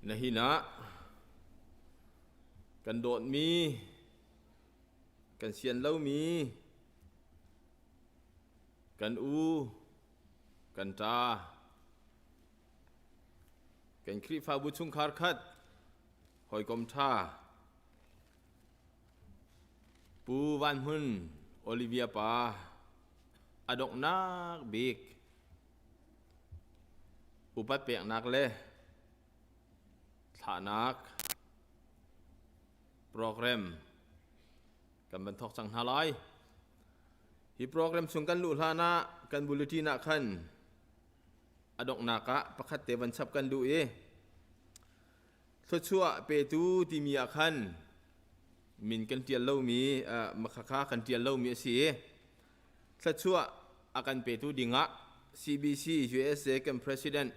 Nihin ah kan dawtmi, kan sian lomi, kan u, kan ṭa, kan Khrihfabu chungkhar khat, hawikom ṭha, Pu Van Hmun Olivia pa a donghnak bik upat peknak le thlahnak program kan van thawk cang hna lai. Hi program chung kan luh hlan ah kan bulletin ah khan a donghnak ah pakhat te van chap kan duh i thluachuah petu timi ah khan min kan ṭial lomi makhakha kan ṭial lomi a si i thluachuah a kan petu dingah CBC USA kan President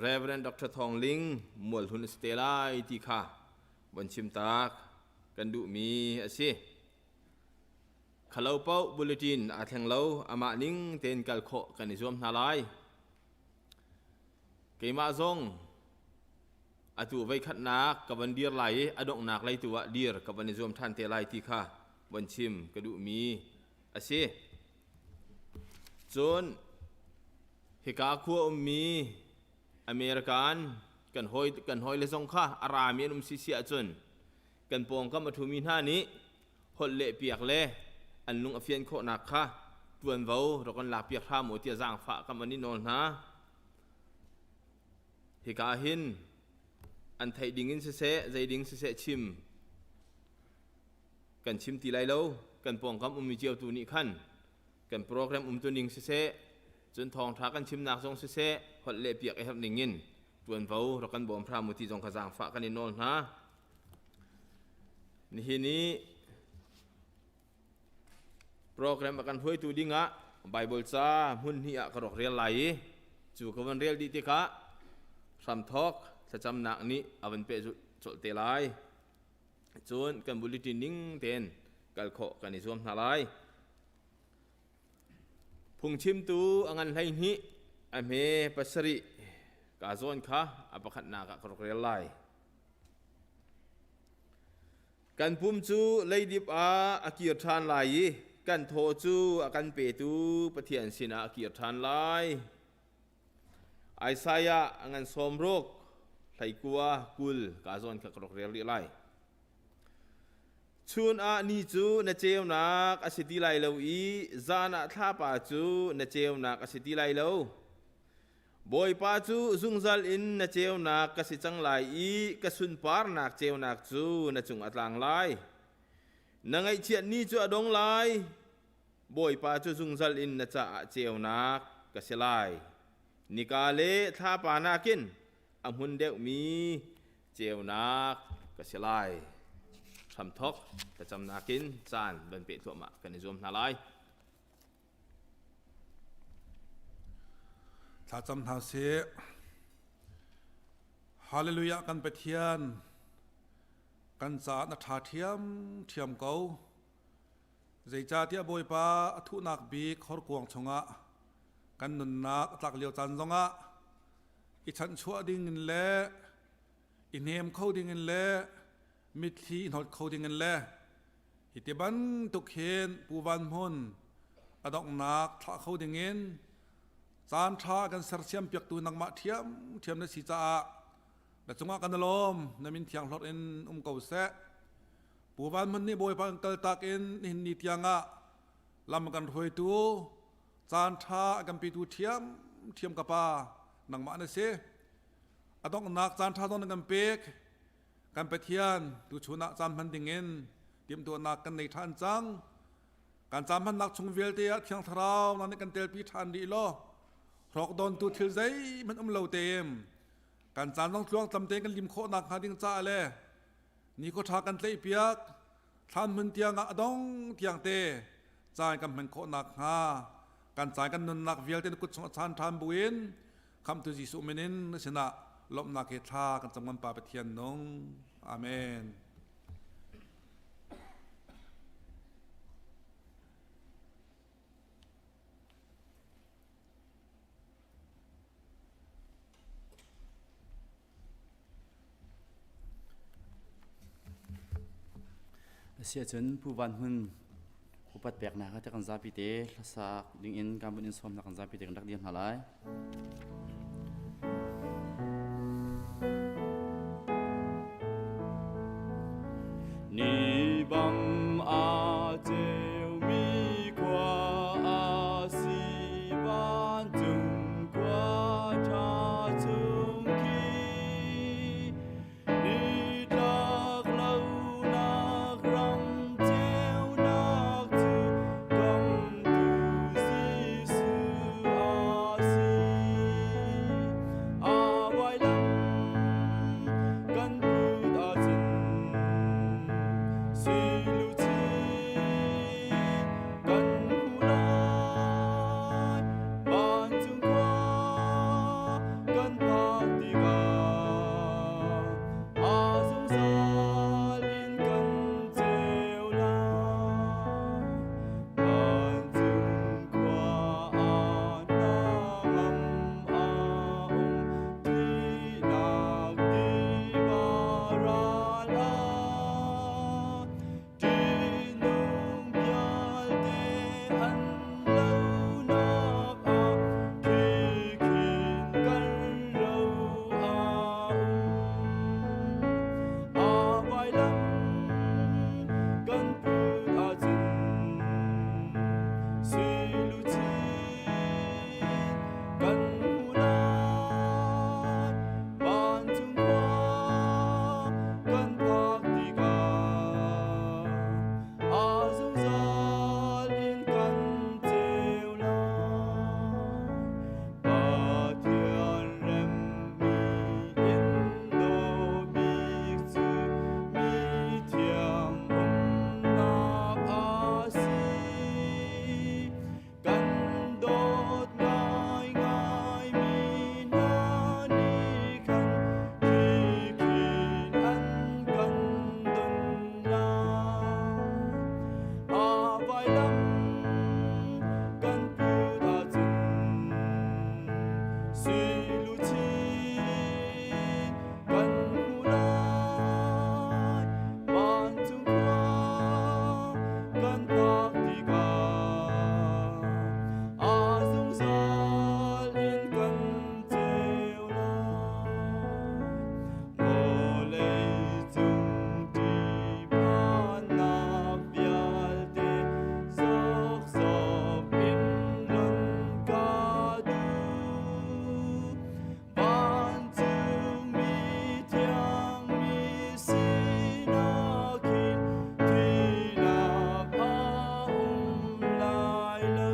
Reverend Dr. Thawng Ling Mualhun a si te lai ti kha von chim tak kan duhmi a si. Khalo paoh bulletin aa thleng lo amah ning tein kal khawh kan i zuam hna lai. Keimah zong atu voikhatnak ka van dir lai i a donghnak lei tu ah dir ka van i zuam ṭhan te lai ti kha von chim ka duhmi a si. Cun hika khua ummi American kan hawi kan hawile zong kha a rami an um si si ahcun kan pawngkam a ṭhumi hna nih holh leh piak le an lung a fian khawhnak kha ṭuanvo rak kan lak piak hram u tiah zaangfah kam an i nawl hna. Hika hin an theih ding in siseh, zei ding siseh chim kan chim ti lai lo. Kan pawngkam ummi cio tu nih khan kan program umtu ning siseh, cun thawngṭha kan chimnak zong siseh, holh leh piak i herh ning in ṭuanvo rak kan bawm hram u ti zong kha zaangfah kan i nawl hna. Nihin i program a kan hruaitu dingah Bible ca hmun hnih ah ka rak rel lai i cu ka van rel dih tikah hramthawk thlacamnak nih a van pehzulh colh te lai. Cun kan bulletin ning tein kal khawh kan i zuam hna lai. Phungchimtu a ngan 12 a hme pasarih ka zawn kha a pakhatnak ah ka rak rel lai. Kan pum cu leidip ah a kir ṭhan lai i kan thaw cu a kan petu Pathian sinah a kir ṭhan lai. Isaiah a ngan 60 hleikua 20 ka zawn kha ka rak rel rih lai. Chun ah ni cu na ceunak a si ti lai lo i zan ah thlapa cu na ceunak a si ti lai lo. Bawipa cu zungzal in na ceunak ka si cang lai i ka sunparnak ceunak cu na cung a tlang lai. Na ngaihchiat ni cu a dong lai. Bawipa cu zungzal in na caah ceunak ka si lai. Nika le thlapa nakin a hmun deuhmi ceunak ka si lai. Hramthok thlacamnak in caan van peh thluahmah kan i zuam hna lai. Thlacam hna sih. Hallelujah kan Pathian kan caah na ṭha ṭhiamṭhiam ko. Zeicahtiah Bawipa a thuhnak bik horkuang chungah kan nunnak a tlak lio caan zongah i chanhchuah ding in le i hnem kho ding in le mitthli i hnawt kho ding in le hi ti bantuk hin Pu Van Hmun a donghnak thlah kho ding in caan ṭha kan sersiam piaktu nangmah ṭhiamṭhiam na si caah na cungah kan lawm na min thiang hlorh in um ko seh Pu Van Hmun nih Bawipa kan kaltak in nihin ni tiangah lam kan hruaitu caan ṭha a kan petu ṭhiamṭhiam ka pa nangmah na si a donghnak caan ṭha zong na kan pek Kan Pathian tuchun ah caan hman dingin timhtuahnak kan nei ṭhan cang. Kan caan hmannak chung vialte ah Thiang Thlarau nang nih kan telpi ṭhan rih law hrawk dawntu thil zeihmanh um lo tein kan caan zong tluangtlam tein kan lim khawh nakhnga ding caah le nikhua ṭha kan tlaihpiak thlan hmun tiang ah a dong tiang te caan kan hman khawh nakhnga kan caan kan nunnak vialte na kut chung a chan ṭhan buin Khamhtu Jesuh min in na sinah lawmhnak he thla kan cam kan Pa Pathian nung. Amen. Asiahcun Pu Van Hmun upat peknak ah kan zapi te hlasak dingin kan vun in sawmnak kan zapi te kan rak dir hna lai. Ni bang a ceumi khua a si vancung khua ṭha chung khi Nitlak lonak ram ceunak cu kamtu Jesuh a si. A vailam kan put ahcun sui kan hmu lai. Vancung khua kan phak tikah a zungzal in kan ceu lai. Vancung khua ah hnangam a um, thihnak tiva ral ah. Ṭihnung vialte an lonak ah khi khin kan ro a um. A vailam kan put ahcun sui luchin kan hmu lai. Vancung khua kan phak tikah a zungzal in kan ceu lai. Pathian remmi in dawh bik cu mithiang umnak a si. Kan dawt ngaingaimi hna nih khan khi khin an kan don lai. A vailam kan put ahcun sui luchin kan hmu lai. Vancung khua kan phak tikah a zungzal in kan ceu lai. Vawleicung ṭihphannak vialte zokzok in lonh ka duh. Vancung mi thiangmi sinak hin thihnak a um lai lo.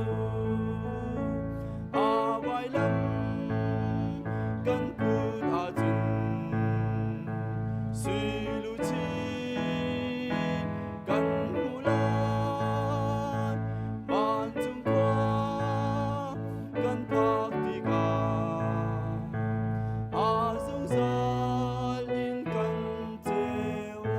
A vailam kan put ahcun sui luchin kan hmu lai. Vancung khua kan phak tikah a zungzal in kan ceu lai.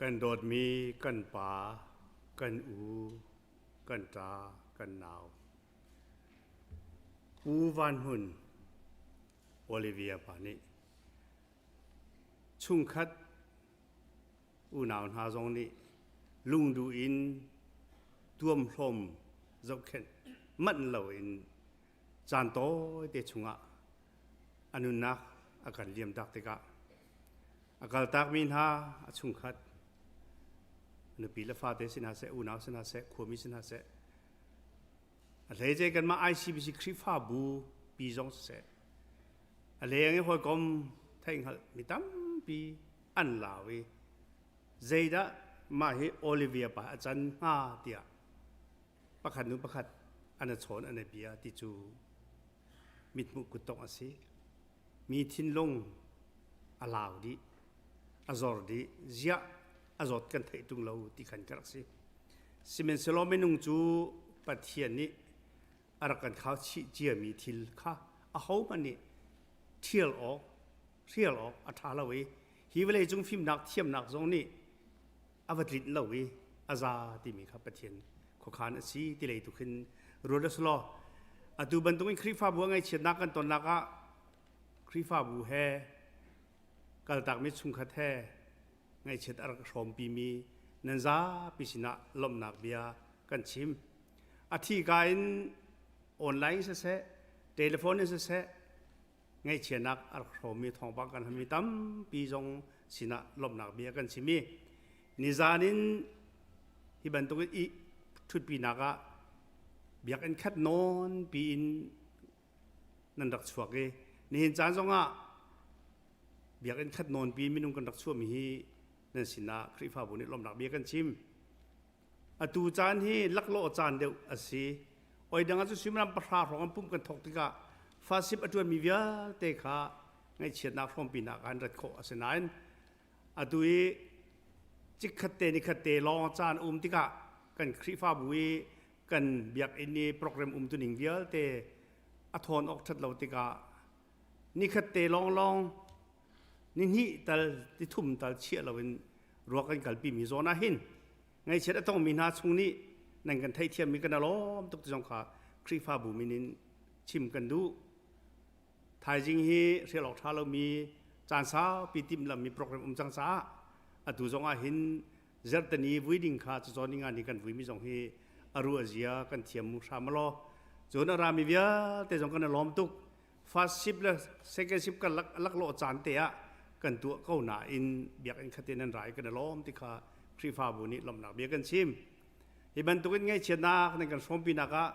Kan dawtmi kan pa, kan u, kan ṭa, kan nau. Pu Van Hmun, Olivia pa nih chungkhat unau hna zong nih lungduh in tuamhlawm zohkhenh manh loin caan tawite chungah a nunnak a kan liamtak tikah a kaltakmi hna a chungkhat nupi le fate si hna seh unau si hna seh khuami si hna seh a hleice kanmah ICBC Khrihfabu pi zong siseh a leng i hawikom theihhngalh mi tampi an lau i zeidah mah hi Olivia pa a can hnga tiah pakhat nu pakhat an a chawn an a bia ti cu mithmuh kuttongh a si. Mi thinlung a lau dih, a zor dih, ziah a zawt kan theih ṭung lo ti khan ka rak si. Sihmanhsehlaw minung cu Pathian nih a rak kan khau chih ciami thil kha ahohmanh nih ṭhial awk hrial awk a ṭha lo i hi vawlei cung fimnak thiamnak zong nih a va tlinh lo i a za timi kha Pathian khuakhan a si ti lei tu khin ruat a si law atu bantukin Khrihfabu a ngaihchiatnak kan tonnak ah Khrihfabu he kaltakmi chungkhat he ngaihchiat a rak hrawmpimi nan zapi sinah lawmhnak bia kan chim. A thi ka in online siseh, telephone in siseh, ngaihchiatnak a rak hrawmmi thawngpang kan hammi tampi zong sinah lawmhnak bia kan chim i nizan in hi bantuk i ṭhutpinak ah biakinn khat nawn piin nan rak chuak i nihin caan zongah biakinn khat nawn pi minung kan rak chuahmi hi nan sinah Khrihfabu nih lawmhnak bia kan chim. Atu caan hi laklawh caan deuh a si. Oi dang ah cu suimilam pahra hrawng an pumh kan thawk tikah fasip a ṭuanmi vialte kha ngaihchiatnak hrawmpinak ah an rat khawh a si nain atu i chikkhat te nikhat te lawng caan um tikah kan Khrihfabu i kan biakinn i program umtuning vialte a thawn awk ṭhat lo tikah nikhat te lawnglawng nihnih tal tithum tal chiah loin ruak kan kalpi mi zawn ah hin ngaihchiat a tongmi hna chung nih nan kan theihthiammi kan alawm tuk ti zong kha Khrihfabu min in chim kan duh. Thaizing hi hrial awk ṭha lomi caan saupi timhlammi program um cang caah atu zong ah hin zarhteni vui ding kha cacawn ninga ni kan vuimi zong hi a ruah zia kan thiam mu hram law cun a rami vialte zong kan i lawm tuk. First shift le second shift kan laklawh caan te ah kan tuah ko nain biakinn khat in an ra i kan i lawm ti kha Khrihfabu nih lawmhnak bia kan chim. Hi bantukin ngaihchiatnak nan kan hrawmpinak ah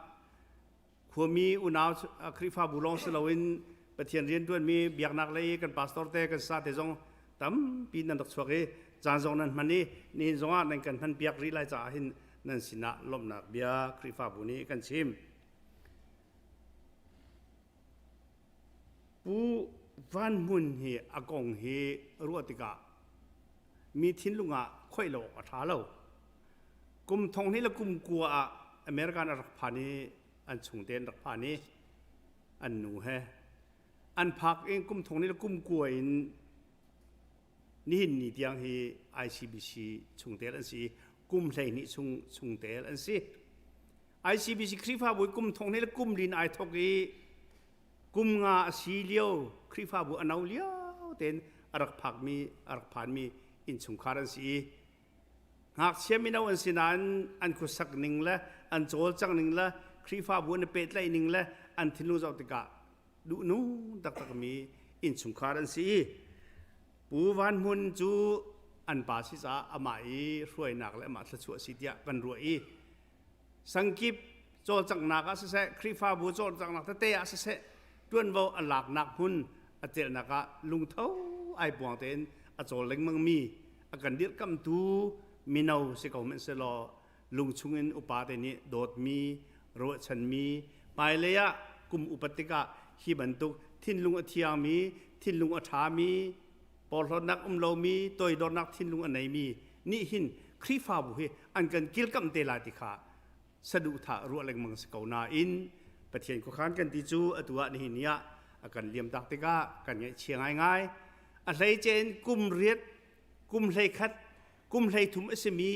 khuami unau Khrihfabu lawng si loin Pathian rianṭuanmi biaknak lei kan pastor te kan sa te zong tampi nan rak chuak i caan zong nan hman i nihin zongah nan kan hman piak rih lai caah hin nan sinah lawmhnak bia Khrihfabu nih kan chim. Pu Van Hmun hi a kong hi ruah tikah mi thinlung ah khoih lo awk a ṭha lo. Kum thong hnih le kum kua ah American a rak phan i an chungte an rak phan i an nu he an phak in kum thong hnih le kum kua in nihin ni tiang hi ICBC chungtel an si i kum 12 chung chungtel an si. ICBC Khrihfabu kum thong hnih le kum lin ai thok i kum nga a si lio Khrihfabu a no lio tein a rak phakmi a rak phanmi innchungkhar an si i ngakchia mino an si nain an khuasak ning le an cawlcang ning le Khrihfabu an i pehtlaih ning le an thinlung zoh tikah duhnung taktakmi innchungkhar an si i Pu Van Hmun cu an pa si caah amah i hruainak le amah thluachuah si tiah kan ruah i Sangkip cawlcanghnak ah siseh, Khrihfabu cawlcanghnak tete ah siseh, ṭuanvo a laknak hmun a celhnak ah lungtho ai puang tein a cawl lengmangmi a kan dirhkamhtu mino si ko hmanhsehlaw lungchung in upa te nih dawtmi, ruahchanmi, hmailei ah kum upat tikah hi bantuk thinlung a thiangmi, thinlung a ṭhami, porhlawtnak um lomi, toidornak thinlung a neimi nih hin Khrihfabu hi an kan kilkamh te lai ti kha saduhthah ruah lengmang si ko nain Pathian khuakhan kan ti cu atu ah nihin ni ah a kan liamtak tikah kan ngaihchia ngaingai. A hleice in kum riat, kum 11, kum 13 a simi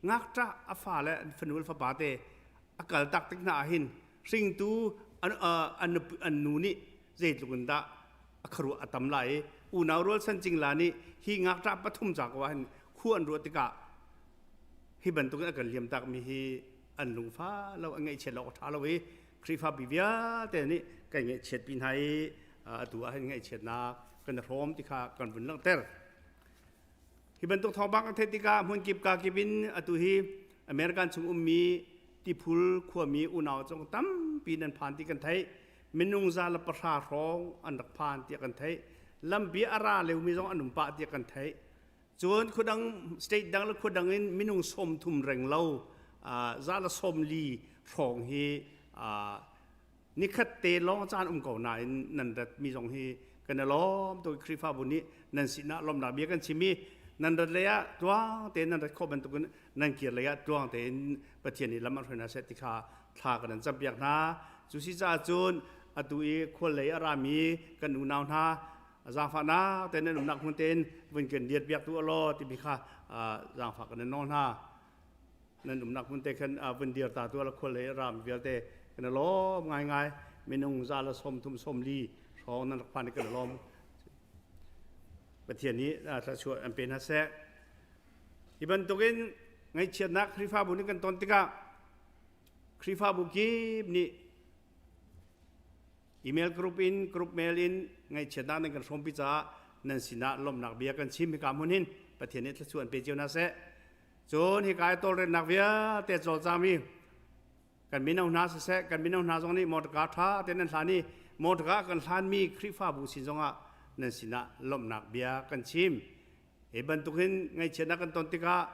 ngakṭah a fa le an fanu le fapa te a kaltak tik hna ah hin hringtu an, an, an nu nih zeitluk in dah a khuaruah a tam lai i unau rual san cingla nih hi ngakṭah pathum ca ko ah hin khu an ruah tikah hi bantuk in a kan liam takmi hi an lungfa lo an ngaihchiat lo a ṭha lo i Khrihfabu vialte nih kan ngaihchiatpi hna i atu ah hin ngaihchiatnak kan i hrawm ti kha kan vun langhter. Hi bantuk thawngpang kan theih tikah hmunkip kakip in atu hi American chung ummi tiphul khuami unau cung tampi nan phan ti kan theih. Minung 110 hrawng an rak phan tiah kan theih. Lampi a ra leumi zong an um pah tiah kan theih. Cun khuadang state dang le khuadang in minung 30 reng lo 140 hrawng hi nikhat te lawng caan um ko nain nan rat mi zong hi kan i lawm tuk Khrihfabu nih nan sinah lawmnak bia kan chim i nan rat lei ah tluang tein nan rat khawh bantukin nan kir lei ah tluang tein Pathian nih lam an hruai hna seh ti kha thla kan an campiak hna. Cu si caah cun atu i khual lei a rami kan unau hna. Zaangfahnak te nan umnak hmun tein vun kan diat piak tu law timi kha zaangfah kan in nawl hna. Nan umnak hmun te khan vun dir ta tu la khual le ram vialte kan lawm ngaingai. Minung za le 30 40 hrawng nan rak phan kan lawm. Pathian nih thluachuah an pe hna seh. Hi bantukin ngaihchiatnak Khrihfabu nih kan ton tikah Khrihfabu kip nih email group in group mail in ngaihchiatnak nan kan hrawmpi caah nan sinah lawmhnak bia kan chim hika hmun hin Pathian nih thluachuah an pe cio hna seh. Cun hika i tawlrelnak vialte cawlcangmi kan mino hna siseh kan mino hna zong nih motorka ṭha tein nan hlan i motorka kan hlanmi Khrihfabu sin zongah nan sinah lawmhnak bia kan chim. Hi bantukin ngaihchiatnak kan ton tikah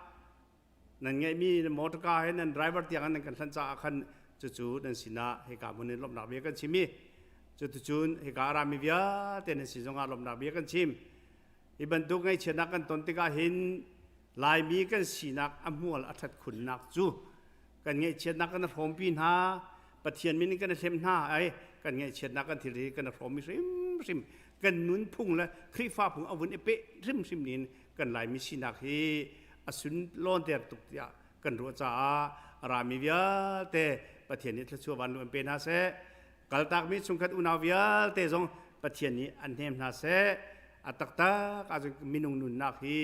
nan ngeihmi motorka he nan driver tiang nan kan hlan caah khan cucu nan sinah hika hmun in lawmhnak bia kan chim i cuticun hika a rami vialte nan sin zongah lawmhnak bia kan chim. Hi bantuk ngaihchiatnak kan ton tikah hin Laimi kan sinak a hmual a ṭhat khunnak cu kan ngaihchiatnak kan hrawmpi hna Pathian min in kan hlem hna ai kan ngaihchiatnak kan thil hi kan hrawmi hrimhrim kan nunphung le Khrihfa phung a vun i peh hrimhrim nin kan Laimi sinak hi a sun lawnter tuk tiah kan ruah caah a rami vialte Pathian nih thluachuah van lu an pe hna seh kaltakmi chungkhat unau vialte zong Pathian nih an hnem hna seh a taktak ahcun minung nunnak hi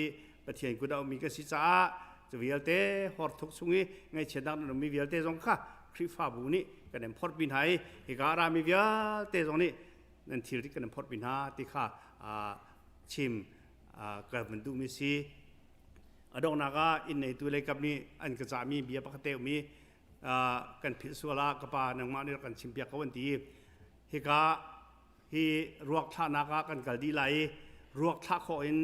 Pathian kut ah ummi kan si caah cu vialte horthuk chung i ngaihchiatnak nan ummi vialte zong kha Khrihfabu nih kan in phorhpi hna i hika a rami vialte zong nih nan thilri kan in phorhpi hna ti kha chim ka van duhmi si. A donghnak ah inn neitu leikap nih an ka cahmi bia pakhat te um i kan philh sual ah ka pa nangmah nih rak kan chimpiak ko an ti i hika hi ruak thlahnak ah kan kal dih lai i ruak thlah khawh in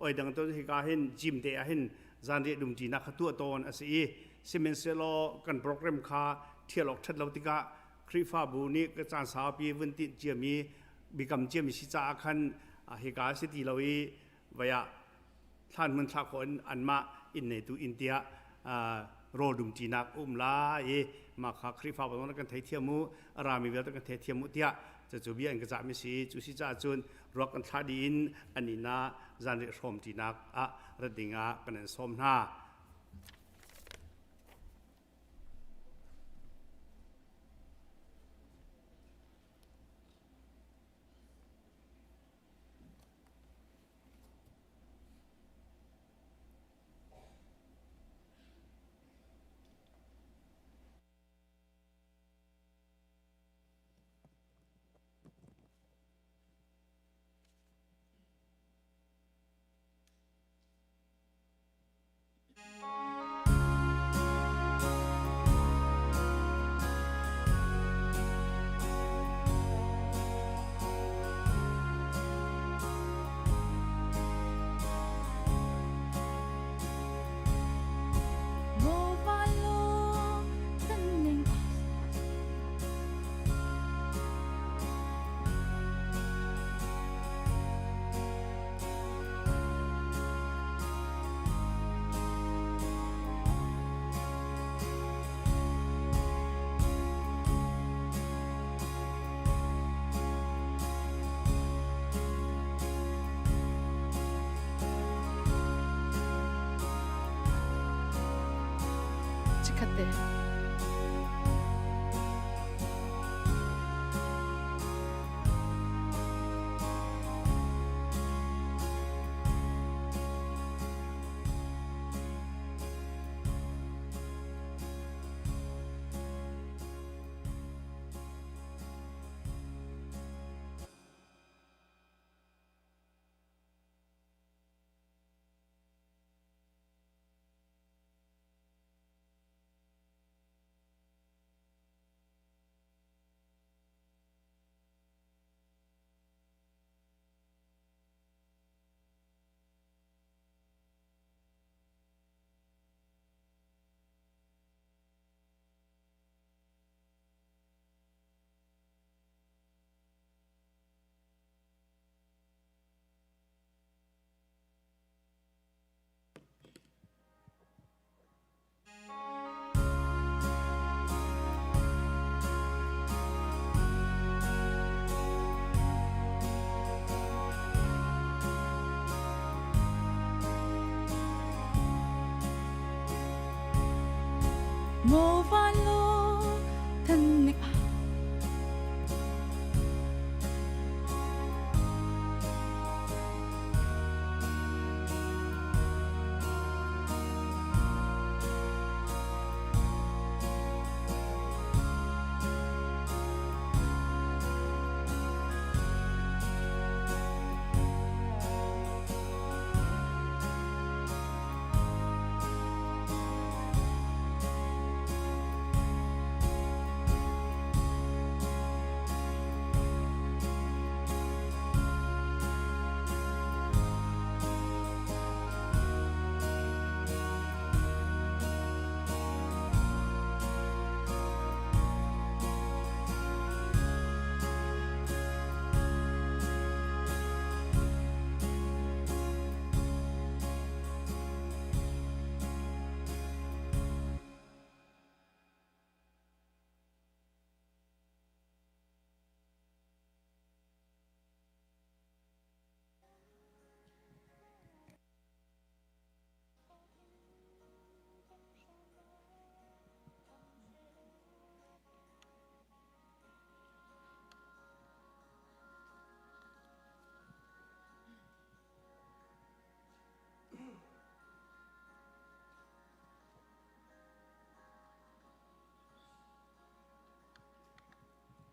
oi dang to hika hin gym te ah hin zanriah dumṭinak kha tuah tawn a si i sihmanhsehlaw kan program kha ṭhial awk ṭhat lo tikah Khrihfabu nih ka caan saupi vun tinh ciami bikam ciami si caah khan hika si ti lo i vai ah thlan hmun thlah khawh in anmah inn neitu inn tiah rawl dumṭinak um lai i mah kha Khrihfabu zong kan theithiam mu a rami vialte kan theithiam mu tiah cucu bia in ka cahmi si cu si caah cun ruak kan thlah dih in an inn ah zanriah hrawmṭinak ah rat ding ah kan in sawm hna. Chikkhat te. Maw van law than nik ah.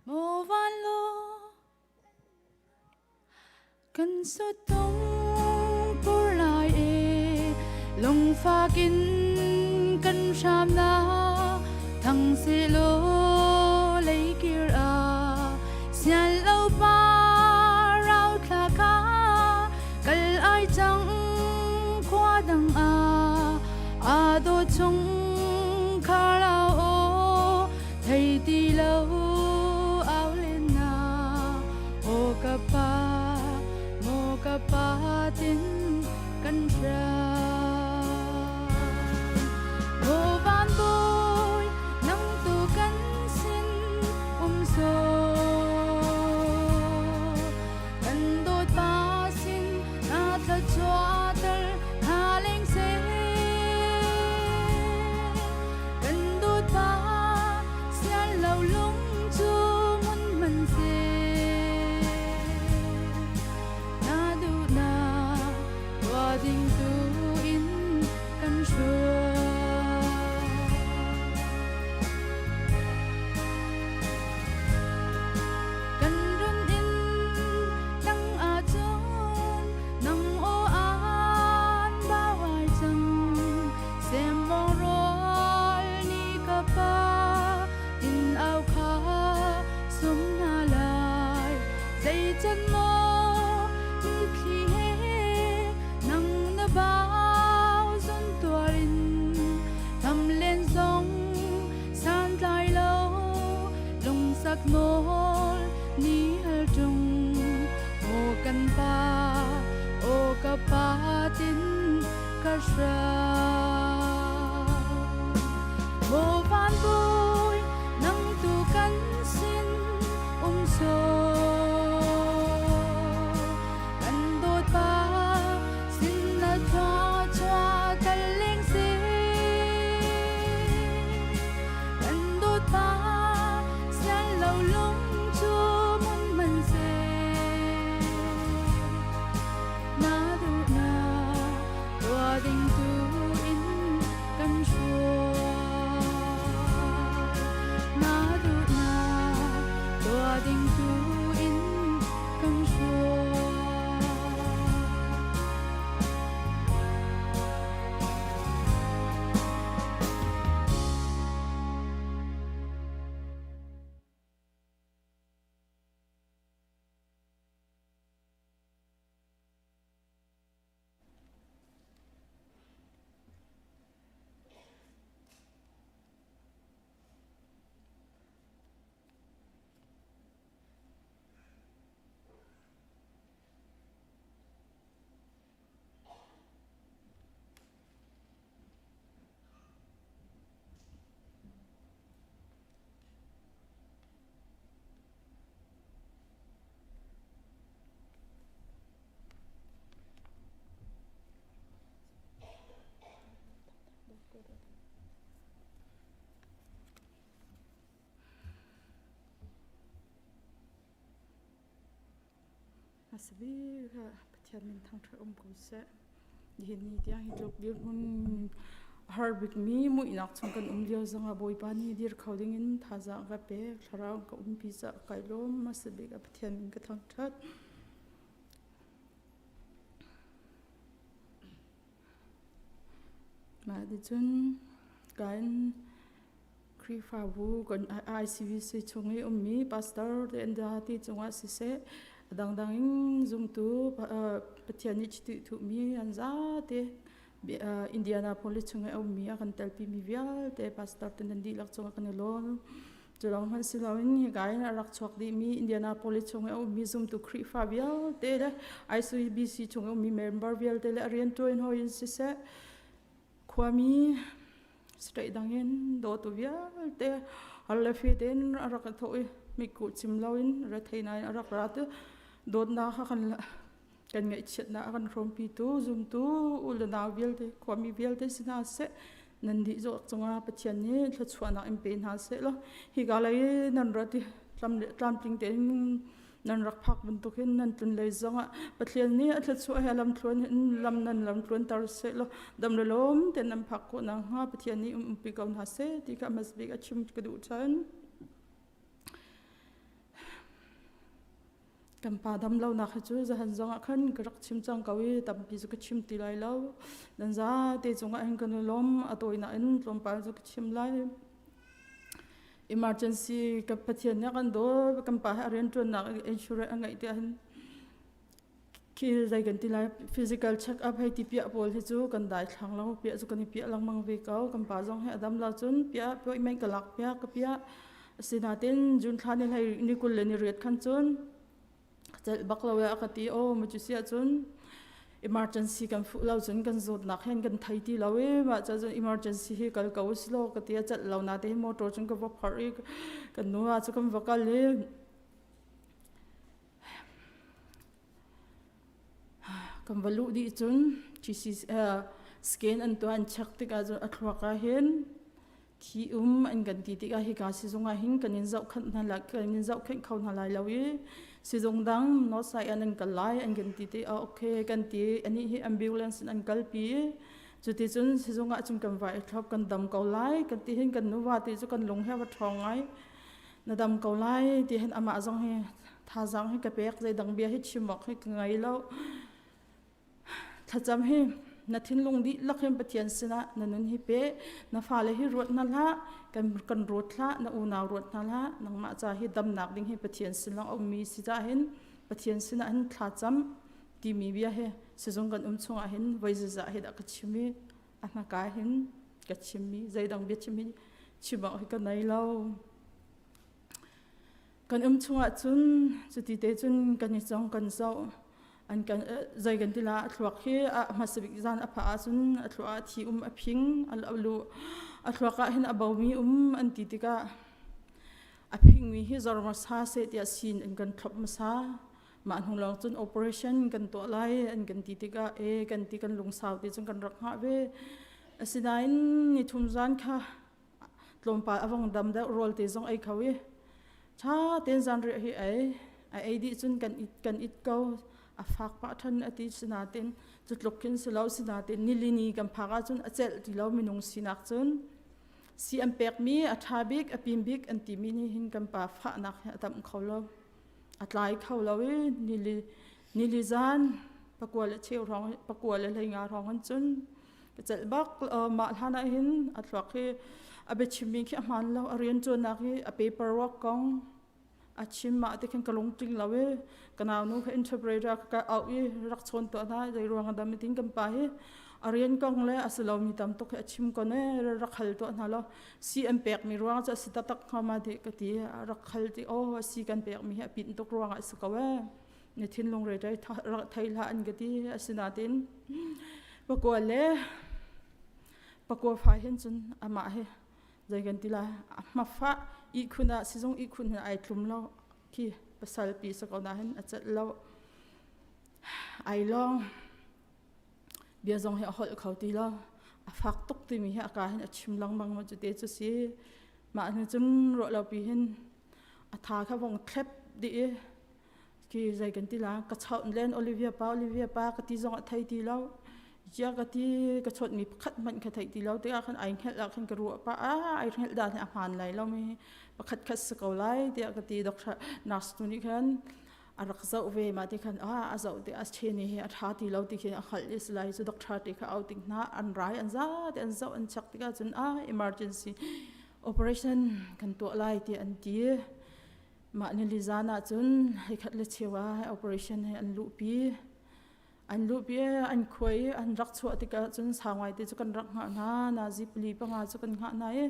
Maw van law kan suttung pur lai e lungfak in kan hram na thang selaw leikir ah sian lo pa rau thla kha kal ai cang khua dang ah a do chung khar lao o thei ti lo au len na o ka pa mo ka pa tin kan ra Mo van bawi nang tu kan sin um so kan dawt pa sin na thluachuah na leng se kan dawt pa sian lo lung cu mun man se na duh na tuah ding tu in kan hruai. Kan run in dang ahcun nang aw an bau ai cang semmawng rawl ni ka pa in au kha sum hna lai zei can maw mitthli he nang na bau zun tuar in tham len zong santlai lo lungsak nawl ni hal ṭung aw kan pa aw ka pa tin ka hram Maw van bawi nang tu kan sin um so. Hmasa bik ah Pathian min thangṭhat um ko seh. Nihin ni tiang hi tluk dirhmun a har bikmi muihnak chung kan um lio zongah Bawipa nih dir kho dingin thazaang ka pek, thlarau ka umpi caah kai lawm. Hmasa bik ah Pathian min ka thangṭhat. Mah ticun kan Khrihfabu kan ICBC chung i ummi pastor te an ti cungah siseh a dangdang in zumtu Pathian nih chiti thuhmi an zate Indianapolis chung i a ummi a kan telpimi vialte pastor te nan dihlak cungah kan i lawm. Cu lawng hmanh si loin hika in a rak chuak dihmi Indianapolis chung i a ummi zumtu Khrihfa vialte le ICBC chung i ummi member vialte le a rianṭuan hawi in siseh khuami state dang in dawtu vialte har le fe tein a rak i thawh i mitkuh cim loin rethei nain a rak ra tu dawtnak kha kan kan ngaihchiatnak a kan hrawmpitu zumtu u le nau vialte khuami vialte si hna seh nan dih zawk cungah Pathian nih thluachuahnak in pe hna seh law hika lei nan rat i tlamtling tein nan rak phak bantukin nan tlun lei zongah Pathian nih a thluachuah he lamthluan in lam nan lamthluanter seh law dam le lawm tein nan phak khawh nakhnga Pathian nih umpi ko hna seh ti kha hmasa bik a chim ka duh ṭhan. Kan pa dam lonak hi cu zahan zongah khan ka rak chim cang ko i tampi cu ka chim ti lai lo. Nan zate cungah hin kan i lawm a tawinak in tlawmpal cu ka chim lai. Emergency ka Pathian nih a kan dawt kan pa he a rianṭuannak insurance a ngeih tiah hin khi zei kan ti lai physical check up hei ti piah pawl hi cu kan daithlang lo piah cu kan i piah lengmang ve ko kan pa zong hi a dam lo cun piah appointment ka lak piak ka piah asinain June thla ni hlei ni 20 le ni riat khan cun celh bak lo a ka ti aw mu cu si ahcun emergency kan fuh lo cun kan zawtnak hen kan thei ti lo i mah ca cun emergency hi kal ko si law ka ti a celh lo na te motor cun ka va phorh i kan nu ah cu kan va kal i kan va luh dih cun GC scan an tuah an check tikah cun a thluak ah hin thi um an kan ti tikah hika sizung ah hin kan in zohkhenh hna lai kan in zohkhenh kho hna lai lo i sizung dang north side an an kal lai an kan ti ti ah okay kan ti ani hi ambulance in an kalpi cuti cun sizung ah cun kan vai thlop kan dam ko lai kan ti hin kan nuva ti cu kan lung he va ṭhawng ngai na dam ko lai ti hin amah zong hi thazaang hi ka pek zeidang bia hi chim awk hi ka ngei lo Thlacam hi na thinlung dihlak hin Pathian sinah na nun hi pe. Na fale hi ruat hna hlah, kan, kan ruat hlah, na unau ruat hna hlah. Nangmah ca hi damnak ding hi Pathian sin lawng a ummi si cah hin Pathian sinah hin thlacam timi bia hi sizung kan um chungah hin voi zizah hi dah ka chim i a hnaka hin ka chimmi zeidang bia chim hi chim awk hi ka nei lo. Kan um chungah cun cuti te cun kan i cong kan zoh. An kan zei kan ti la a thluak hi a hmasa bik zan a phah ahcun a thluak ah thi um a phing a lu a thluak ah hin a bomi um an ti tikah a phingmi hi zor hmasa seh tiah sin an kan thlop hmasa mah hnu lawng cun operation kan tuah lai an kan ti tikah e kan ti kan lungsau ti cun kan rak hngah ve asinain ni thum zan kha tlawmpal a vong dam deuh rawl te zong ei kho i ṭha tein zanriah hi ei a ei dih cun kan it kan it ko a fak pah ṭhan a ti sinain cu tluk khin si lo sinain nilini kan phak ahcun a celh ti lo minung sinak cun si an pekmi a ṭha bik a pim bik an timi nih hin kan pa fahnak hi a tam kho lo a tlai kho lo i nili nili zan pakua le cheu hrawng pakua le hleinga hrawng hin cun Ka celh bak mah hlan ah hin a thluak hi a biachimmi khi a hmaan lo a rianṭuannak hi a paperwork kong a chim mah te khin ka lungtling lo i ka naunu kha interpreter ka auh i rak chawn tuah hna zei ruang ah dah tin kan pa hi a rian kong le a si lomi tam tuk hi a chim kon e rak hal tuah hna law si an pekmi ruang cu a si taktak hnga ma ti ka ti a rak hal ti aw si kan pekmi hi a pin tuk ruang ah a si ko e na thinlung re thei hlah an ka ti asinain pakua le pakua fa hin cun amah hi zei kan ti lai a hmafa ihkhun ah sizung ihkhun hin ai tlum lo khi pasal pi sa ko na hin a celh lo ai long bia zong hi a holh kho ti lo a fak tuk timi hi a ka hin a chim lengmang ma cu te cu si mah hnu cun ruah lo pi hin a tha kha vong thlep dih i. Khi zei kan ti la ka chauh len Olivia pa Olivia pa ka ti zong a thei ti lo. Cia ka ti ka chawt mi pakhat hmanh ka thei ti lo tikah khan ai hngelh ah khan ka ruah pa ah ai hngelh dan hi a hmaan lai lo mi pakhat khat si ko lai tiah ka ti doctor nurse tu nih khan a rak zoh ve ma ti khan ah a zoh ti a chen hi a tha ti lo ti khi a hngalh i si lai cu doctor ti kha au tik hna an rai an za te an zoh an chak tikah cun ah emergency operation kan tuah lai ti an ti. Mah nili zan ah cun heikhat le cheu ah operation he an luhpi. An luhpi an khuai i an rak chuah tikah cun sau ngaite cu kan rak hngah hna. Nazi pali panga cu kan hngah hna i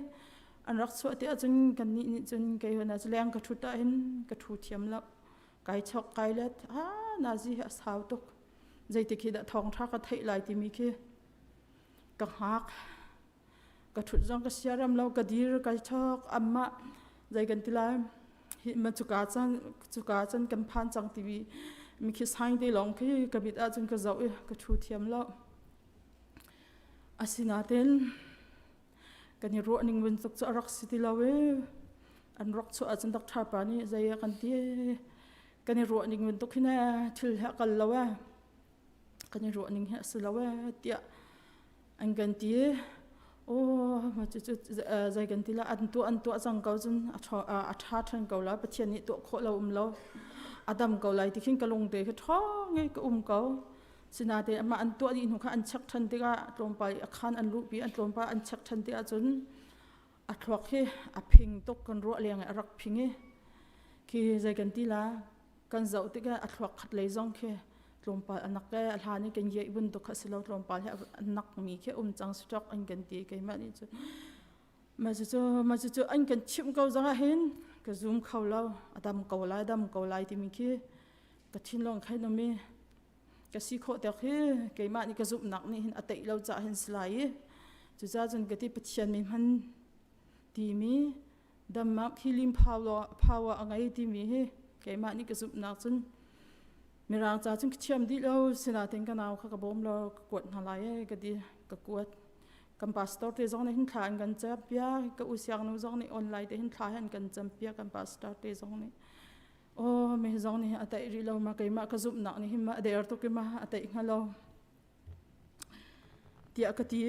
an rak chuah tikah cun kannih nih cun kei hna cu leng ka ṭhut ahhin ka ṭhu thiam lo. Kai chok kai let ah nazi hi a sau tuk. Zeitik hi dah thawngṭha ka theih lai timi khi ka hngak. Ka ṭhut zong ka siaram lo, ka dir, kai chok, anmah zei kan ti lai. Hi ma cuka cun cuka cun kan phan cang timi mi khi sign te lawng khi ka mit ahcun ka zoh i ka ṭhu thiam lo. Asinain kan i ruah ning bantuk cu a rak si ti lo i an rak chuah ahcun doctor pa nih zei a kan ti kan i ruah ning bantuk hin thil he a kal lo ee kan i ruah ning hi a si lo ee tiah an kan ti. Aw mah cucu zei kan ti la an tuah an tuah cang ko cun a ṭha ṭhan ko la Pathian nih tuah khawh lo um lo a dam ko lai ti khin ka lung te khi ṭhawng i ka um ko. Sinain amah an tuah dih hnu kha an check ṭhan tikah tlawmpal i a khan an luhpi an tlawmpal an check ṭhan tikah cun a thluak hi a phing tuk kan ruah leng i a rak phing i khi zei kan ti la kan zoh tikah a thluak khat lei zong khi tlawmpal a nak e a hlan i kan yeih bantuk kha si lo tlawmpal hi a nak mi khi um cang stroke an kan ti keimah nih cun mah cucu mah cucu an kan chimh ko zong ah hin ka zum kho lo a dam ko lai dam ko lai timi khi ka thinlung khain um i ka si khawh tek hi keimah nih ka zumhnak nih hin a teih lo caah hin si lai i cucaah cun ka ti Pathian mi hman timi damnak healing power power a ngei timi hi keimah nih ka zumhnak cun mirang ca cun ka thiam dih lo sinain ka nau kha ka bawm lo ka kuat hna lai e ka ti ka kuat kan pastor te zong nih hin thla an kan cam piak ka u siangnu zong nih online te hin thla an kan cam piak kan pastor te zong nih oh mi zong nih a taih rih lo ma keimah ka zumhnak nih hin ma a der tuk i ma a taih hnga lo Tiah ka ti.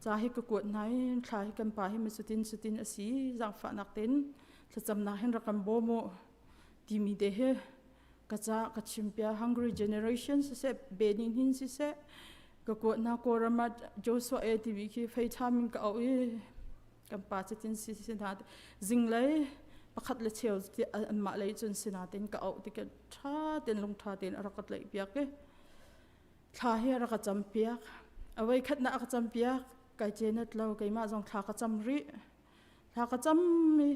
Ca hi ka kuat hna i thla hi kan pa hi mi cutin cutin a si zaangfahnak tein thlacamnak hin rak kan bawm u timi te hi ka ca ka chimpiak. Hungry Generation siseh, Benin hin siseh ka kuat hna Kawlram ah Joshua e timi khi FaceTime in ka auh i kan pa cutin si si hna zinglei pakhat le cheu anmah lei cun si natin ka auh tikah ṭha tein lungṭha tein a rak ka tlaihpiak i thla hi a rak ka campiak. A voikhatnak a ka campiak, kai cenat lo, keimah zong thla ka cam rih. Thla ka cam i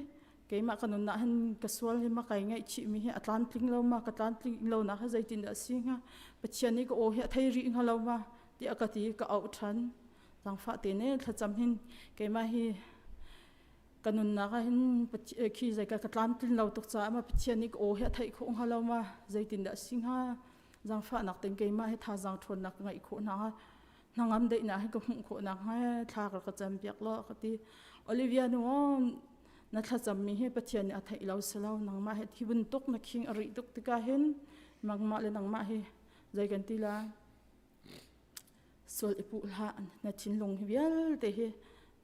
keimah ka nunnak hin ka sual hi ma kai ngaihchih mi hi a tlamtling lo ma, ka tlamtling lo nak hi zeitin dah a si hnga? Pathian nih ka aw hi a thei rih hnga lo ma? tiah ka ti ka auh ṭhan. Zaangfah te ne thlacam hin keimah hi ka nunnak ah hin khi zei ka tlamtlin lo tuk caah ma Pathian nih ka aw hi a theih khawh hnga lo ma zeitin dah a si hnga zaangfahnak ten keimah hi thazaang ṭhawnnak ka ngeih khawh hna hnangam daihnak hi ka hmuh khawh nak hnga thla ka ka cam piak law ka ti Olivia nu na thlacam mi hi Pathian nih a theih lo si lo nangmah hi thi buntuk na khing a rih tuk tikah hin nangmah le nangmah hi zei kan ti la Sual i puh hlah, na thinlung hi vialte hi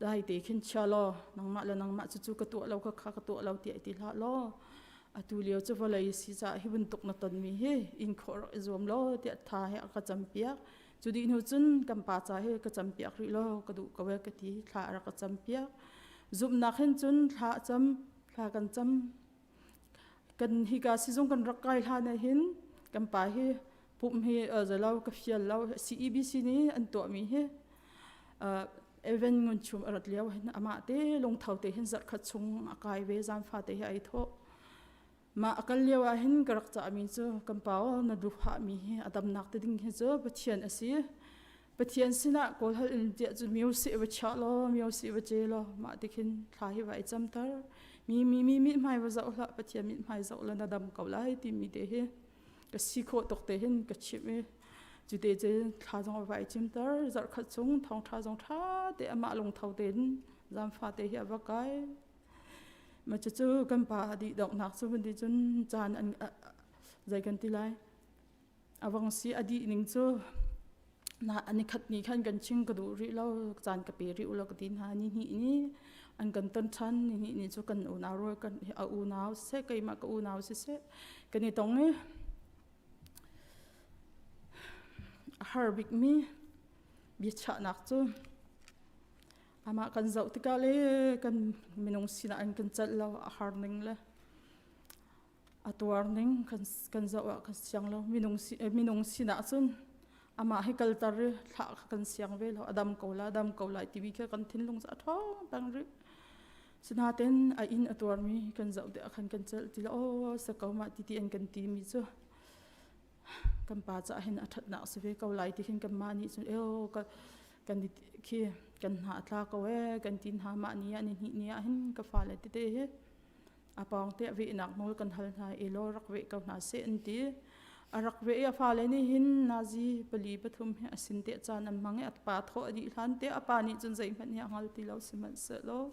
dai te khin chia law nangmah le nangmah cucu ka tuah lo ka kha ka tuah lo tiah i ti hlah law atu lio cu vawlei si caah hi bantuk na tonmi hi in khawh rak i zuam law tiah tha he a ka campiak. Cu dih hnu cun kan pa ca hi ka campiak rih law ka duh ko e ka ti thla a rak ka campiak. Zumhnak hin cun thla a cam, thla kan cam. Kan hika sizung kan rak kai hlan ah hin kan pa hi pumh hi zalo ka fial lo CEBC nih an tuahmi hi Evan Ngun Chum a rat lio hin amah te lungtho te hin zarhkhat chung a kai ve zaanfa te hi ai thawh mah a kal lio ah hin ka rak cahmi cu kan pa na duhfahmi hi a damnak te ding hi cu Pathian a si Pathian sinah kawl hal in tiah cu mio si va chia law mio si va ce law mah ti khin thla hi va i camter mi mi mi mit hmai va zoh hlah Pathian mit hmai zoh la na dam ko lai timi te hi ka si khawh tuk te hin ka chimh i cute cun thla zong a vai cimter zarhkhat chung thawngṭha zong ṭha te amah lungtho tein zaangfa te hi a va kai ma cucu kan pa a dih donghnak cu van ti cun caan an. Zei kan ti lai? A vong si a dih ning cu na ani khat ni khan kan ching ka duh rih lo caan ka pe rih u law ka ti hna ni hnih ni an kan ton ṭhan ni hnih ni cu kan unau rual kan a unau siseh keimah ka unau siseh kan i tong i a har bikmi biachahnak cu amah kan zoh tikah le kan minung sinah an kan celh lo a har ning le a tuar ning kan kan zoh ah kan siang lo minung si minung sinah cun amah hi kalter i thlah kha kan siang ve lo a dam ko la dam ko lai timi khi kan thinlung cu a ṭhawng peng rih sinain a inn a tuarmi kan zoh tikah khan kan celh ti lo aw sa ko mah ti ti an kan ti mi cu kan pa caah hin a ṭhatnak si ve ko lai ti khin kanmah nih cun eo ka kan khi kan hna a tla ko ee kan ti hna mah ni ah ni hnih ni ah hin ka fale tete hi a pawng te vehnak nawl kan hal hna i law rak veh ko hna seh an ti. A rak veh i a fale nih hin nazi pali pathum hi a sin te caan an hmang i a pa thawh a dih hlan te a pa nih cun zeihmanh hi a hngal ti lo sihmanhsehlaw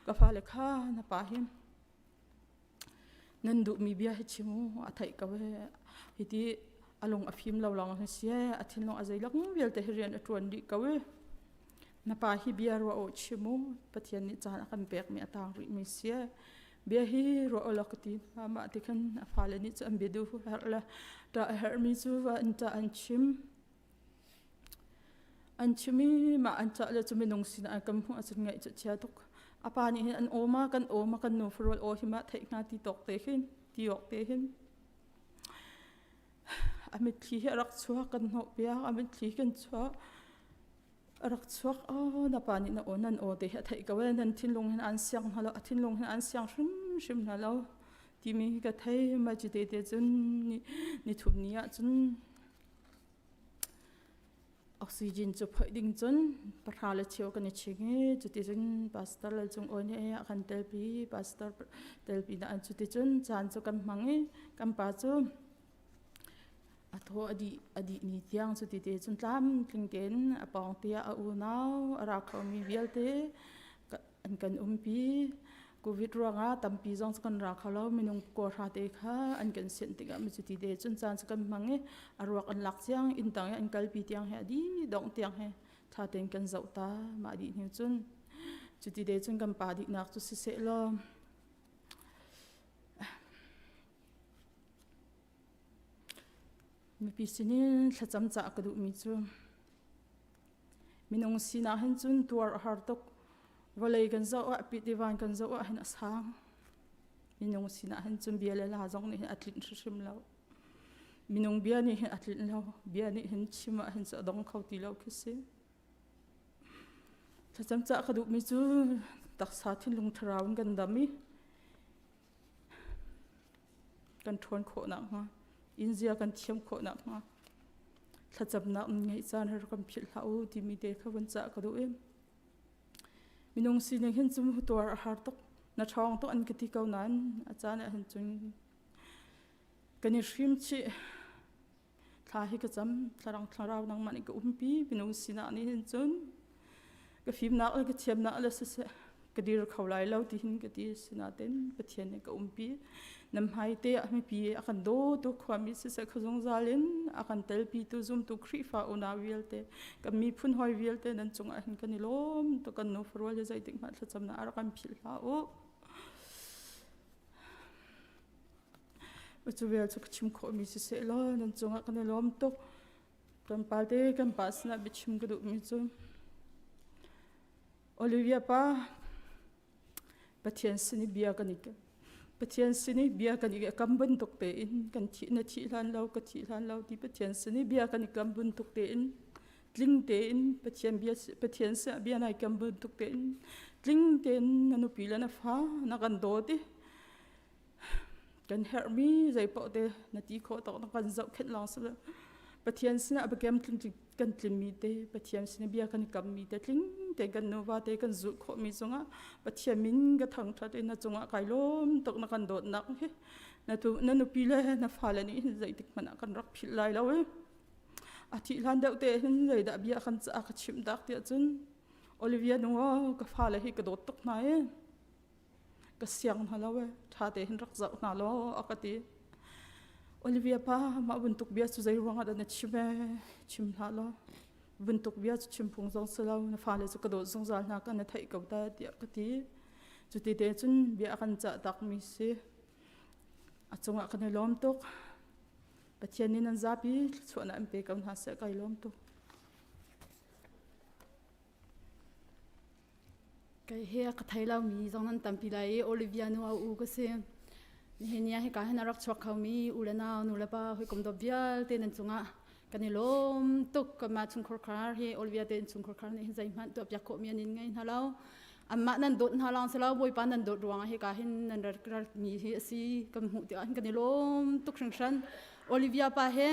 ka fale kha na pa hi nan duhmi bia hi chim u a theih ko he hiti a lung a fim lo lawng hi si a thinlung a zeilak vialte hi rian a ṭuan dih ko i Na pa hi bia ruah awh chim u. Pathian nih caan a kan pekmi a tang rihmi si. Bia hi ruah awh law ka ti hna. Mah ti khan a fale nih cu an bia duh herh le ṭah a herhmi cu va an ṭah an chim. An chim i mah an cah le cu minung sinah an kan hmuh ahcun ngaih cu chia tuk. A pa nih hin an aw ma kan aw ma kan nu farual aw hi ma theih hnga ti tawk te hin ti awk te hin a mitthli hi a rak chuak kan hnawh piak a mitthli kan chuak A rak chuak aw na pa nih na aw nan aw te hi a theih ko ee nan thinlung hin an siang hna lo a thinlung hin an siang hrimhrim hna lo timi hi ka thei mah cu te te cun ni ni thum ni ah cun oxygen cu phoih ding cun pahra le cheu kan i ching i cuti cun pastor Lal Cung Awi nih a kan telpi pastor telpi na an cuti cun caan cu kan hmang i kan pa cu A thaw a dih a dih ni tiang cuti te cun tlamtling tein a pawng te ah a unau a ra khomi vialte an kan umpi. Covid ruangah tampi zong cu kan ra kho lo. Minung kawhra te kha an kan sianh tikah mi cuti te cun caan cu kan hmang i a ruak an lak tiang inn tang i an kalpi tiang he a dih dongh tiang he ṭha tein kan zoh ta. Mah dih hnu cun cuti te cun kan pa dihnak cu siseh law Mipi sinin thlacam cah ka duhmi cu minung sinak hin cun tuar a har tuk. Vawlei kan zoh ah pit i van kan zoh ah hin a sang. Minung sinah hin cun bia le hla zong nih hin a tlinh hrimhrim lo. Minung bia nih hin a tlinh lo. Bia nih hin chim ah hin cu a dong kho ti lo khi si. Thlacam cah ka duhmi cu taksa thinlung thlarau in kan dam i kan ṭhawn khawh nakhnga inzia kan thiam khawh nakhnga thlacamnak ngeih caan har kan philh hlah u timi te kha vun cah ka duh i minung sining hin cum tuar a har tuk na ṭhawng tuk an ka ti ko nain a caan ah hin cun kan i hrim chih Thla hi ka cam, thlarang thlarau nangmah nih ka umpi, minung sinah nih hin cun ka fimnak le ka thiamnak le siseh ka dir kho lai lo ti hin ka ti sinain Pathian nih ka umpi. Nam hmai te ah mipi a kan dawtu khuami siseh kha zungzal in a kan telpitu zumtu Khrihfa unau vialte kan miphun hawi vialte nan cungah hin kan i lawm tuk kan nu farual hi zeitik hmanh thlacamnak a rak kan philh hlah u. Cu vial cu ka chim khawhmi siseh law nan cungah kan i lawm tuk. Tlawmpal te kan pa sinah biachim ka duhmi cu Olivia pa Pathian sin i bia kan i Pathian sin i bia kan i kam bantuk tein kan thih na thih hlan lo ka thih hlan lo ti Pathian sin i bia kan i kam bantuk tein tling tein Pathian bia Pathian sin bia nai kam bantuk tein tling tein na nupi le na fa na kan dawt i Kan herhmi zeipaoh te na ti khawh tawk na kan zohkhenh lawng si lo. Pathian sinah biakam tling kan tlinmi te, Pathian sinah bia kan kammi te tling te kan nuva te kan zulh khawhmi cungah Pathian min ka thangṭhat i na cungah kai lawm tuk na kan dawtnak hi na tu na nupi le na fale nih hin zeitik hmanh ah kan rak philh lai lo i a thih hlan deuh te hin zeidah bia kan caah ka chimh dak tiah cun Olivia nu ka fale hi ka dawt tuk hna i ka siang hna lo ee ṭha tein rak zoh hna law a ka ti. Olivia pa mah bantuk bia cu zei ruangah dah na chim ee chim hlah law bantuk bia cu chim phung zong si lo na fale cu ka dawt zungzal hna ka na theih ko ta tiah ka ti. Cuti te cun bia a kan cah takmi si. A cungah kan i lawm tuk. Pathian nih nan zapi thluachuahnak in pe ko hna seh kai lawm tuk. Kei he ka thei lomi zong nan tampi lai i Olivia nu a u ka si. Nihin ni ah hika hin a rak chuak khomi u le nau, nu le pa, hawikom dawt vialte nan cungah kan i lawm tuk. Kanmah chungkhar khar hi Olivia te chungkhar khar nih hin zeihmanh tuahpiak khawhmi an in ngei hna lo. Anmah nan dawt hna lawng si lo, Bawipa nan dawt ruangah hika hin nan rat mi hi a si. Kan hmuh tikah hin kan i lawm tuk hringhran. Olivia pa he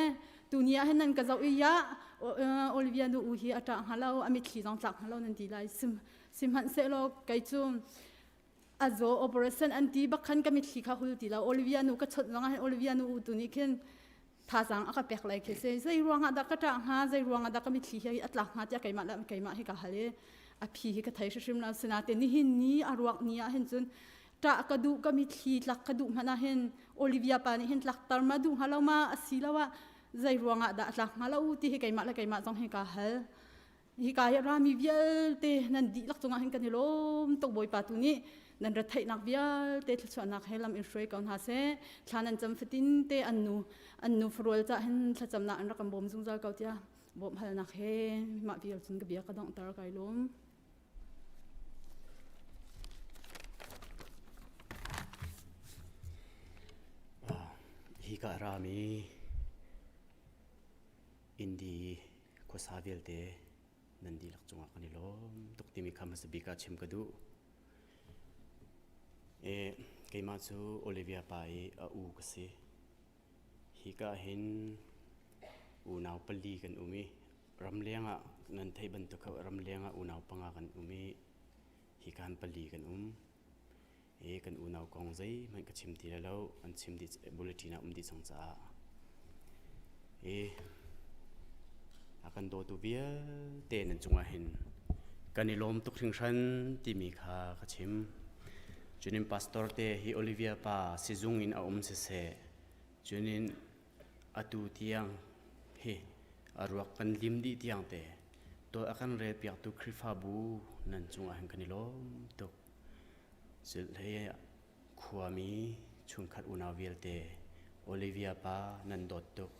tuni ah hin nan ka zoh i ya Olivia nu u hi a ṭah hnga lo a mitthli zong tlak hnga lo nan ti lai sihmanhsehlaw kei cu a zaw operation an ti bak khan ka mitthli kha hul ti lo Olivia nu ka chawnh zong ah hin Olivia nu u tu nih khin thazaang a ka pek lai khi si zei ruangah dah ka ṭah hnga zei ruangah dah ka mitthli hi a tlak hnga tiah keimah le keimah hi ka hal i a phi hi ka thei hrimhrim lo sinain nihin ni a ruak ni ah hin cun ṭah ka duh ka mitthli tlak ka duh hmanh ah hin Olivia pa nih hin tlakter ma duh hnga lo ma asiloah zei ruangah dah a tlak hnga lo ti hi keimah le keimah zong hi kaa hal. Hika hi rami vialte nan dihlak cungah hin kan i lawm tuk Bawipa tu nih nan retheihnak vialte thluachuahnak he lam in hruai ko hna seh. Thla nan cam fatin te an nu an nu farual cah hin thlacamnak an rak kan bawm zungzal ko tiah bawmh halnak he mah vial cun ka bia ka donghter kai lawm. Hika rami Indi khuasa vialte nan dihlak cungah kan i lawm tuk timi kha hmasa bik ah chim ka duh. E, keimah cu Olivia pa i a u ka si. Hika hin unau pali kan um i ramleng ah nan theih bantuk kha ramleng ah unau panga kan um i hika hin pali kan um. I kan unau kong zeihmanh ka chim ti lai lo an chim dih bulletin ah um dih cang caah. I a kan dawtu vialte nan cungah hin kan i lawm tuk hringhran timi kha ka chim. Cunin pastor te hi Olivia pa sizung in a um siseh, cunin atu tiang hi a ruak kan lim dih tiang te tawl a kan rel piaktu Khrihfabu nan cungah hin kan i lawm tuk. Zulhlei khuami chungkhat unau vialte Olivia pa nan dawt tuk.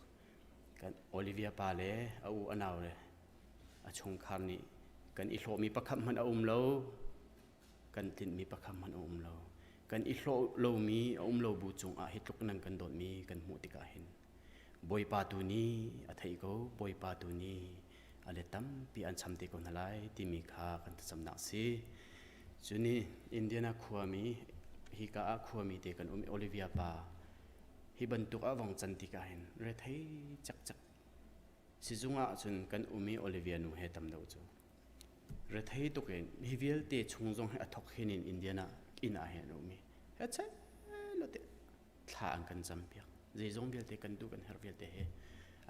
Kan Olivia pa le a u a nau le a chungkhar nih kan i hlawhmi pakhat hmanh a um lo. Kan tlinhmi pakhat hmanh a um lo. Kan i hlawh lomi a um lo bu cungah hi tluk nan kan dawtmi kan hmuh tikah hin Bawipa tu nih a theih ko, Bawipa tu nih a let tampi an cham te ko hna lai timi kha kan thlacamnak a si. Cuni Indiana khuami hika ah khuami te kan um i Olivia pa hi bantuk a vong can tikah hin rethei cekcek sizung ah cun kan um i Olivia nu he tam deuh cu rethei tuk in hi vialte chung zong hi a thok hin in Indiana inn ah hin an um i he che lo te thla an kan cam piak zeizong vialte kan duh kan herh vialte he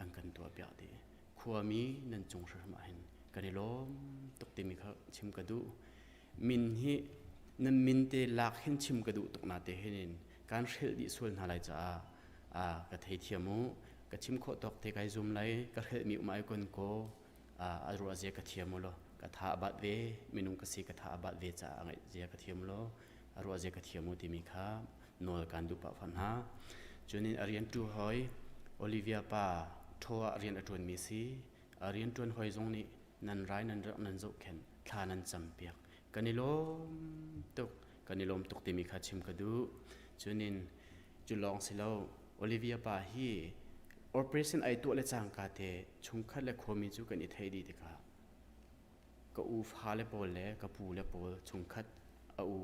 an kan tuah piak dih khuami nan cung hrim ah hin kan i lawm tuk timi kha chim ka duh min hi nan min te lak hin chim ka duh tuk na te hin in kan hrelh dih sual hna lai caah a ka theithiam u ka chim khawh tawk te kai zum lai ka hrelh mi um ai kon ko a ruah zia ka thiam u law ka tha a bat ve minung ka si ka tha a bat ve caah a ngaih zia ka thiam law a ruah zia ka thiam u timi kha nawl kan duh pah fawn hna cunin a rian tu hoi Olivia pa tho ah rian a ṭuan mi si a rian ṭuan hoi zong nih nan rai nan rak nan zohkhenh thla nan cam piak kan i lawm tuk kan i lawm tuk timi kha chim ka duh cunin cu lawng si lo Olivia pa hi operation ai tuah le cangka te chungkhat le khuami cu kan i theih dih tikah ka u fale pawl le ka pu le pawl chungkhat a u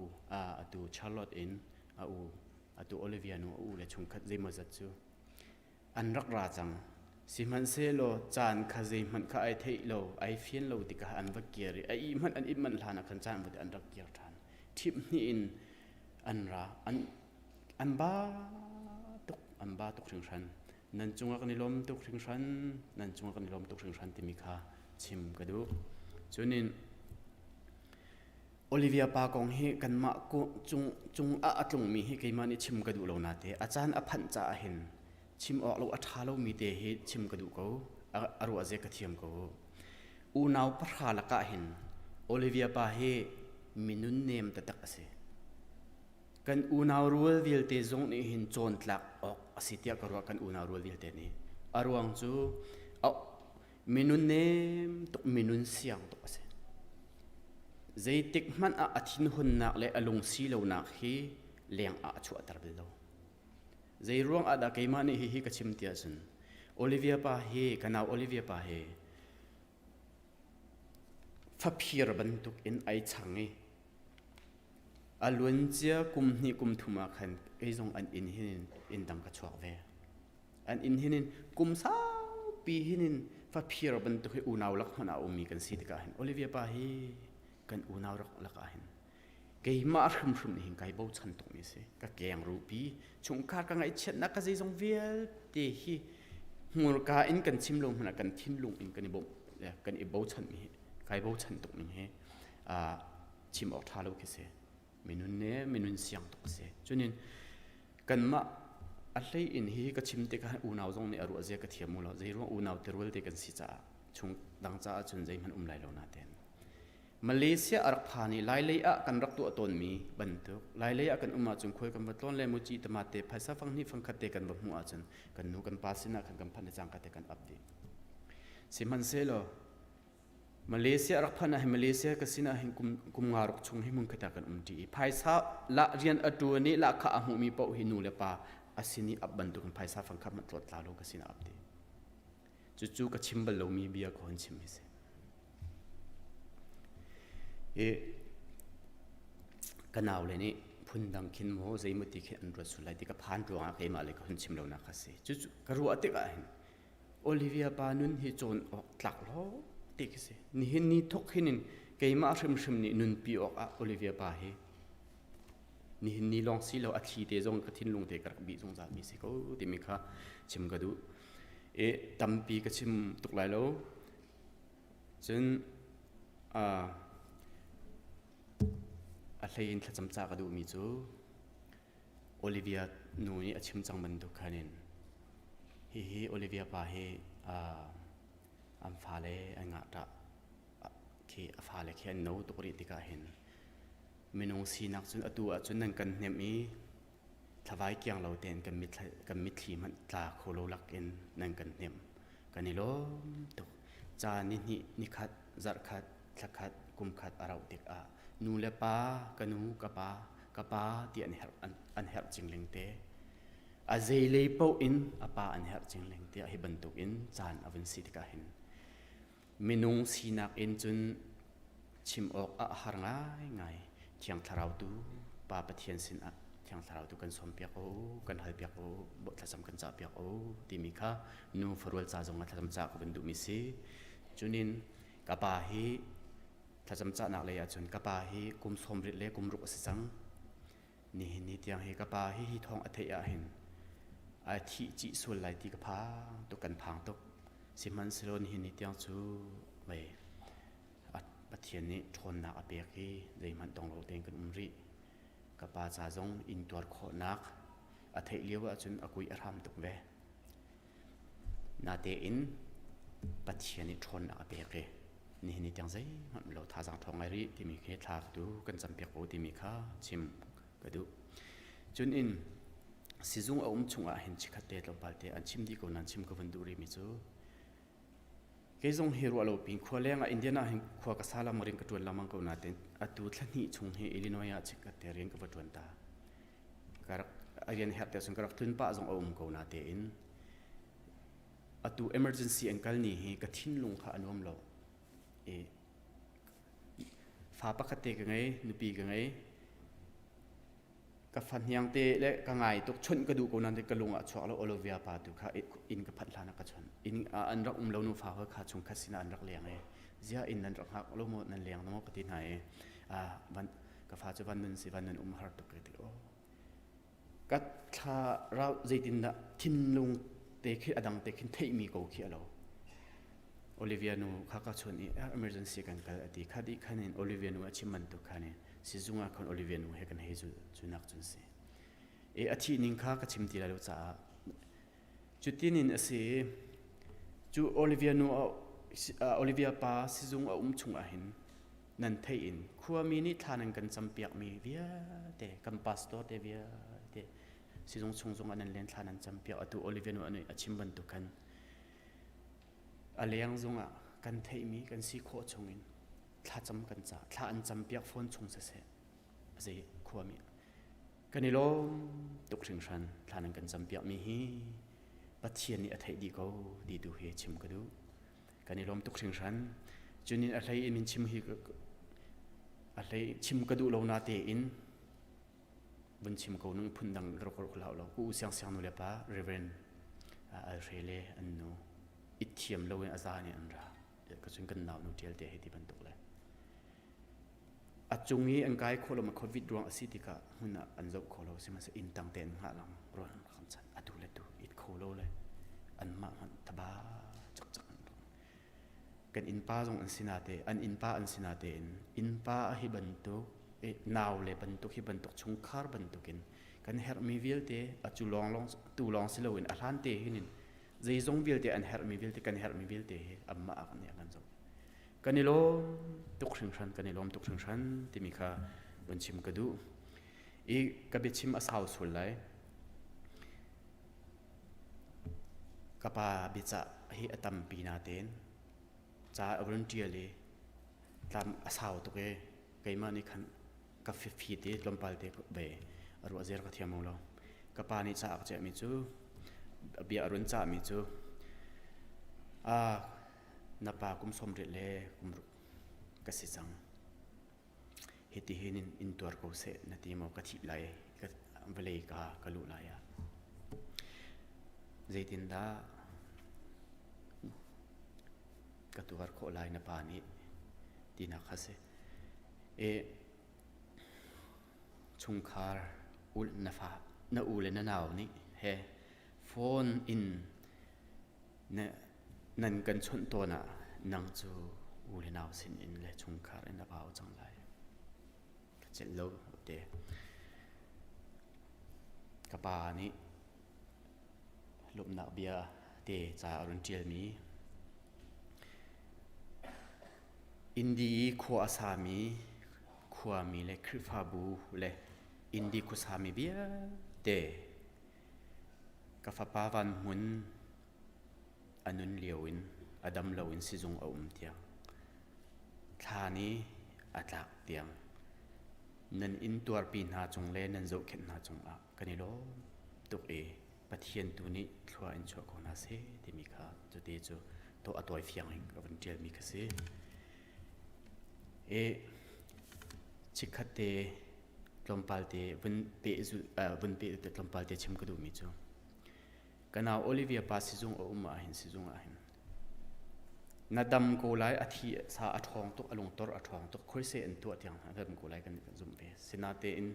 atu Charlotte in a u atu Olivia nu a u le chungkhat zeimawzat cu an rak ra cang sihmanhsehlaw caan kha zeihmanh kha ai theih lo ai fian lo tikah an va kir i a ih hmanh an ih manh hlan ah khan caan va an rak kir ṭhan ṭhip hnih in an ra an an ba tuk an ba tuk hringhran nan cungah kan i lawm tuk hringhran nan cungah kan i lawm tuk hringhran timi kha chim ka duh cunin Olivia pa kong hi kanmah cung cung ah a tlungmi hi keimah nih chim ka duh lo nate a caan a phanh caah hin. Chim awk lo a ṭha lomi te hi chim ka duh ko. A ruah zia ka thiam ko. Unau pahra lakah hin Olivia pa hi minun nem taktak a si. Kan unau rual vialte zong nih hin cawn tlak awk a si tiah ka ruah kan unau rual vialte nih. A ruang cu minun nem tuk minun siang tuk a si. Zeitik hmanh ah a thinhunnak le a lungsi lonak hi leng ah a chuahter bal lo. Zei ruang ah dah keimah nih hihi ka chim tiah cun Olivia pa hi ka nau Olivia pa hi faphir bantuk in ai chang i a luancia kum hnih kum thum ah khan kei zong an inn hin inn dang ka chuak ve. An inn hin in kum saupi hin in faphir bantuk hi unau lak hmanh ah a ummi kan si tikah hin Olivia pa hi kan unau rak lakah hin keimah hrimhrim nih hin kai bochan tukmi a si. Ka keng rupi chungkhar ka ngaihchiatnak ka zeizong vialte hi hmurka in kan chim lo hmanh ah kan thinlung in kan i bawmh kan i bochan mi kai bochan tuk ning hi chim awk ṭha lo khi si. Minun ne minun siang tuk si. Cunin kanmah a hlei in hi ka chim tikah unau zong nih a ruah zia ka thiam mu lo. Zei ruang unau terual te kan si caah chung dang caah cun zeihmanh um lai lo natein. Malaysia a rak phan i Lailei ah kan rak tuah tawnmi bantuk Lailei ah kan um ahcun khuai kan va tlawn le muci tamate phaisa fanghnih fangkhat te kan va hmuh ahcun kan nu kan pa sinah khan kan phanh le cangka te kan ap dih. Sihmanhsehlaw Malaysia rak phanh ah hin Malaysia ka sinah hin kum kum nga ruk chung hi hmun khat ah kan um ṭi i phaisa la rian a ṭuan i lahkhah a hmuhmi paoh hi nu le pa a sin i ap bantukin phaisa fangkhat hmanh tlawt tla lo ka sinah ap ti. Cucu ka chim bal lomi bia ka hun chim hi si. I ka naule nih phundang khin maw zeimaw ti khin an ruat sual lai ti ka phan ruangah keimah le ka hun chim lonak kha si. Cucu ka ruah tikah hin Olivia pa nun hi cawn awk tlak lo ti khi si. Nihin ni thok hin in keimah hrimhrim nih nunpi awk ah Olivia pa hi nihin ni lawng si lo a thli te zong ka thinlung te ka rak bih zungzal mi si ko timi kha chim ka duh. E tampi ka chim tuk lai lo. Cun a hlei in thlacam ca ka duhmi cu Olivia nu nih a chim cang bantuk khan in hihi Olivia pa hi an fale an ngahṭah khi a fale khi an no tuk rih tikah hin minung sinak cun atu ahcun nan kan hnemh i thlavai kiang lo tein kan mitthli, kan mitthli hmanh tla kho lo lakin nan kan hnemh kan i lawm tuk ca ni hnih ni khat zarh khat thla khat kum khat a rauh tikah nu le pa ka nu ka pa ka pa ti an herh an, an herh cingling te a zeilei paoh in a pa an herh cingling tiah hi bantuk in caan a vun si tikah hin minung sinak in cun chim awk a har ngaingai thiang thlarau tu pa pathian sinah thiang thlarau tu kan sawmpiak o kan halpiak o thlacam kan cahpiak o timi kha nu farual ca zong ah thlacam cah ka van duhmi si cunin ka pa hi thlacam cahnak lei ahcun ka pa hi kum sawmrit le kum ruk a si cang nihin ni tiang hi ka pa hi hi thawng a theih ah hin a thih cih sual lai ti ka phang tuk kan phang tuk sihmanhsehlaw nihin ni tiang cu mei Pathian nih ṭhawnnak a pek i zeihmanh tong lo tein kan um rih ka pa ca zong intuar khawhnak a theih lio ahcun a kui a hram tuk ve Natein Pathian nih ṭhawnnak a pek i nihin ni tiang zeihmanh lo thazaang ṭhawng ngai rih timi khi thla tu kan campiak ko timi kha chim ka duh. Cun in sizung a um chungah hin chikkhat te tlawmpal te an chim dih ko nan chim ka vun duh rihmi cu kei zong hi ruah lo pin khua leng ah Indiana hin khua ka sa lam rian ka ṭuan lengmang ko nain atu thla hnih chung hi Illinois ah chikkhat te rian ka va ṭuan ta. Ka rak a rian herh te cun ka rak tlun pah zong a um ko natein atu emergency an kal ni hi ka thinlung kha a nuam lo i fa pakhat te ka ngei nupi ka ngei ka fa hniang te le ka ngai tuk chawnh ka duh ko nain ka lung ah chuak lo Olivia pa tu kha inn ka phanh hlan ah ka chawnh inn an rak um lo nu fa hoi kha chung khat sinah an rak leng i zia inn nan rak hngak lo maw nan leng maw ka ti hna i van ka fa cu van nun si van nun um har tuk ka ti o ka thla rau zeitindah thinlung te khi adang te khin theihmi ko khi alo Olivia nu kha ka chun i emergency kan kal ati kha di khan in Olivia nu a chim man tu khan in sizung ah khan Olivia nu he kan hei zu cu nak cun si e a thi ning kha ka chim ti lai lo caah. Cutin in a si i cu Olivia nu Olivia pa sizung a um chung ahhin nan theih in khuami nih thla nan kan campiakmi vialte kan pastor te vialte sizung chung zongah nan len thla nan campiak atu Olivia nu a chim bantuk khan a leng zongah kan theihmi kan si khawh chungin thlacam kan ca thla an campiak fawn chung siseh zei khuami kan i lawm tuk hringhran thla nan kan campiakmi hi Pathian nih a theih dih ko ti tu hi chim ka duh kan i lawm tuk hringhran cunin a hlei in min chim hi a hlei chim ka duh lo na tein vun chim ko nung phun dang rak rak hlau lo ku siang siang nu le pa Reverend Alhre le an nu it thiam lo in a za nih an ra ka cun kan nau nu tial te hi ti bantuk le a cung i an kai kho lo ma covid ruang a si tikah hmun ah an zoh kho lo sihmanhsehlaw inn tang te an hngah lang rawl an rak chan atu le tu it kho lo le anmah hmanh taba cakcak an rong kan innpa zong an si nate an innpa an si nate in innpa hi bantuk nau le bantuk hi bantuk chungkhar bantukin kan herhmi vialte a cu lawng lawng tu lawng si loin a hlan te hin in zeizong vialte an herhmi vialte kan herhmi vialte hi anmah ah kan kan zoh kan i lawm tuk hringhran kan i lawm tuk hringhran timi kha vun chim ka duh i ka biachim a sau sual lai ka pa biacah hi a tampi natein ca a vun ṭial i tlam a sau tuk i keimah nih khan ka fifi te tlawmpal te ve a ruah zer ka thiam lo ka pa nih ca a ka ciahmi cu bia a run cahmi cu a na pa kum 80 le kum ruk ka si cang hiti hin in in tuar ko seh na ti maw ka thih lai ka vawlei ka ka luh lai ah zeitindah ka tuar khawh lai na pa nih tinak kha si e chungkhar ul na fa na u le na nau nih he phone in na nan kan chawnh tawn ah nang cu u le nau sin in le chungkhar in a vau cang lai ka celh lo te ka pa nih lawmhnak bia te ca a run ṭialmi Indi i khua a sami khuami le Khrihfabu le Indi khuasami vialte ka fapa Van Hmun a nun lio in a dam loin sizung a um tiang thla ni a tlak tiang nan inn tuarpi hna cung le nan zohkhenh hna cungah kan i lawm tuk i Pathian tu nih thlua in chuah ko hna seh timi kha cuti cu to a tawi fiang in ka vun ṭialmi kha si. E chikkhat te tlawmpal te vun pe vun pe te tlawmpal te chim ka duhmi cu ka nau Olivia pa sizung a um ah hin sizung ah hin na dam ko lai a thi sa a ṭhawng tuk a lungtor a ṭhawng tuk khuaise an tuah tiang a dam ko lai kan zumh ve sinatein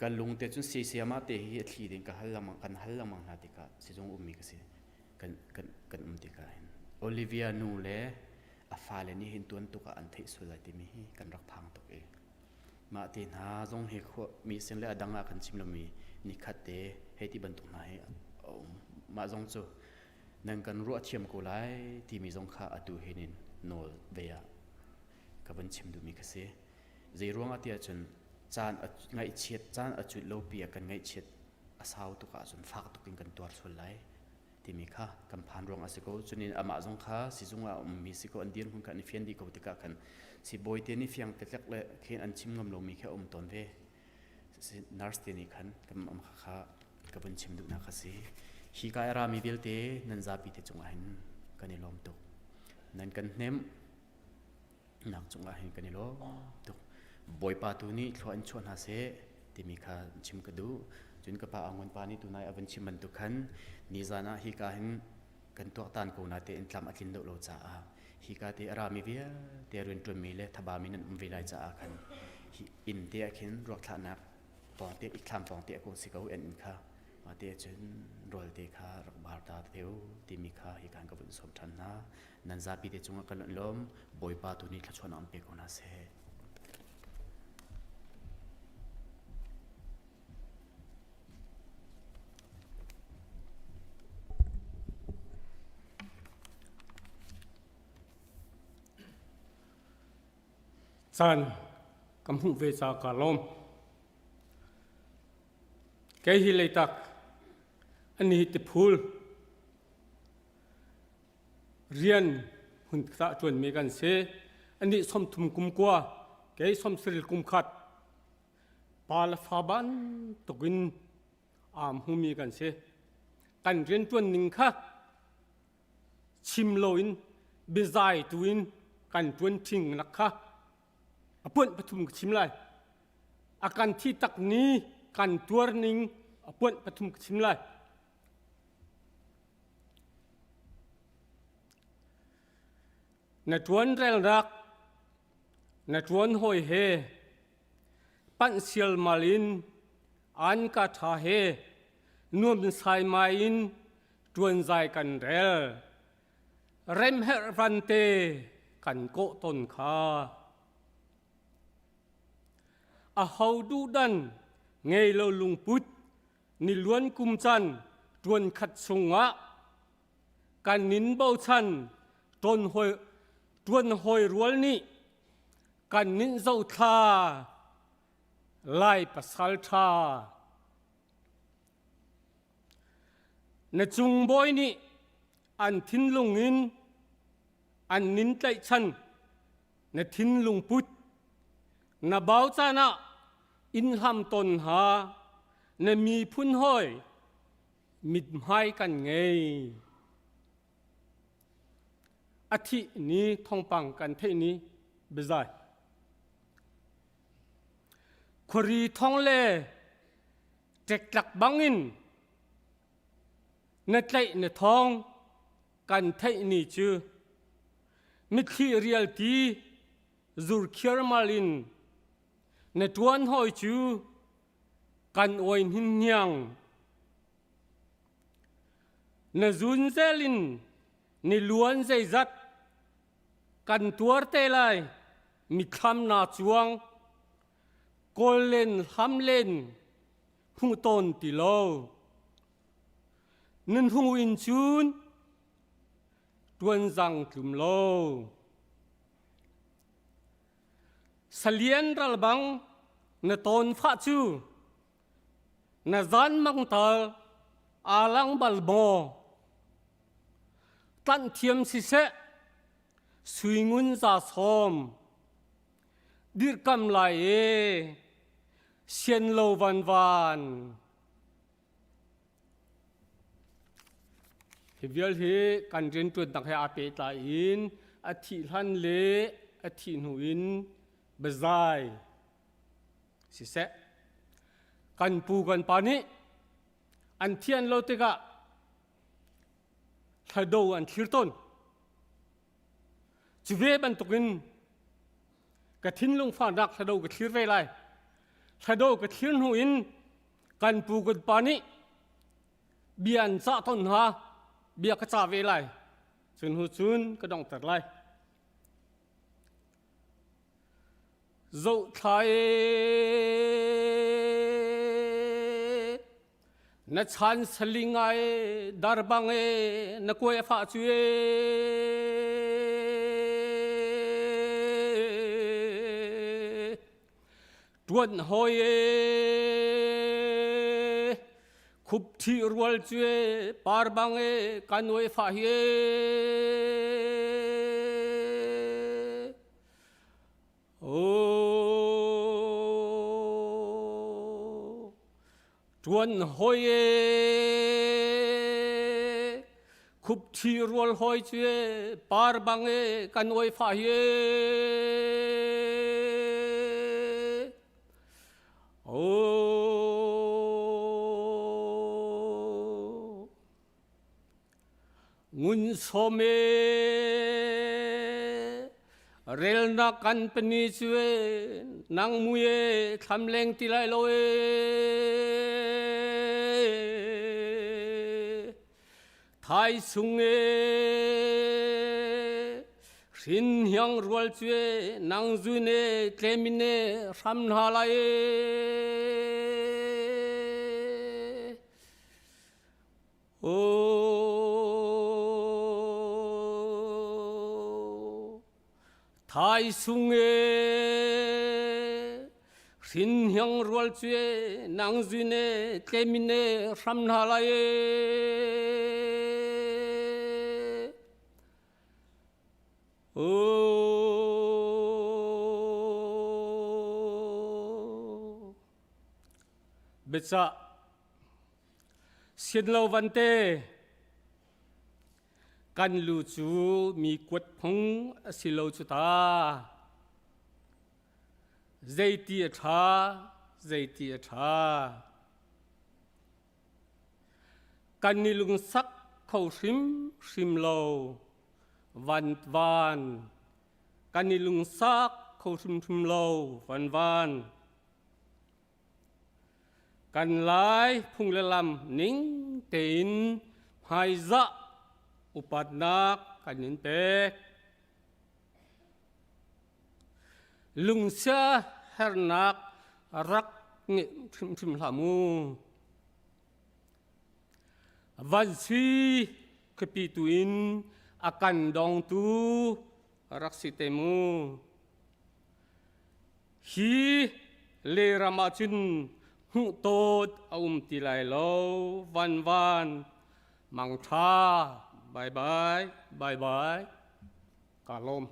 Kan lungte cun siasiamah te hi a thli ding ka hal lengmang kan hal lengmang hna tikah sizung ummi ka si kan kan kan um tikah hin Olivia nu le a fale nih hin tuan tuk ah an theih sual lai timi hi kan rak phang tuk i mah te hna zong hi khua mi sin le a dang ah kan chim lomi nikhat te hei ti bantuk hna hi a um mah zong cu nan kan ruah thiam ko lai timi zong kha atu hin in nawl ve ah ka vun chim duhmi ka si Zei ruangah tiah cun caan a ngaihchiat caan a cut lo pi ah kan ngaihchiat a sau tuk ahcun fak tuk in kan tuar sual lai timi kha kan phan ruang a si ko. Cunin amah zong kha sizung ah a ummi si ko an dirhmun kha an i fian dih ko tikah khan sibawi te nih fiang tetlek le khin an chim ngam lomi khi a um tawn ve. Nurse te nih khan kan kha ka vun chim duhnak a si. Hi ka i rami vialte nan zapi te cungah hin kan i lawm tuk. Nan kan hnemh nak cungah hin kan i lawm tuk. Bawipa tu nih thlua in chuah hna seh timi kha chim ka duh. Cun ka pa Angon pa nih tunai a van chim bantuk khan nizan ah hika hin kan tuaktan ko na tein tlam a tlin deuh lo caah hika te a rami vialte rianṭuanmi le thabami nan um ve lai caah khan hi inn te ah khin ruak thlahnak pawng te ikthlam pawng te a ko si ko en in kha mah te cun rawl te kha rak bar ta te u timi kha hi kan ka vun sawm ṭhan hna nan zapi te cungah kan lawm Bawipa tu nih thluachuahnak an pe ko hna seh. Caan ka hmuh ve ca ka lawm. Kei hi Leitak, ani hi Tiphul. Rian hun tah ṭuanmi kan si. Anih 30 kum kua, kei 90 kum khat. Pa le fa bantukin aa hmumi kan si. Kan rianṭuan ning kha chim loin biazai tu in kan ṭuan ṭhing nak kha a puanh pathum ka chim lai. A kan thi tak ni kan tuar ning a puanh pathum ka chim lai. Na ṭuan relnak na ṭuan hawi he panh sialmal in an ka ṭha he nuam saimai in ṭuanzai kan rel. Remherh vante kan kawh ton kha. Aho duhdan ngei lo lungput ni luan kum can ṭuan khat chungah kan nin bochan ṭuan hawi rual nih kan nin zohthla Lai pasal ṭha. Na cung bawi nih an thinlung in an nin tlaihchan na thinlung put na bau caan ah inn hlam ton ha na miphun hawi mithmai kan ngei. A thih ni thawngpang kan theih ni biazai. Khuari thong le ṭektlak bangin na tlaih na thawng kan theih ni cu mitthli rialti zurkhiarmal in na ṭuan hawi cu kan oi hninhniang. Na zunzel in ni luan zeizat kan tuar te lai mithlam na cuang kawl len hlam len hmuh tawn ti lo nan hung in cun tuanzang tlum lo salian ral bang na tawn fah cu Na zan mang tal aa lang bal maw? Tlanh thiam siseh, sui ngun za sawm, dirhkam lai e, sian lo van van. Hi vial hi kan rianṭuannak he aa pehtlai in a thih hlan le a thih hnu in biazai siseh kan pu kan pa nih an thian lo tikah thlado an thlir tawn. Cu ve bantukin ka thinlung fahnak thlado ka thlir ve lai. Thlado ka thlir hnu in kan pu kan pa nih bia an cah tawn hna, bia ka cah ve lai. Cun hnu cun ka donghter lai. Zohthla e na chan saling ai darbang e na kuai a fah cu e tuan hoi e khup thi rual cu e par bang e kan oi fah hi e Ṭuan hoi e, khupṭhi rual hoi cu e, par bang e, kan oi fa hi e. Ngun sawm e, relnak kan pani cu e, nang mui e, thlam leng ti lai lo e. Thai sung e, hrin hiang rual cu e, nang zun e, tlemin e, hram hna lai e. Thaisung e hrin hiang rual cu e nang zun e tlemin e hram hna lai e. Biacah Sian lo vante kan lu cu mi kuat phung a si lo cu ta. Zeiti a ṭha, zeiti a ṭha. Kan i lungsak kho hrimhrim lo. Van van. Kan i lungsak kho hrimhrim lo. Van van. Kan Lai phung le lam ning tein hmaizah upatnak kan in pek. Lungsia hernak rak ngeih hrimhrim hlah mu. Van si khuapi tu in a kan dongtu rak si te mu. Hi leram ah cun hmuhtawt a um ti lai lo. Van van mangṭha bye bye bye bye ka lawm.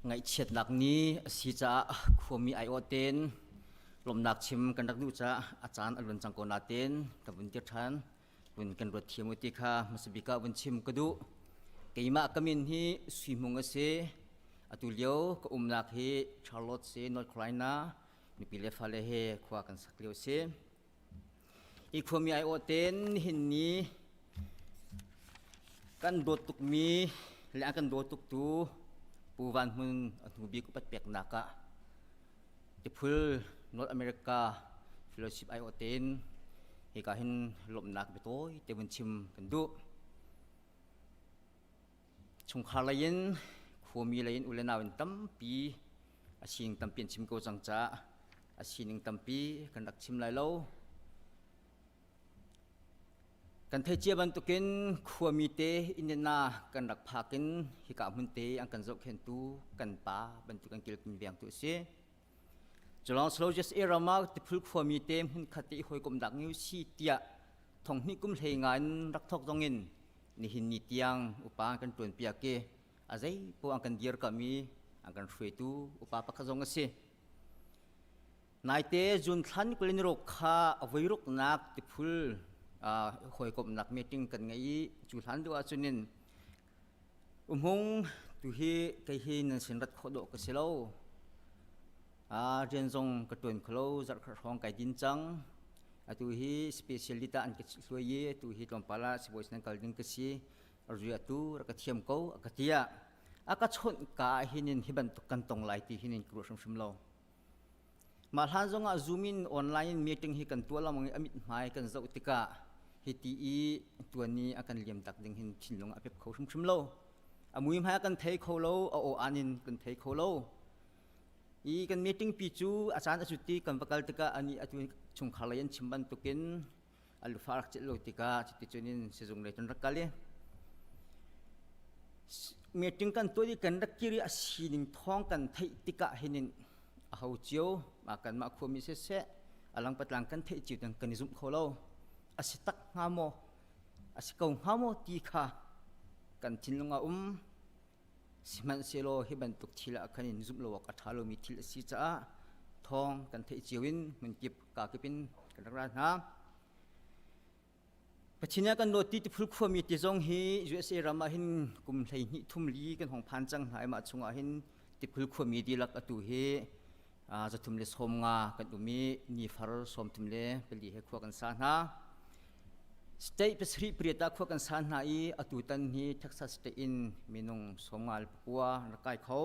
Ngaihchiatnak ni a si caah khuami aiawh tein lawmhnak chim kan rak duh caah a caan a luan cang ko nain ka vun tir ṭhan. Vun kan ruat thiam u ti kha hmasa bik ah vun chim ka duh. Keimah ka min hi Sui Hmung a si. Atu lio ka umnak hi Charlotte si North Carolina nupi le fale he khua kan sak lio a si. Hi khuami aiawh tein nihin ni kan dawt tukmi le an kan dawt tuktu Pu Van Hmun a hnu bik upat peknak ah Tiphul North America Fellowship aiawh tein hika hin lawmhnak biatawi te vun chim kan duh. Chungkhar lei in khuami lei in u le nau in tampi a sining tampi an chim ko cang caah a sining tampi kan rak chim lai lo. Kan theih cia bantukin khuami te Indiana kan rak phak in hika hmun te an kan zohkhentu kan pa bantuk an kilkin vengtu a si. Culawng Sloges ram ah tiphul khuami te hmun khat te i hawikomhnak ngiu si tiah thonghnih kum hlei nga in rak thawk zong in nihin ni tiang upa an kan ṭuan piak i a zei poah an kan dirkamh i an kan hruaitu upa pakhat zong a si. Naite June thla ni 26 kha a voiruknak tiphul hawikomhnak meeting kan ngei i cu hlan deuh ahcun in umhung tu hi kei hi nan sin rat khawh dawh ka si lo. Rian zong ka ṭuan kho zarhkhat hrawng kai din cang. Atu hi specialist ah an ka hluai i atu hi tlawmpal ah sibawi sin kal ding ka si. Rui atu rak ka thiam ko a ka tiah. A ka chawnh ka ah hin in hi bantuk kan tong lai ti hin in ka ruah hrimhrim lo. Mah hlan zongah Zoom in online in meeting hi kan tuah lengmang i a mithmai kan zoh tikah hiti i tuan i a kan liam tak ding hin thinlung a pep kho hrimhrim lo. A muihmai a kan thei kho lo, a aw an in kan thei kho lo. I kan meeting pi cu a caan a cut i kan va kal tikah ani atu chungkhar lei an chim bantukin a lufa rak celh lo tikah cuticun in sizung lei cun rak kal i meeting kan tuah i kan rak kir i a sining thawng kan theih tikah hin in a ho cio ma kanmah khuami siseh alang patlang kan theih cio kan i zumh kho lo a si tak hnga maw a si ko hnga maw ti kha kan thinlung ah um Sihmanhsehlaw hi bantuk thil ah khan in zumh lo awk a ṭha lomi thil a si caah thawng kan theih cio in hmunkip kakip in kan rak ra hna. Pathian ah kan dawt ti tiphul khuami ti zong hi USA ram ah hin kum 12 thum li kan hong phan cang hna i mah chungah hin tiphul khuami dihlak atu hi 350 kan um i nifar 34 he khua kan sa hna. State pasarih pariat ah khua kan sa hna i atutan hi Texas state in minung 59 rak kai kho.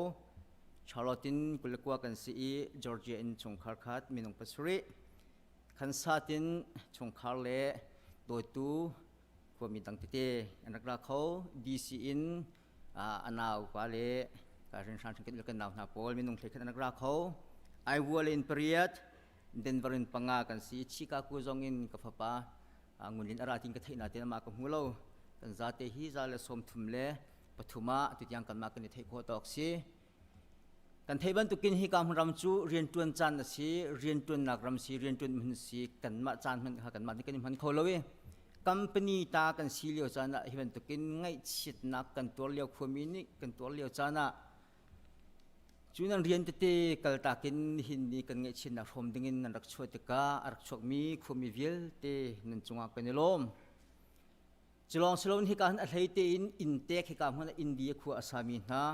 Charlotte in 29 kan si i Georgia in chungkhar khat minung pasarih. Khan satin chungkhar le dawtu khuami dang tete an rak ra kho. DC in a nau pa le rin hran kan kan nau hna pawl minung hlei khat an rak ra kho. Aiwal in pariat, Denver in panga kan si. Chicago zong in ka fapa ngunlin ara tin ka theih na ten ama ka hmu lo. Kan zate hi za le som thum le pathum ah tutiang kanmah kan i theih khawh tawk si. Kan theih bantukin hi ka ram cu rianṭuan caan a si, rianṭuannak ram si, rianṭuan hmun si, kanmah caan hman kha kanmah nih kan i hman kho lo i company ta kan si lio caan ah hi bantukin ngaihchiatnak kan tuar lio khuami nih kan tuar lio caan ah cu nan rian tete kaltak in nihin ni kan ngaihchiatnak hrawm dingin nan rak chuah tikah a rak chuakmi khuami vialte nan cungah kan i lawm. Culawng siloin hika hin a hlei tein inntek hika hmun ah India khua a sami hna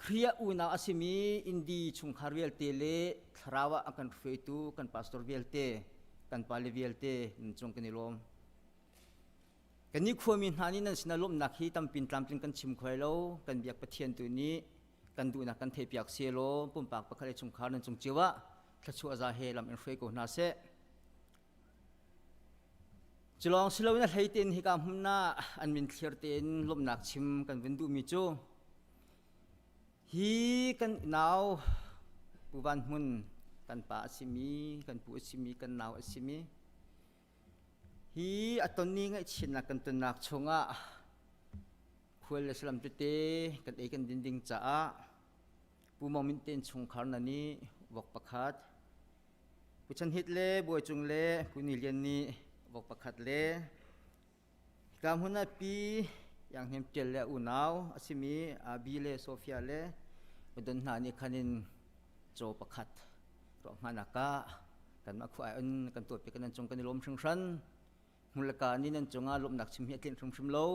Khrih unau a simi Indi chungkhar vialte le thlarau ah a kan hruaitu kan pastor vialte kan pale vialte nan cung kan i lawm. Kannih khuami hna nih nan sinah lawmhnak hi tampin tlamtling kan chim khuai lo kan biak Pathian tu nih kan duhnak kan theihpiak selaw pumpak pakhat le chungkhar nan cung cio ah thluachuah za he lam in hruai ko hna seh. Culawng siloin a hlei tein hika hmun ah an min thlir tein lawmhnak chim kan vun duhmi cu hi kan nau Pu Van Hmun kan pa a simi kan pu a simi kan nau a simi hi a tonni ngaihchiatnak kan tonnak chungah khual le salam tete kan ei kan din ding caah Pu Mong Min te chungkhar na nih vok pakhat Pu Chan Hit le Bawi Cung le Pu Ni Lian nih vok pakhat le hika hmun ah Pi Iang Hnem Ṭial le unau a simi Abi le Sofia le Don hna nih khan in caw pakhat ruah hmanak ah kanmah khua ai on kan tuahpiak kan cung kan i lawm hringhran. Hmulka nih nan cungah lawmhnak chim hi a tlinh hrimhrim lo.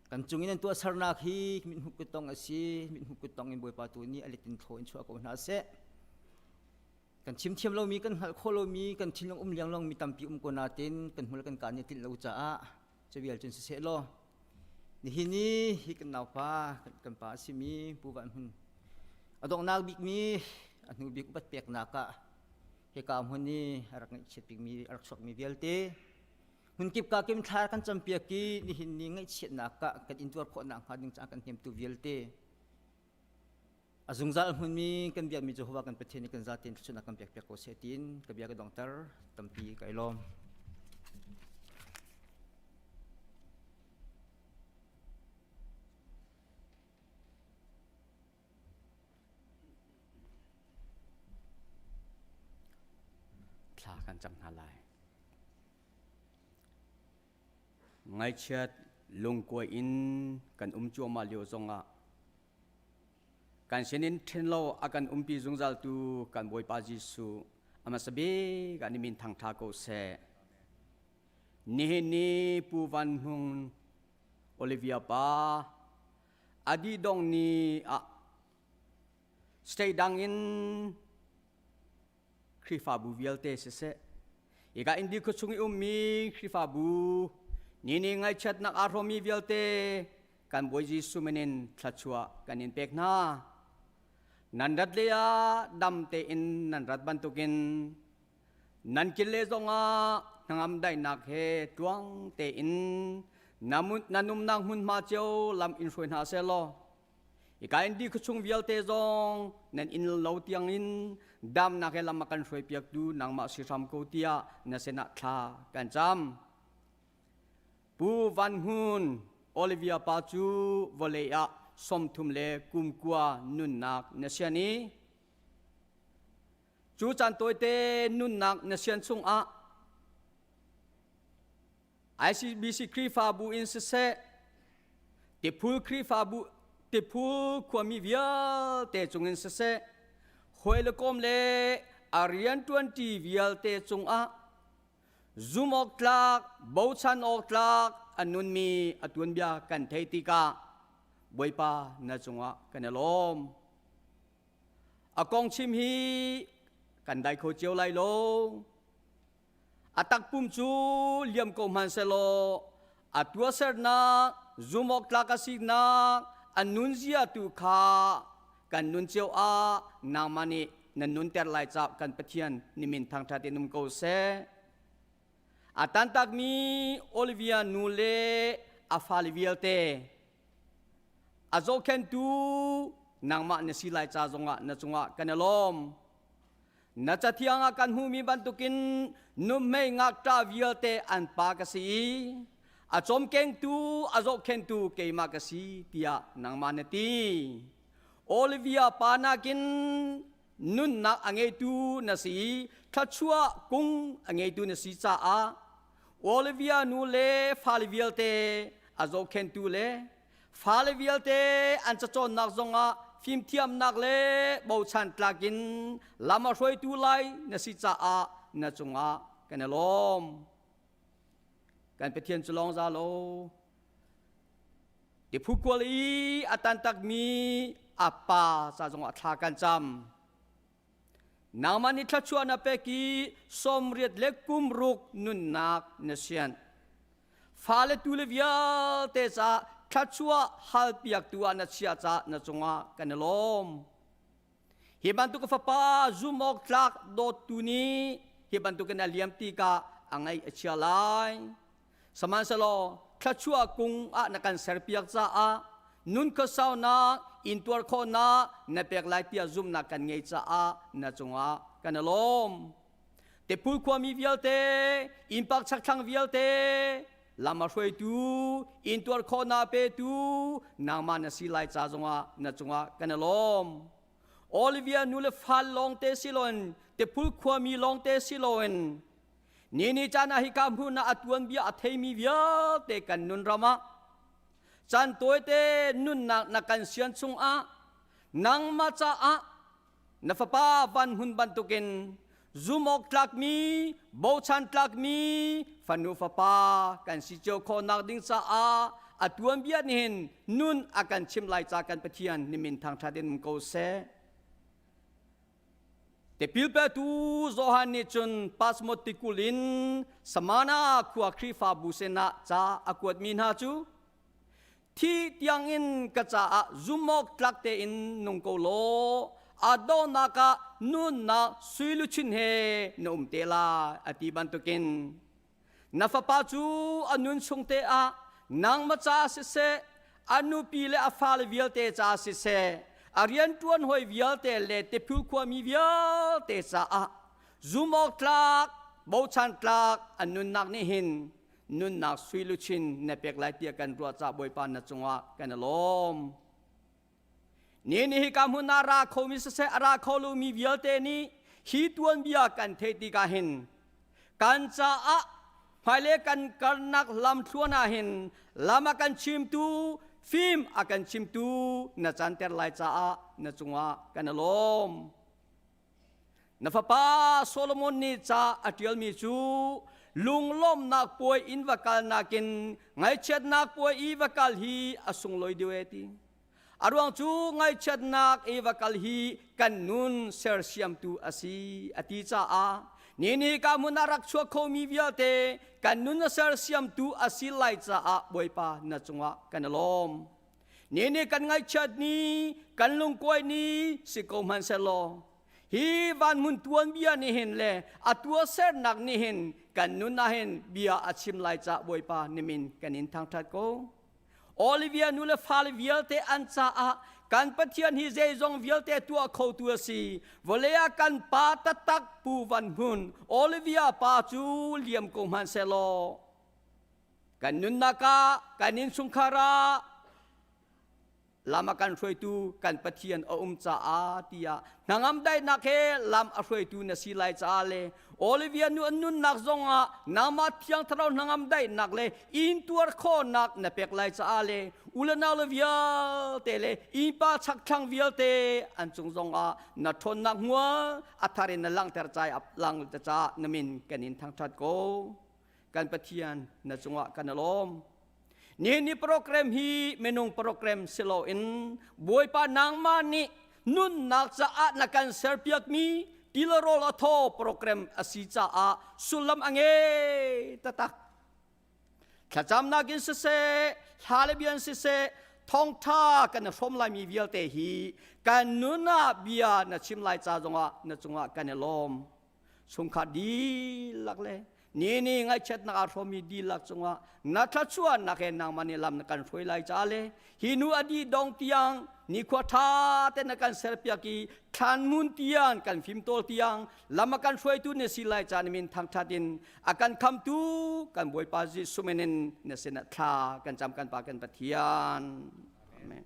Kan cung in an tuahsernak hi mithmuh kuttong a si. Mithmuh kuttong in Bawipa tu nih a let in thlaw in chuah ko hna seh. Kan chim thiam lomi, kan hngalh khawh lomi, kan thinlung um liangluang mi tampi um ko nain kan hmul kan kaa nih a tlinh lo caah cuvial cun siseh law nihin ni hi kan naupa kan pa a simi Pu Van Hmun a donghnak bikmi a hnu bik upat peknak ah hika hmun i a rak ngaihchiat bikmi a rak chuakmi vialte hmunkip ka kim thla kan campiak i nihin ni ngaihchiatnak ah kan intuar khawhnak hnga ding caah kan hnemtu vialte a zungzal hmunmi kan biakmi Jehovah kan Pathian nih kan zaten thluachuahnak kan pekpiak ko seh tiin ka bia ka dongter tampi ka i lawm. Thla kan cam hna lai. Ngaihchiat lungkuai in kan um cuahmah lio zongah kan sinin ṭhen lo a kan umpi zungzaltu kan Bawipa Jesuh a hmasa bik ah ni min thangṭha ko seh. Nihin ni Pu Van Hmung Olivia pa a dih dong ni ah state dang in Khrihfabu vialte siseh hika Indi khuachung i ummi Khrihfabu ni ni ngaihchiatnak aa hrawmmi vialte kan Bawi Jesuh min in thluachuah kan in pek hna. Nan rat le ah dam tein nan rat bantukin nan kil le zongah hnangam daihnak he tluang tein nan umnak hmunhma cio lam in hruai hna seh law hika in di khuachung vialte zong nan inn lo tiangin damnak he lam a kan hruaipiaktu nangmah si hram ko tiah na sinah thla kan cam. Pu Van Hmun Olivia pa cu vawlei ah 30 le kum kua nunnak na sian i Cu caan tawite nunnak na sian chungah ICBC Khrihfabu in siseh, Tiphul Khrihfabu Tiphul khuami vialte cungin siseh, hawi le kom le a rianṭuanṭi vialte cungah zum awk tlak, bochan awk tlak a nunmi a tuanbia kan theih tikah Bawipa na cungah kan i lawm. A kong chim hi kan dai kho cio lai lo. A takpum cu liam ko hmanhsehlaw a tuahsernak, zumawk tlak a sinak, a nunzia tu kha kan nun cio ah nangmah nih nan nunter lai ca kan Pathian nimin thangṭhat in um ko seh. A tantakmi Olivia nu le a fale vialte a zohkhenhtu nangmah na si lai ca zongah na cungah kan i lawm. Na cathiang ah kan hmuhmi bantukin nuhmei ngakṭah vialte an pa ka si i a cawmkengtu a zohkhenhtu keimah ka si tiah nangmah na ti. Olivia pa nakin nunnak a ngeitu na si i thluachuah kung a ngeitu na si caah Olivia nu le fale vialte a zohkhenhtu le fale vialte an cacawnnak zongah fimthiamnak le bochan tlak in lam a hruaitu lai na si caah na cungah kan i lawm. Kan Pathian cu lawng za lo. Tiphu kual i a tantakmi a pa ca zongah thla kan cam. Nangmah nih thluachuah na pek i sawmriat le kum ruk nunnak na sianh. Fale tu le vialte ca thluachuah halpiaktu ah na chiah ca na cungah kan i lawm. Hi bantuk fapa zum awk tlak dawttu nih hi bantukin a liam tikah a ngaih a chia lai. Sihmanhsehlaw thluachuah kung ah na kan serpiak caah nun khuasaunak intuar khawhnak na pek lai tiah zumhnak kan ngei caah na cungah kan i lawm. Tiphul khuami vialte, innpak chakthlang vialte, lam a hruaitu, intuar khawhnak petu nangmah na si lai ca zongah na cungah kan i lawm. Olivia nu le fal lawngte si loin Tiphul khuami lawngte si loin Ni ni caan ah hika hmun ah a tuanbia a theimi vialte kan nun ram ah caan tawite nunnak na kan sian chungah nangmah caah na fapa van hun bantukin zumawk tlakmi bochan tlakmi fanu fapa kan si cio khawhnak ding caah a tuanbia nih hin nun a kan chim lai ca kan Pathian nimin thangṭhat in um ko seh. Tipil petu Johan nih cun Pasmod tikulh in Samana khua Khrihfabu sinah ca a kuatmi hna cu thi tiangin ka caah zumawk tlak tein nung ko law a donghnak ah nunnak suiluchin he na um te lai a ti bantukin na fapa cu a nun chung te ah nangmah ca siseh a nupi le a fale vialte ca siseh a rianṭuan hawi vialte le tiphul khuami vialte caah zumawk tlak bochan tlak an nunnak nih hin nunnak sui luchin na pek lai tiah kan ruah ca Bawipa na cungah kan i lawm. Ni ni hi ka hmun ah ra khomi siseh a ra kho lomi vialte nih hi tuanbia kan theih tikah hin kan caah hmailei kan karnak lamthluan ah hin lam a kan chimtu fim a kan chimtu na canter lai caah na cungah kan i lawm. Na fapa Solomon nih ca a ṭialmi cu lunglawmhnak puai in va kal nakin ngaihchiatnak puai i va kal hi a sunglawi deuh e ti. A ruang cu ngaihchiatnak i va kal hi kan nun sersiamtu a si a ti caah ni ni ka hmun ah rak chuak khomi vialte kan nun a sersiamtu a si lai caah Bawipa na cungah kan i lawm. Ni nih kan ngaihchiat ni, kan lungkuai ni si ko hmanhsehlaw hi van hmun tuanbia nih hin le a tuahsernak nih hin kan nun ah hin bia a chim lai ca Bawipa nimin kan in thangṭhat ko. Olivia nu le fale vialte an caah kan Pathian hi zeizong vialte tuah khotu a si. Vawlei ah kan pa taktak Pu Van Hmun Olivia pa cu liam ko hmanhsehlaw kan nunnak ah kan innchungkhar ah lam a kan hruaitu kan Pathian a um caah tiah hnangam daihnak he lam a hruaitu na si lai caah le Olivia nu an nunnak zongah nangmah thiang thlarau hnangam daihnak le intuar khawhnak na pek lai caah le ulanau le vialte le innpa chakthlang vialte an cung zongah na ṭhawnnak hmual a thar in na langhter cai lang caah na min kan in thangṭhat ko. Kan Pathian na cungah kan i lawm. Nihin ni program hi minung program si loin Bawipa nangmah nih nunnak caah na kan serpiakmi tilarawl a thaw program a si caah sullam a ngei taktak. Thlacamnak in siseh, hla le bia in siseh, thawngṭha kan i hrawm laimi vialte hi Kan nun ah bia na chim lai ca zongah na cungah kan i lawm. Chungkhar dihlak le ni ni ngaihchiatnak aa hrawmmi dihlak cungah na thluachuahnak he nangmah nih lam na kan hruai lai ca le hi nu a dih dong tiang nikhua ṭha te na kan serpiak i thlanmun tiang kan fimtawl tiang lam a kan hruaitu na si lai ca na min thangṭhat in a kan khamtu kan Bawipa Jesuh min in na sinah thla kan cam kan Pa kan Pathian. Amen.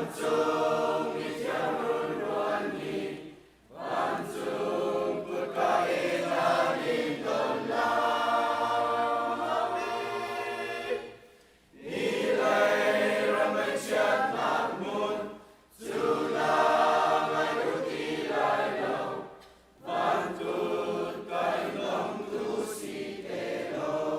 Vancung mithiang runrual nih vancung kutka in an in don lai. Ni lei ram ngaihchiatnak hmun cu na ngai duh ti lai lo. Van kutka in dongtu si te law.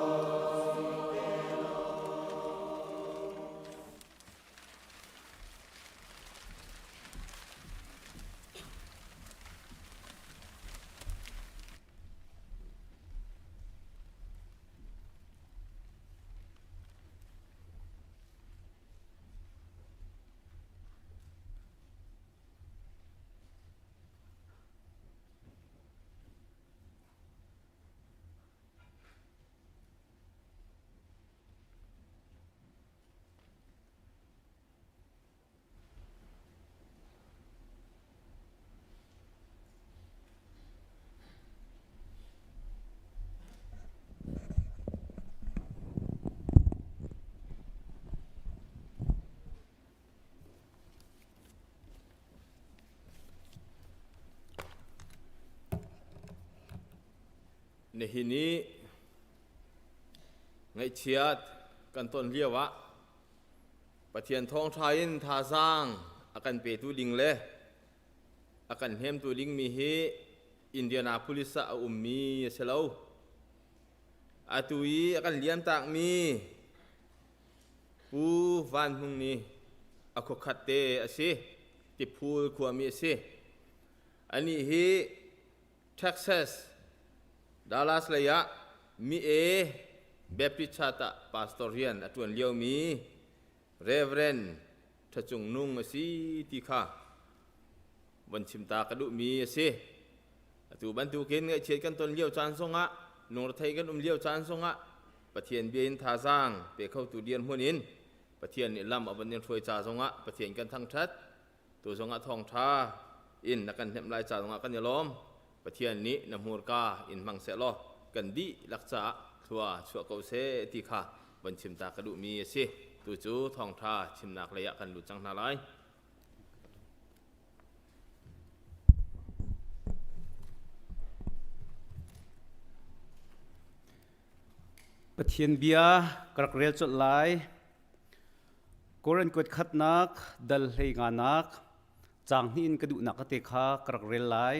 Nihin i ngaihchiat kan ton lio ah Pathian thawngṭha in thazaang a kan petu ding le a kan hnemtu dingmi hi Indianapolis ah a ummi a si lo. Atu i a kan liamtakmi Pu Van Hmung nih a khuakhat te a si. Tiphul khuami a si. Anih hi Texas, Dallas lei ah mi e Baptist Church ah pastor rian a ṭuan liomi Reverend Ṭha Cung Nung a si ti kha von chim ta ka duhmi a si. Atu bantukin ngaihchiat kan ton lio caan zongah lungrethei kan um lio caan zongah Pathian bia in thazaang pe khotu dirhmun in Pathian nih lam a von in hruai ca zongah Pathian kan thangṭhat. Tu zongah thawngṭha in na kan hnemh lai ca zongah kan i lawm. Pathian nih na hmurka in hmang seh law kan dihlak caah thlua chuah ko seh ti kha von chim ta ka duhmi a si. Tu cu thawngṭha chimnak lei ah kan lut cang hna lai. Pathian bia ka rak rel colh lai. Korin kuat khatnak dal hlei nganak caang hnih in ka duhnak te kha ka rak rel lai.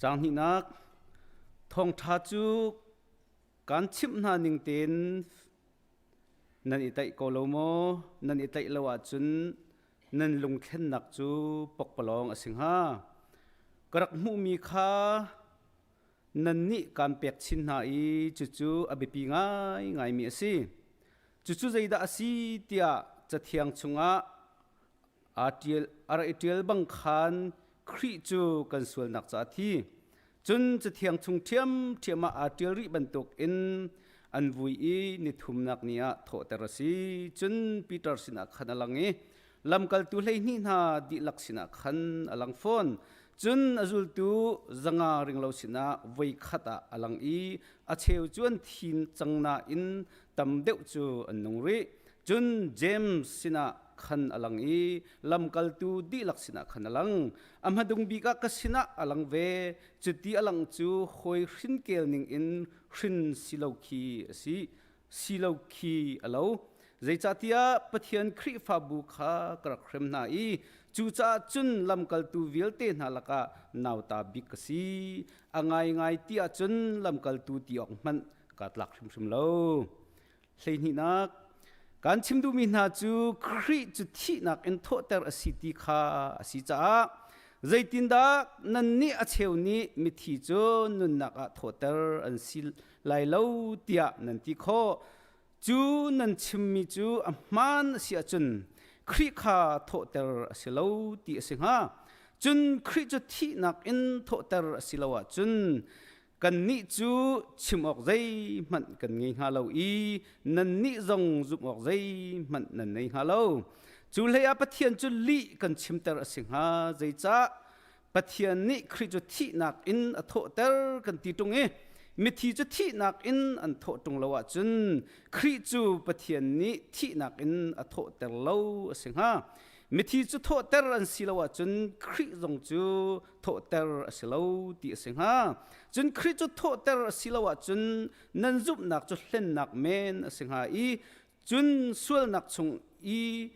Caang hnihnak thawngṭha cu kan chimh hna ning tein nan i tlaih ko lo maw? Nan i tlaih lo ahcun nan lungthlennak cu pokpalawng a si hnga. Ka rak hmuhmi kha nannih kaan pek chin hna i cucu a biapi ngaingaimi a si. Cucu zeidah a si tiah Cathiang chungah aa ṭial, a rak i ṭial bang khan Khrih cu kan sualnak caah a thi. Cun Cathiang chung ṭhiamṭhiam ah aa ṭial rih bantukin an vui i ni thumnak ni ah thawhter a si. Cun Peter sinah khan a lang i lamkaltu 12 hna dihlak sinah khan a lang fawn. Cun a zultu 500 ringlo sinah voi khat ah a lang i a cheu cu an thin cang nain tam deuh cu an nung rih. Cun James sinah khan a lang i lamkaltu dihlak sinah khan a lang. A hmadung bik ah ka sinah a lang ve. Cuti a lang cu hawi hrinkel ning in hrin si lo khi a si. Si lo khi a lo. Zeicahtiah Pathian Khrihfabu kha ka rak hrem hna i cucaah cun lamkaltu vialte hna lakah nauta bik ka si. A ngaingai ti ahcun lamkaltu ti awk hmanh kaa tlak hrimhrim lo. Hleihnihnak, kan chim duhmi hna cu Khrih cu thihnak in thawhter a si ti kha a si caah zeitindah nannih a cheu nih mithi cu nunnak ah thawhter an si lai lo tiah nan ti khawh? Cu nan chimmi cu a hmaan a si ahcun Khrih kha thawhter a si lo ti a si hnga. Cun Khrih cu thihnak in thawhter a si lo ahcun kannih cu chim awk zeihmanh kan ngei hnga lo i nannih zong zumh awk zeihmanh nan nei hnga lo. Cu hleiah Pathian cu lih kan chimter a si hnga. Zeicah? Pathian nih Khrih cu thihnak in a thawhter kan ti ṭung i. Mithi cu thihnak in an thawh ṭung lo ahcun Khrih cu Pathian nih thihnak in a thawhter lo a si hnga. Mithi cu thawhter an si lo ahcun Khrih zong cu thawhter a si lo ti a si hnga. Cun Khrih cu thawhter a si lo ahcun nan zumhnak cu hlennak men a si hnga i cun sualnak chung i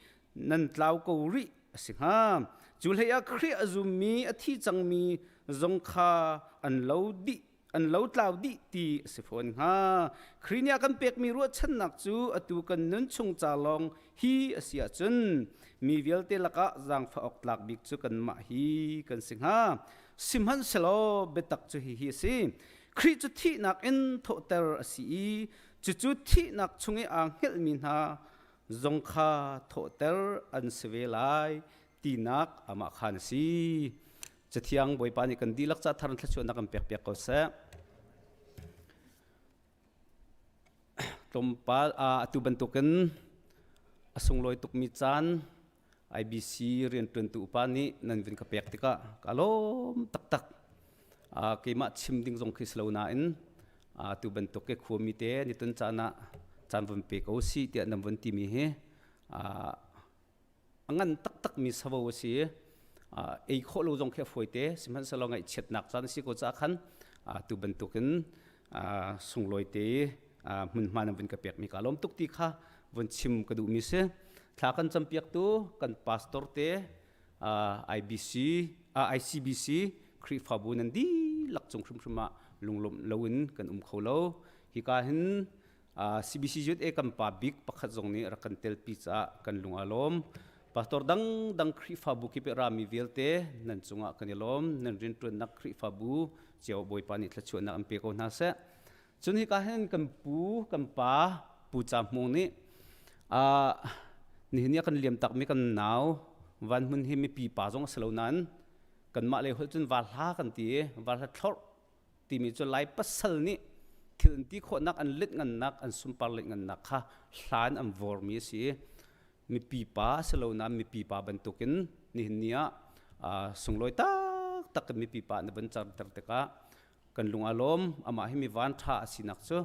nan tlau ko rih a si hnga. Cu hleiah Khrih a zummi a thi cangmi zong kha an lo dih an lo tlau dih ti a si fawn hnga. Khrih nih a kan pekmi ruahchannak cu atu kan nun chung ca lawng hi a si ahcun mi vialte lakah zaangfah awk tlak bik cu kanmah hi kan si hnga. Sihmanhsehlaw biatak cu hihi a si. Khrih cu thihnak in thawhter a si i cucu thihnak chung i aa hngelhmi hna zong kha thawhter an si ve lai tinak amah khan a si. Cathiang Bawipa nih kan dihlak ca thar thluachuahnak kan pek piak ko seh. Tlawmpal atu bantukin a sunglawi tukmi caan IBC rianṭuantu upa nih nan vun ka pek tikah ka lawm taktak. Keimah chim ding zong khi si lo nain atu bantuk ke khuami te ni tun caan ah caan vun pe ko si tiah nan vun timi hi a ngan taktakmi savo a si. Ei khawh lo zong khi a fawi te sihmanhsehlaw ngaihchiatnak caan a si ko caah khan tu bantukin sunglawi te hmunhma nan vun ka pekmi ka lawm tuk ti kha vun chim ka duhmi si. Thla kan campiaktu kan pastor te IBC ICBC Khrihfabu nan dihlak cung hrimhrim ah lunglawmh loin kan um kho lo. Hika hin CBC Youth e kan pa bik pakhat zong nih rak kan telpi caah kan lung a lawm. Pastor dangdang Khrihfabu kip i rami vialte nan cungah kan i lawm. Nan rianṭuannak Khrihfabu cio Bawipa nih thluachuahnak an pe ko hna seh. Cun hika hin kan pu, kan pa, Pu Ca Hmung nih nihin ni a kan liam takmi kan nau Van Hmun hi mipi pa zong a si lo nain kanmah lei holh cun va hla kan ti i va hla thlorh timi cu Lai pasal nih thil an ti khawhnak an let ngannak an sunpar let ngannak kha hla in an vormi a si i mipi pa a si lo nain mipi pa bantukin nihin ni ah sunglawi taktak in mipi pa na van carter tikah kan lung a lawm. Amah hi mi van ṭha a sinak cu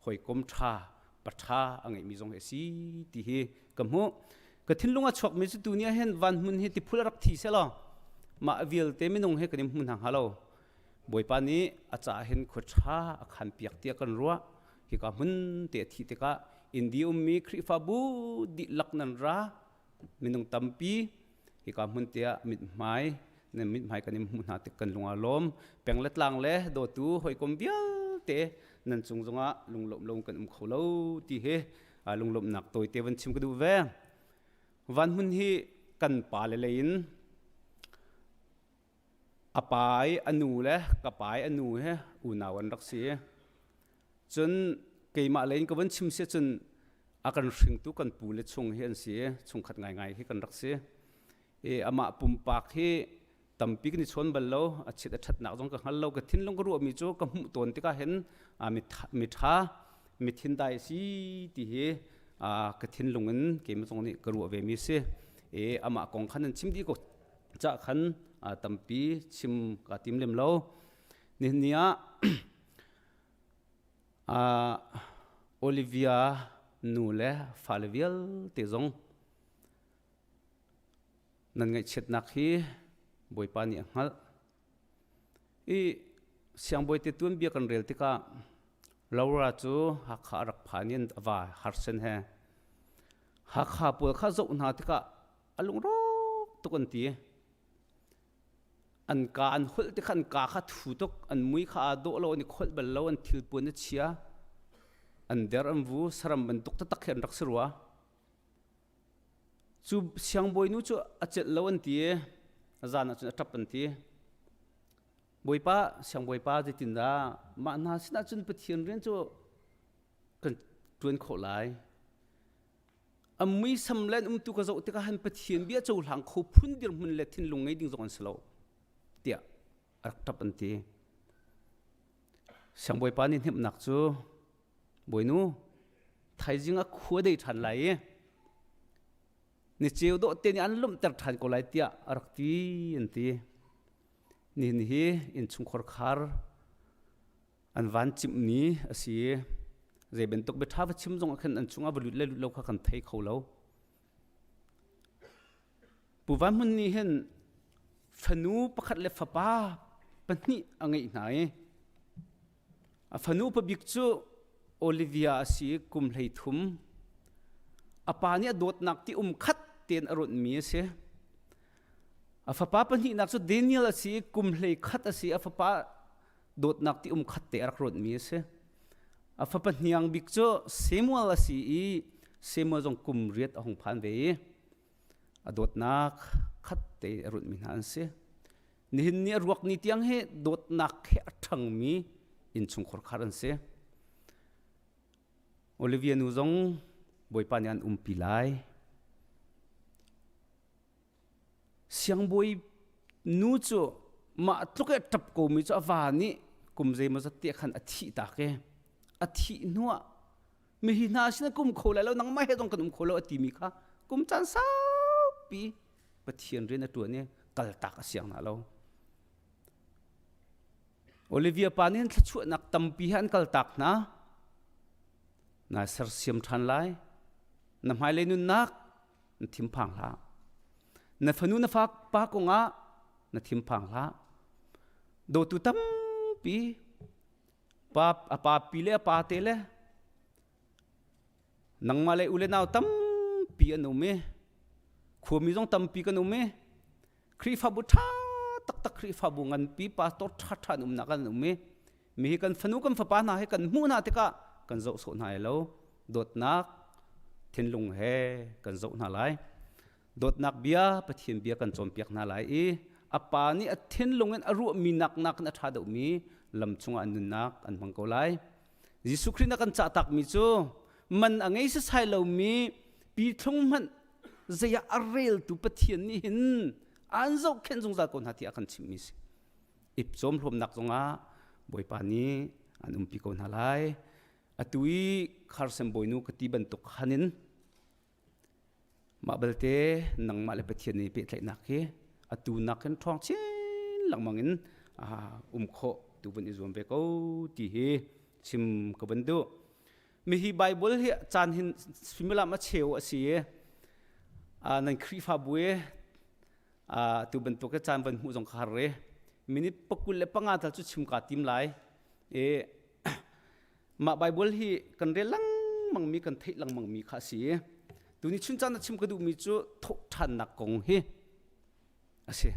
hawikom ṭha pa ṭha a ngeihmi zong hi a si ti hi ka hmuh. Ka thinlung a chuakmi cu tuni ah hin van hmun hi tiphul a rak thi selaw mah vialte minung he kan i hmu hna hnga lo. Bawipa nih a caah hin khua ṭha a khan piak tiah kan ruah. Hika hmun te a thih tikah India ummi Khrihfabu dihlak nan ra, minung tampi hika hmun te ah mithmai nan mithmai kan in hmuh hna tik kan lung aa lawm. Peng le tlang le dawtu hawikom vialte nan cung zongah lunglawm lo kan um kho lo ti hi lunglawmhnak tawite van chim ka duh ve. Van hmun hi kan pa le lei in a pa i a nu le ka pa i a nu he unau an rak si. Cun keimah lei in ka van chim si cun a kan hringtu kan pu le chung hi an si, chungkhat ngaingai hi kan rak si. I amah pumpak hi tampi kan i chawn bal lo, a chiat a ṭhatnak zong ka hngal lo. Ka thinlung ka ruahmi cu ka hmuh tawn tikah hin mi ṭha, mi thindai a si ti hi ka thinlung in keimah zong nih ka ruah ve mi si. I amah kong khan an chim dih ko cah khan tampi chim kaa tim lem lo. Nihin ni ah Olivia nu le fale vialte zong nan ngaihchiatnak hi Bawipa nih a hngalh. I siangbawi te tuanbia kan rel tikah Laura cu Hakha a rak phan i a va Harsen he Hakha pawl kha zoh hna tikah a lungrawk tuk an ti. An ka an holh tikah an ka kha thu tuk, an mui kha aa dawh lo, an i kholh bal lo, an thilpuan a chia, an der an vu, saram bantuk taktak khi an rak si rua. Cu siangbawinu cu a celh lo an ti i zan ah cun a ṭap an ti. Bawipa, siangbawipa zeitindah mah hna sinah cun Pathian rian cu kan ṭuan khawh lai? A muisam le an umtu ka zoh tikah han Pathian bia cohlang kho phun dirhmun le thinlung ngei ding zong an si lo tiah a rak ṭap an ti. Siangbawipa nih hnemhnak cu Bawinu, thaizing ah khua dei ṭhan lai i ni ceu dawh te nih an lawmhter ṭhan ko lai tiah a rak ti an ti. Nihin hi innchungkhar khar. An van cimh ni a si i zei bantuk bia ṭha va chim zong ah khin an chungah va lut le lut lo kha kan thei kho lo. Pu Van Hmun nih hin fanu pakhat le fapa pahnih a ngeih hna i a fanu pabik cu Olivia a si i kum 13. A pa nih a dawtnak ti um khat tein a rawnhmi a si. A fapa pahnihnak cu Daniel a si i kum 11 a si. A fapa dawtnak ti um khat te a rak rawnhmi a si. A fapa hniang bik cu Samuel a si i Samuel zong kum riat a hung phan ve i a dawtnak khat te a rawnhmi hna an si. Nihin ni a ruak ni tiang hi dawtnak he a ṭhangmi innchungkhar khar an si. Olivia nu zong Bawipa nih an umpi lai. Siangbawi nu cu mah tluk i a ṭap komi cu a va nih kum zeimawzat te khan a thih tak i a thih hnuah mihi hna sin kum kho lai lo nangmah he zong kan um kho lo a timi kha kum caan saupi Pathian rian a ṭuan i kaltak a siang hna lo. Olivia pa nih thluachuahnak tampi he an kaltak hna. Na sersiam ṭhan lai. Na hmailei nunnak na thinphang hlah. Na fanu na fa pa kongah na thinphang hlah. Dawtu tampi pa a pa pi le a pa te le nangmah le u le nau tampi an um i khuami zong tampi kan um i Khrihfabu ṭha taktak Khrihfabu nganpi pastor ṭhaṭha an umnak an um i mi hi kan fanu kan fapa hna he kan hmuh hna tikah kan zoh sawh hna lo dawtnak thinlung he kan zoh hna lai dawtnak bia Pathian bia kan cawnpiak hna lai i a pa nih a thinlung in a ruahmi nak nakin a ṭha deuhmi lam chungah an nunnak an hmang ko lai Jesuh Khrih na kan cah takmi cu man a ngei sasai lomi pithlung hmanh zei ah a reltu Pathian nih hin an zohkhenh zungzal ko hna tiah a kan chimhmi si. Ip cawm hlawmnak zongah Bawipa nih an umpi ko hna lai. Atu i kharsem bawinu ka ti bantuk hanin mah balte nangmah le Pathian nih pehtlaihnak hi atu nak hin ṭhawng chin lengmang in um khawh tu van i zuam ve ko ti hi chim ka van duh. Mihi Bible hi caan hin suimilam a cheu a si i nan Khrihfabu i tu bantuk hi caan van hmuh zong ka har i minute 25 tal cu chim kaa tim lai i mah Bible hi kan rel lengmang mi kan theih lengmang mi kha a si i tuni chun caan a chim ka duhmi cu thawhṭhannak kong hi a si.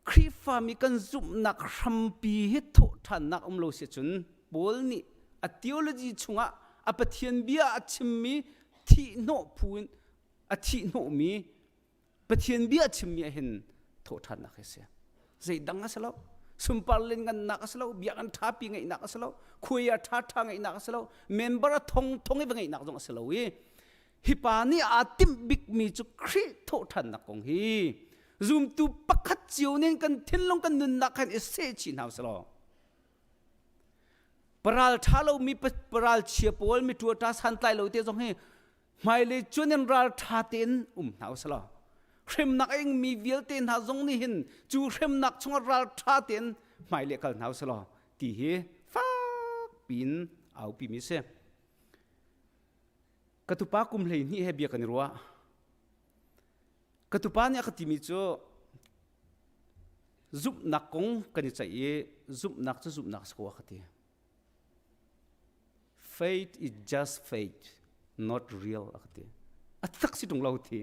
Khrihfami kan zumhnak hrampi hi thawhṭhannak um lo si cun Paul nih a theology chungah a Pathian bia a chimmi thihhnawh phu in a thihhnawhmi Pathian bia a chimmi ah hin thawhṭhannak hi a si. Zeidang a si lo. Sunpar lianngannak a si lo, biakinn ṭhapi ngeihnak a si lo, khuai a ṭhaṭha ngeihnak a si lo, member a thongthong i va ngeihnak zong a si lo i hi pa nih aa timh bikmi cu Khrih thawhṭhannak kong hi zumtu pakhat cio nih kan thinlung kan nunnak khan i seh chih hna usih paral ṭha lomi paral chia pawl mi ṭuaṭa santlai lo te zong hi hmailei cun in ral ṭha tein um hna usih law hremnak a ingmi vialte hna zong nih hin cu hremnak chungah ral ṭha tein hmailei kal hna usih law ti hi fak piin aupi mi si. Ka tupa kum 12 he bia kan i ruah. Ka tupa nih a ka timi cu zumhnak kong kan i ceih i zumhnak cu zumhnak a si ko a ka ti. Faith is just faith, not real a ka ti. A tak si ṭung lo ti.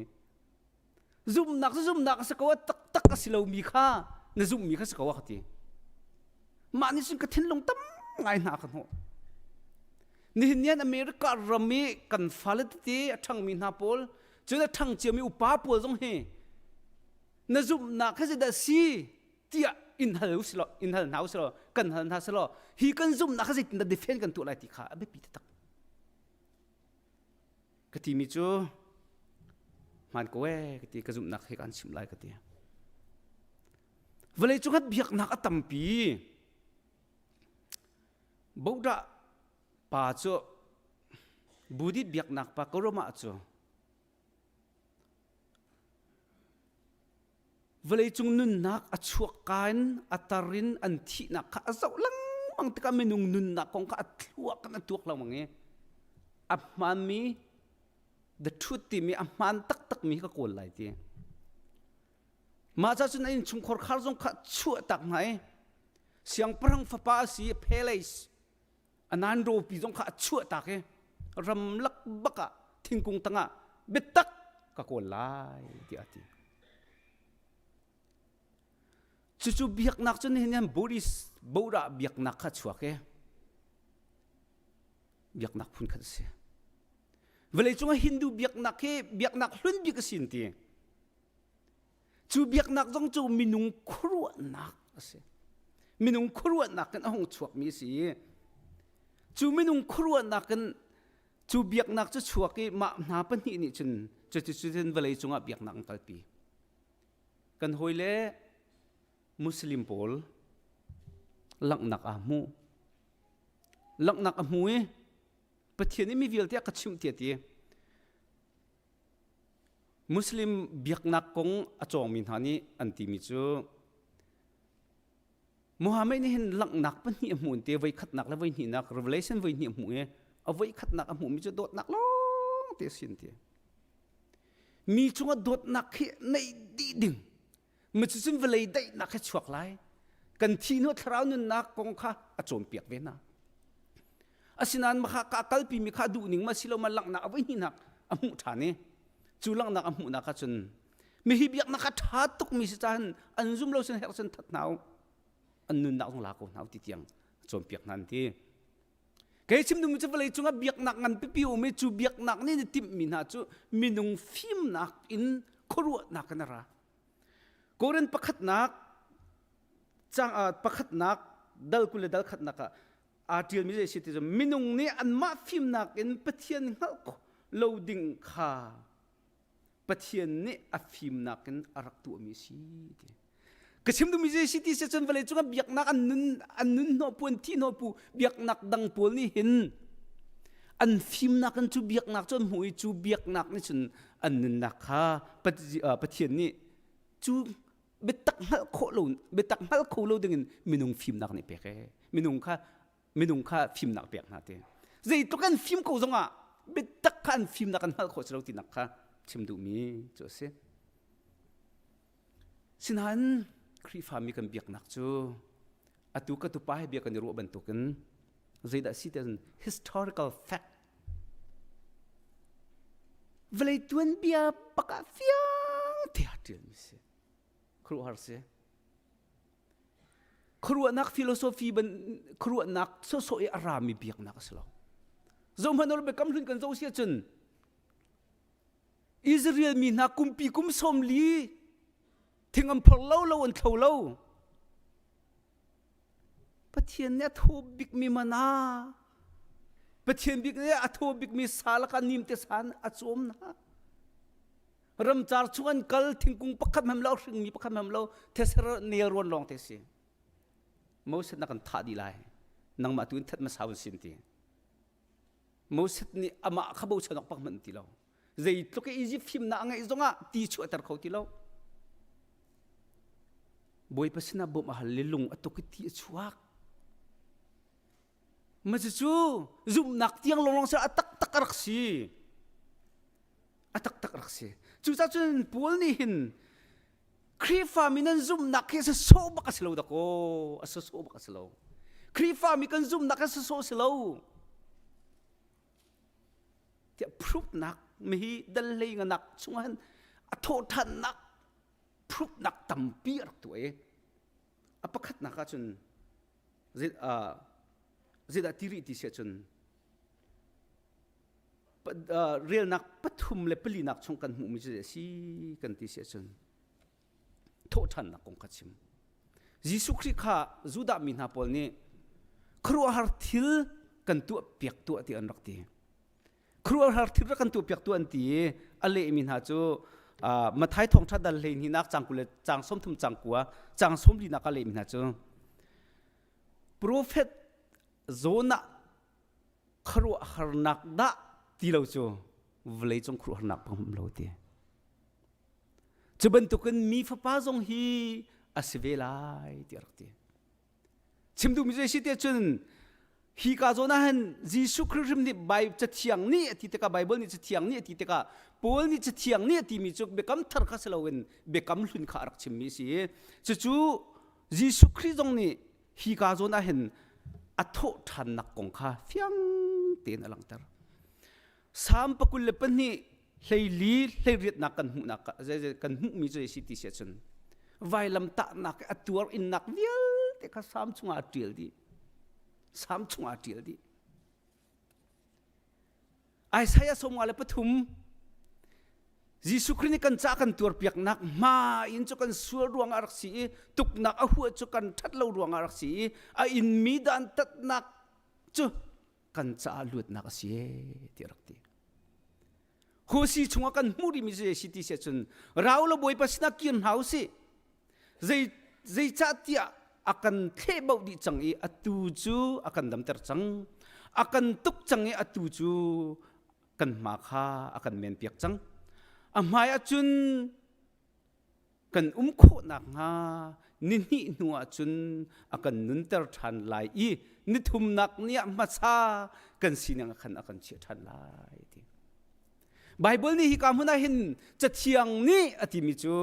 Zumhnak cu zumhnak a si ko a taktak a si lomi kha na zumhmi kha si ko a ka ti. Mah nih cun ka thinlung tam ngai hna ka hnawh. Nihin nian America ram i kan fale tete a ṭhangmi hna pawl cun a ṭhang ciami upa pawl zong hi na zumhnak hi zeidah si tiah in hal u silaw in hal hna u silaw kan hal hna silaw hi kan zumhnak kha zeitindah defend kan tuah lai ti kha a biapi taktak. Ka timi cu hmaan ko ee ka ti ka zumhnak he kan chimh lai ka ti. Vawlei cung ah biaknak a tampi. Bodah pa cu Buddhist biaknak pa Koroma cu. Vawleicung nunnak a chuak ka in a tar in an thihnak kha a zoh lengmang tikah minung nunnak kong kha a thluak in a tuak lengmang i a hmaanmi the truth timi a hmaan taktakmi ka kawl lai ti. Mah ca cun a innchungkhar khar zong kha chuah tak hna i siangpahrang fapa a si palace a nan ropi zong kha a chuah tak i ramlak bak ah thingkung tangah biatak ka kawl lai tiah a ti. Cucu biaknak cu nihin hian Buddhist Buddha biaknak kha chuak i biaknak phun khat a si. Vawleicung ah Hindu biaknak hi biaknak hlun bik a si an ti. Cu biaknak zong cu minung khuaruahnak a si. Minung khuaruahnak in a hung chuakmi a si i cu minung khuaruahnak in cu biaknak cu chuak i mah hna pahnih nih cun cuticun vawlei cungah biaknak an kalpi. Kan hawile Muslim pawl langhnak aa hmu. Langhnak a hmu i Pathian i mi vialte a ka chimh tiah ti. Muslim biaknak kong a cawngmi hna nih an timi cu Muhammad nih hin langhnak pahnih a hmuh te voi khatnak le voi hnihnak revelation voi hnih a hmuh i a voi khatnak a hmuhmi cu dawtnak lawng te a si ti. Mi cungah dawtnak hi neih dih ding Cucun vawlei daihnak hi chuak lai. Kan thi hnu thlarau nunnak kong kha a cawnpiak ve hna. Asinain mah kha kalpi mi kha duh ning ma silo ma langhnak a voi hnihnak a hmuh ṭhan i cu langhnak a hmuhnak ah cun mihi biaknak kha ṭha tukmi si cahan an zum lo sin herh sin that hna u an nunnak zong la ko hna u ti tiang cawnpiak hna an ti. Kei chim duhmi cu vawlei cungah biaknak ngan pipi um i cu biaknak nih ni timhmi hna cu minung fimnak in khuaruahnak in a ra. Korin pakhatnak cang pakhatnak dal 20 le dal khatnak ah aa ṭialmi zei si ti cu minung nih anmah fimnak in Pathian hngalh lo ding kha Pathian nih a fimnak in a rak tuahmi a si ti. Ka chim duhmi zei si ti si cun vawlei cungah biaknak an nun an nun hnawh pu an thi hnawh pu biaknak dang pawl nih hin an fimnak in cu biaknak cu an hmuh i cu biaknak nih cun an nunnak kha Pathian nih cu biatak hngalh khawh lo biatak hngal kho lo dingin minung fimnak nih pek e minung kha minung kha fimnak pek hna ti zeitluk an fim ko zongah biatak kha an fimnak an hngalh khawh si lo tinak kha chim duhmi cu a si sinain Khrihfami kan biaknak cu atu ka tupa he bia kan i ruah bantukin zeidah si tiah historical fact vawlei tuanbia bak ah fiang te aa ṭialmi si khuaruahhar si khuaruahnak philosophy ban khuaruahnak sawhsawh i a rami biaknak a si lo zohhmanh ur biakam hlun kan zoh si ahcun Israel mi hna kumpi kum 40 thing an phor lo lo an thlo lo Pathian nih a thaw bikmi mana Pathian bik nih a thaw bikmi sa lakah nimte san a cawm hna ramcar chung an kal thingkung pakhat hmanh lo hringmi pakhat hmanh lo theser nelrawn lawng te si Moses na kan thah dih lai nangmah tu in that hmasa un sin ti Moses nih amah kha bochan awk pak hmanh ti lo zeitluk i Egypt fimnak a ngeih zongah ti chuahter kho ti lo Bawipa sinah bawmh a hal i lung a tuk i ti a chuak ma cucu zumhnak tiang lawnglawng seh a taktak a rak si a taktak a rak si cucaah cun Paul nih hin Khrihfami nan zumhnak hi sasawh bak a si lo dakaw a sasawh bak a si lo Khrihfami kan zumhnak hi sasawh a si lo tiah prupnak mihi dal hlei nganak chungah hin a thawhthannak prupnak tampi a rak tuah i a pakhatnak ah cun zeidah ti rih ti si ahcun relnak pathum le palinak chung kan hmuhmi cu a si kan ti si ahcun thawhṭhannak kong kha chim Jesuh Khrih kha Judah mi hna pawl nih khuaruahhar thil kan tuah piak tuah ti an rak ti khuaruahhar thil rak kan tuah piak tuah an ti i a lehmi hna cu Mathai thawngṭha dal hlei hnih cang 20 le cang 30 cang kua cang 44 nak a lehmi hna cu profet Jonah khuaruahharnak dah ti lo cu vawleicung khuaruahharnak pang um lo ti. Cu bantukin mi fapa zong hi a si ve lai ti a rak ti. Chim duhmi cu si te cun hi ka zawn ah hin Jesuh Khrih hrim nih Bible cathiang nih a ti tikah Bible nih cathiang nih a ti tikah Paul nih cathiang nih a timi cu biakam thar kha si loin biakam hlun kha a rak chimmi a si i cucu Jesuh Khrih zong nih hi ka zawn ah hin a thawh ṭhannak kong kha fiang tein a langhter. Salm 22 hleili hleiriatnak kan hmuhnak kan hmuhmi cu si ti si ahcun vailam tahnak a tuar innak vialte kha Salm chungah a ṭial dih. Salm chungah a ṭial dih. Isaiah 53 Jesuh Khrih nih kan ca kan tuarpiaknak hma in cu kan sual ruangah rak si i tuknak a huah cu kan ṭhat lo ruangah rak si i a inmi dantatnak cu kan caah luatnak a si ee ti a rak ti. Husi chungah kan hmuh rihmi cu si ti si ahcun rau lo Bawipa sinah kir hna usih. Zei zeicahtiah a kan thlehbauh dih cang i atu cu a kan damter cang. A kan tuk cang i atu cu kan hma kha a kan menpiak cang. A hmai ahcun kan um khawh nakhnga nihnih hnu ah cun a kan nunter ṭhan lai i nithumnak ni ah hmasa kan sining ah khan a kan chiah ṭhan lai ti. Baibal nih hika hmun ah hin cathiang nih a timi cu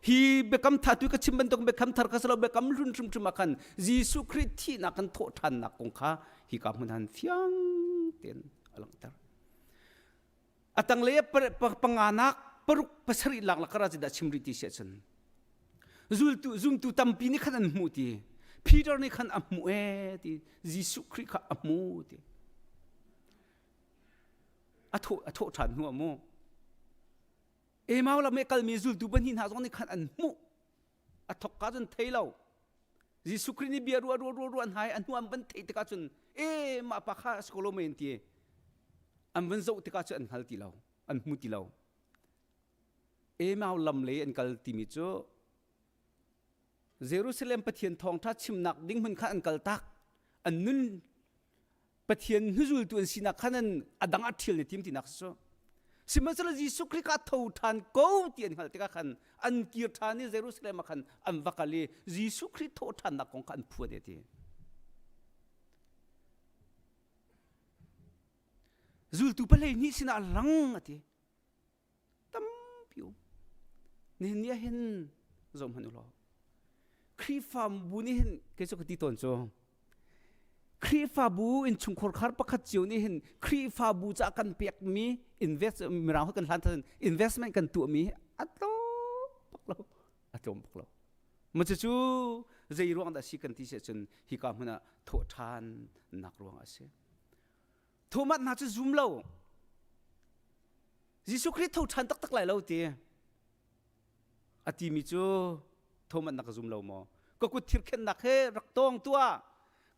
hi biakam tha tu ka chim bantuk biakam thar kha silo biakam hlun hrimhrim ah khan Jesuh Khrih thihnak kan thawh ṭhannak kong kha hika hmun han fiang tein a langhter. A tanglei ah panganak paruk pasarih lak lakar ah dah chim rih ti si ahcun zultu zumtu tampi nih khan an hmuh ti Peter nih khan a hmuh ee ti Jesuh Khrih kha a hmu ti a thawh a thawh ṭhan hnu ah mu Emau lam i kalmi zultu pahnih hna zong nih khan an hmuh a thok ka cun thei lo Jesuh Khrih nih bia ruah ruah ruah ruah hna i a hnu an van theih tikah cun e mah pa kha a si ko lo men ti an van zoh tikah cun an hngal ti lo an hmu ti lo Emau lam lei an kal timi cu Jerusalem Pathian thawngṭha chimnak ding hmun kha an kal tak an nun Pathian hnuzultu an sinak khan an a dang a ṭhial ne tim tinak cu. Sihmanhsehlaw Jesuh Khrih kha tho ṭhan ko ti an hngalh tikah khan an kir ṭhan i Jerusalem ah khan an va kal i Jesuh Khrih thawh ṭhannak kong kha an phuan e ti. Zultu palei hnih sinah lang a ti. Tampi um. Nihin ni ah hin zoh hmanh u law. Khrihfabu nih hin kei cu ka ti tawn cu Khrihfabu innchungkhar khar pakhat cio nih hin Khrihfabu caah kan pekmi invest mirang kan hlan than investment kan tuahmi a tlawm bak lo a tlawm bak lo ma cu zei ruang dah si kan ti si ahcun hika hmun ah thawh ṭhan nak ruang a si Thomas hna cu zum lo Jesuh Khrih tho ṭhan taktak lai lo ti a timi cu Thomas na ka zum lo maw ka kut thirkhennak he rak tawng tuah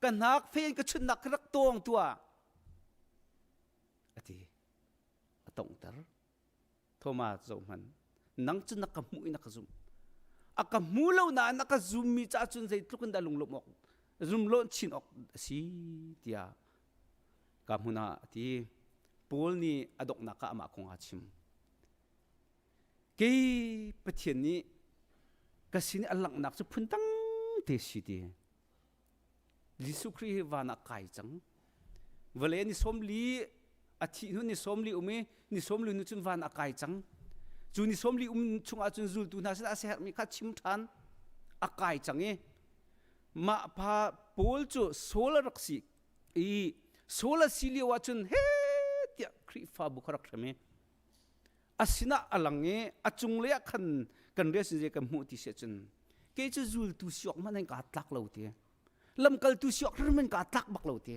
ka hnak fe in ka chunnak he rak tawng tuah a ti a tonghter Thomas zohhmanh nang cu na ka hmuh i na ka zumh a ka hmu lo nain a ka zummi caah cun zeitluk in dah lunglawmh awk zumlawn chin awk a si tiah ka hmun ah a ti Paul nih a donghnak ah amah kong aa chim kei Pathian nih ka sin i a langhnak cu phun dang te si ti Jesuh Khrih hi van ah kai cang vawlei ni 40 a thih hnu ni 40 um i ni 40 hnu cun van ah kai cang cu ni 40 um chungah cun zultu hna sinah a siaherhmi kha chim ṭhan a kai cang i mah pa Paul cu Saul a rak si i Saul a si lio ah cun he tiah Khrihfabu kha rak hrem i a sinah a lang i a cunglei ah khan kan rian sin kan hmuh ti si ahcun kei cu zultu si awk hmanh in kaa tlak lo ti lamkaltu si awk hrim in kaa tlak bak lo ti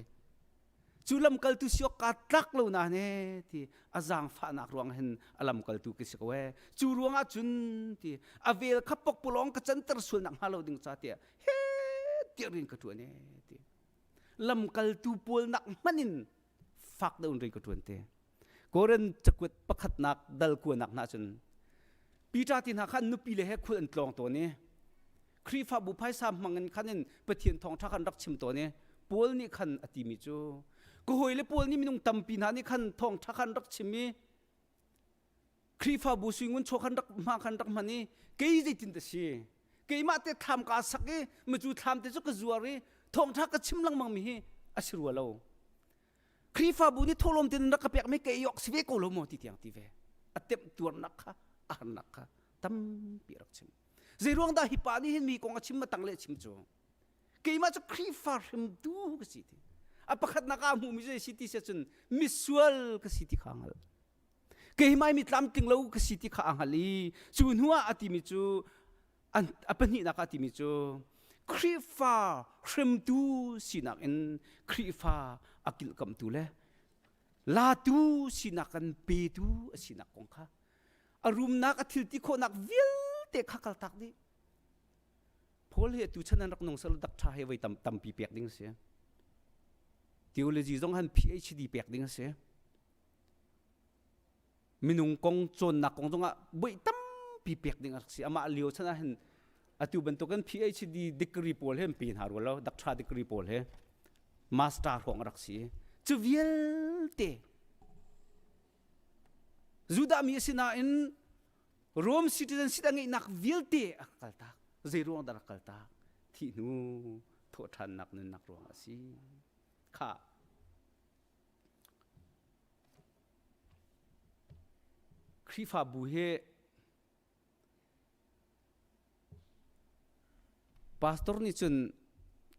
cu lamkaltu si awk kaa tlak lo na ne ti a zaangfahnak ruang hin a lamkaltu ka si ko ee cu ruangah cun ti a vel kha pokpalawng ka canter sual nak hnga lo ding ca tiah he tiah rian ka ṭuan ee ti lamkaltu pawl nak hmanh in fak deuh in rian ka ṭuan te Korin cakuat pakhatnak dal kuanak hna cun Peter ti hna khan nupi le he khul an tlawng tawn i Khrihfabu phaisa hmang in khan in Pathian thawngṭha khan rak chim tawn i Paul nih khan a timi cu ka hawi le Paul nih minung tampi hna nih khan thawngṭha khan rak chim i. Khrihfabu suingun chaw khan rak hma khan rak hman i kei zeitin ta si keimah te thlam ka sak i macu thlam te cu ka zuar i thawngtha ka chim lengmang mi hi a si rua lo Khrihfabu nih thawhlawm tin rak ka pek mi kei yok si ve ko lo maw ti tiang ti ve a temh tuarnak kha a harnak kha tampi rak chim zei ruang dah hi pa nih hin mi kong a chim ma tang le chim cu keimah cu Khrihfa hrimtu ka si ti a pakhatnak ah hmuhmi zei si ti si cun misual ka si ti kha hngal keimah mi tlamtling lo ka si ti kha a hngal i cu hnu ah a timi cu a pahnihnak ah a timi cu Khrihfa hrimtu sinak in Khrihfa a kilhkamhtu le latu sinak kan petu a sinak kong kha a rumnak a thil ti khawhnak vialte kha kaltak dih Paul hi tu chan an rak nung sal dak tha he voi tam tampi pek ding si theology zong han PhD pek ding si minung kong cawnnak kong zongah buai tampi pek ding a rak si amah lio chan ah hin atu bantukin PhD degree pawl he an pe hna rua lo doctor degree pawl he master hrawng a rak si cu vialte Judah mi a si nain Rome citizenship a ngeihnak vialte a kaltak zei ruang dah a kaltak thih hnu thawhṭhannak nunnak ruang a si kha Khrihfabu hi pastor nih cun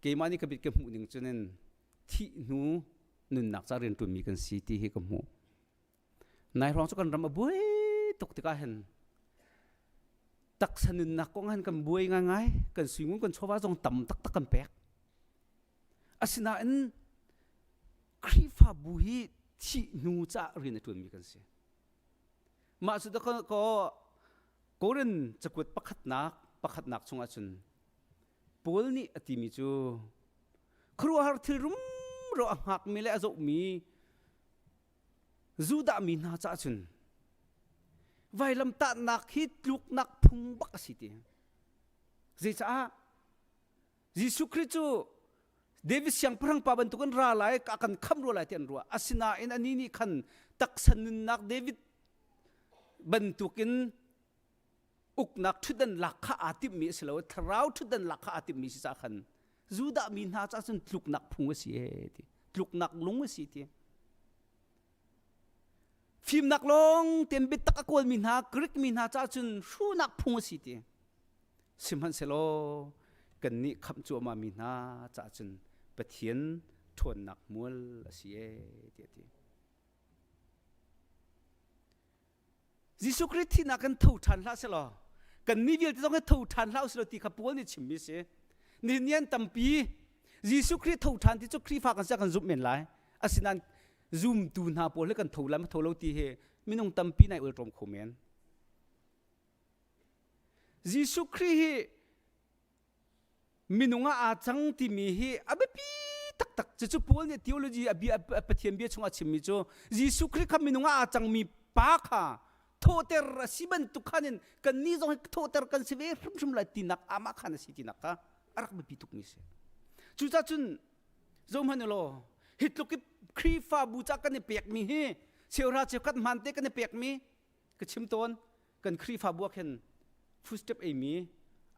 keimah nih ka bit ka hmuh ning cun in thih hnu nunnak ca rianṭuanmi kan si ti hi ka hmuh. Nai hrawng cu kan ram a buai tuk tikah hin taksa nunnak kong han kan buai ngaingai kan suingun kan chawva zong tam taktak kan pek. Asinain Khrihfabu hi thih hnu caah rian a ṭuanmi kan si. Mah cu ko Korin cakuat pakhatnak pakhatnak chungah cun Paul nih a timi cu khuaruahhar thil rumro a hngakmi le a zohmi Judah mi hna caah cun vailamtahnak hi tluknak phung bak a si ti. Zeicah? Jesuh Khrih cu David siangpahrang pa bantukin ra lai a kan khamh rua lai ti an ruah. Asinain anih nih khan taksa nunnak David bantukin uknak ṭhutdan lak kha aa timhmi a si lo thlarau ṭhutdan lak kha aa timhmi si caah khan Judah mi hna caah cun tluknak phung a si ee ti tluknak lung a si ti fimnak lawng ten biatak a kawlmi hna Greek mi hna caah cun hruhnak phung a si ti Sihmanhsehlaw kannih khamh cuahmah mi hna caah cun Pathian ṭhawnnak mual a si ee tiah a ti. Jesuh Khrih thihnak kan tho ṭhan hlah selaw kannih vialte zong hi tho ṭhan hlah usih law ti kha Paul nih chimmi a si. Nihin ni an tampi Jesuh Khrih tho ṭhan ti cu Khrihfa kan si ah kan zumh men lai. Asinain zumtu hna pawl hi kan tho lai ma tho lo ti hi minung tampi nai ulṭawm kho men. Jesuh Khrih hi minung ah aa cang timi hi a biapi taktak cucu Paul nih theology a bia Pathian bia chungah a chimmi cu Jesuh Khrih kha minung ah aa cangmi pa kha thawhter a si bantuk khan in kannih zong hi thawhter kan si ve hrimhrim lai tinak amah khan a si tinak kha a rak biapi tukmi si cucaah cun zohhmanh u law hi tluk i Khrihfabu ca kan i pekmi hi cheuhra cheukhat hmaan te kan i pekmi ka chim tawn kan Khrihfabu ah khin footstep eimi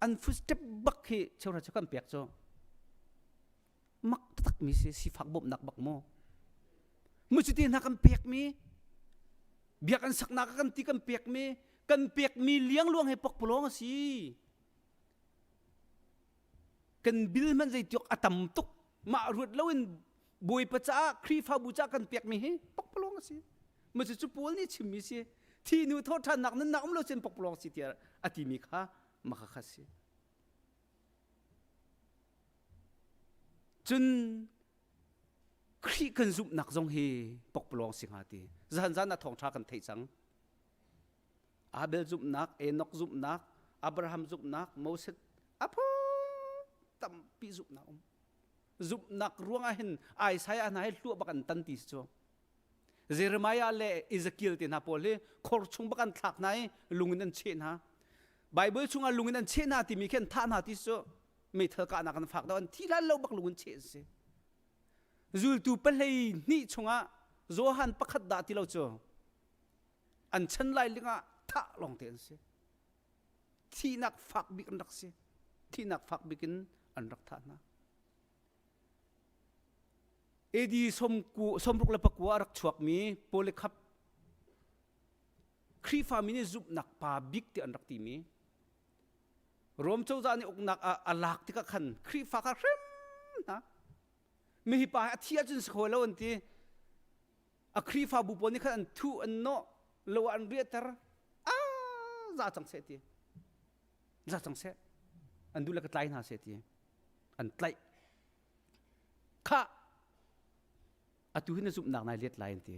an footstep bak khi cheuhra cu kan pek cu mak taktak mi si sifak bawmhnak bak mu mu cuti hna kan pek mi biak an saknak kan ti kan pek mi kan pek mi liangluang he pokpalawng a si kan bil hmanh zeitiok a tam tuk mah ruat loin Bawipa caah Khrihfabu caah kan pekmi hi pokpalawng a si ma cu Paul nih chimmi si thi nu thawhṭhannak nunnak um lo cun pokpalawng si tiah a timi kha maka kha si cun Khrih kan zumhnak zong hi pokpalawng si hnga ti zan zan ah thawngṭha kan theih cang Abel zumhnak Enoch zumhnak Abraham zumhnak Moses a phun tampi zumhnak um zumhnak ruangah hin Isaiah hna hi hluah bak an tan ti si cu Jeremiah le Ezekiel te hna pawl hi khor chung bak an thlak hna i lung in an cheh hna Bible chungah lung in an cheh hna timi khi an thah hna ti cu meithal kahnak an fak do an thi lan lo bak lung in cheh an si zultu pahlei hnih chungah Johan pakhat dah ti lo cu an chan lai lingah thah lawng te an si. Thihnak fak bik an rak si. Thihnak fak bik in an rak thah hna. AD 64 a rak chuakmi Polycarp Khrihfami nih zumhnak pa bik ti an rak timi Rom cozah nih uknak a lak tikah khan Khrihfa kha hrem hna. Mihi pa hi a thi ahcun si kho lo an ti. A Khrihfabu pawl nih khan an thuh an nawh lo ah an riahter. Ah za cang seh ti. Za cang seh. An duh le ka tlai hna seh ti. An tlaih. Khah atu hi na zumhnak nai let lai an ti.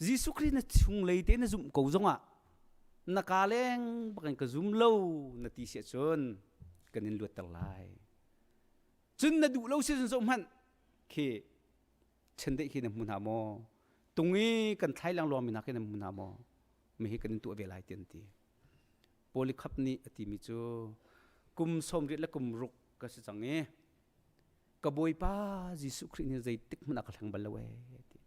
Jesuh Khrih na chunglei te na zumh ko zongah na ka leng bak in ka zum lo na ti si ahcun kan in luatter lai. Cun na duh lo si cun zoh hmanh khi chendeih khi na hmu hna maw? Tung i kan thlai lang luangmi hna khi na hmu hna maw? Mi hi kan in tuah ve lai ti an ti. Polycarp nih a timi cu kum 80 le kum ruk ka si cang i ka Bawipa Jesuh Khrih nih zeitik hmanh a ka hleng bal lo ee ti.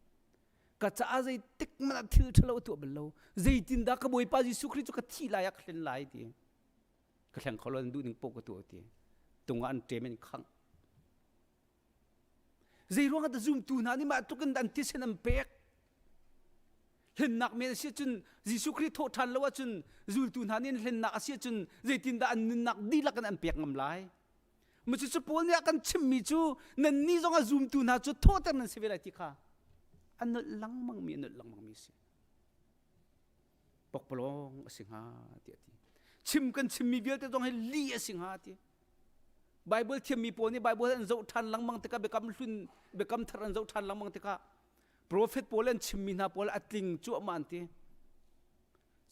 Ka caah zeitik hmanh ah thil ṭhalo a tuah bal lo. Zeitindah ka Bawipa Jesuh Khrih cu ka thih lai ah ka hlen lai ti. Ka hleng kho lo an duh ning poh ka tuah ti. Tung ah an ṭem in khangh. Zei ruangah dah zumtu hna nih mah tluk in an thisen an pek? Hlennak men a si ahcun Jesuh Khrih thawh ṭhan lo ahcun zultu hna nih an hlennak a si ahcun zeitindah an nunnak dihlak in an pek ngam lai? Cucu Paul nih a kan chimmi cu nannih zong a zumtu hna cu thawhter nan si ve lai ti kha a nolh lengmangmi a nolh lengmangmi a si. Pokpalawng a si hnga tiah a ti. Chim kan chimmi vialte zong hi lih a si hnga a ti. Bible thiammi pawl nih Bible an zoh ṭhan lengmang tikah biakam hlun biakam thar an zoh ṭhan lengmang tikah prophet pawl an chimmi hna pawl a tling cuahmah an ti.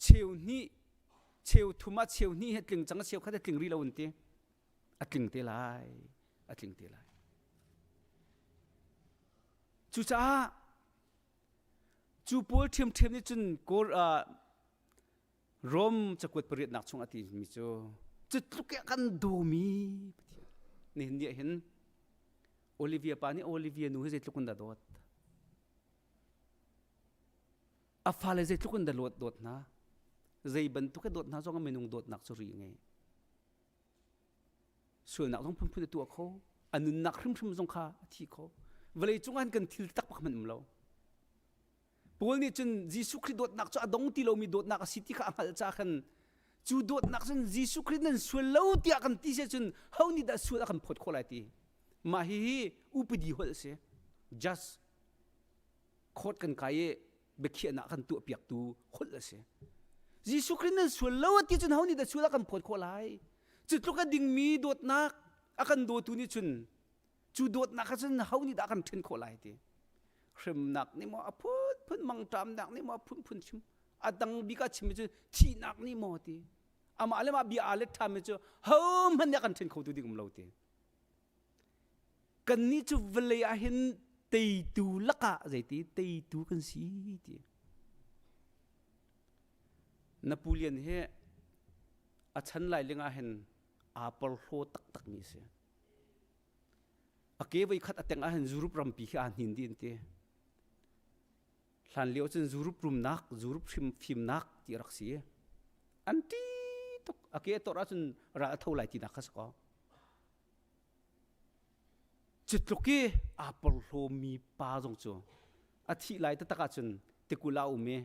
Cheu hnih cheu thum ah cheu hnih hi tling cang cheu khat a tling rih lo an ti. A tling te lai a tling te lai. Cucaah cu pawl ṭhiamṭhiam nih cun Kawl uh, Rom cakuat pariatnak chung a timi cu cu tluk ah kan dawmi Pathian nihin ni ah hin Olivia pa nih Olivia nu hi zeitluk in dah dawt a fale zeitluk in dah dawt hna zei bantuk a dawt hna zong a minung dawtnak cu ri ngei sualnak zong phunphun a tuah kho a nunnak hrimhrim zong kha a thi kho vawlei cung ah kan thil tak bak hmanh um lo Paul nih cun Jesuh Khrih dawtnak cu a dong ti lomi dawtnak a si ti kha a hngalh caah khan cu dawtnak cun Jesuh Khrih nan sual lo tiah kan ti si cun ho nih dah sual a kan phawt khawh lai ti mah hihi upadi holh a si just court kan kai i biakhiahnak kan tuahpiaktu holh a si Jesuh Khrih nan sual lo a ti cun ho nih dah sual a kan phawt khawh lai cu tluk a dingmi dawtnak a kan dawtu nih cun cu dawtnak kha cun ho nih dah kan ṭhen khawh lai ti hremnak nih maw a phunphun mangṭamnak nih maw a phunphun chim a dang bik ah chimmi cu thihnak nih maw ti amah le mah bia aa let ṭhanmi cu hohmanh nih a kan ṭhen khotu ding um lo ti kannih cu vawlei ah hin teitu lakah zeiti teitu kan si ti Napoleon hi a chan lai ling ah hin aa porhlaw taktakmi a si A ke voikhat a teng ahhin Europe rampi khi aa hnin dih an ti. Hlan lio cun Europe rumnak, Europe hrim fimnak ti a rak si. An ṭi tuk. A ke a torh ahcun ral a tho lai tinak kha si kaw. Cu tluk i aa porhlawmi pa zong cu a thih lai taktak ahcun tikul ah a um i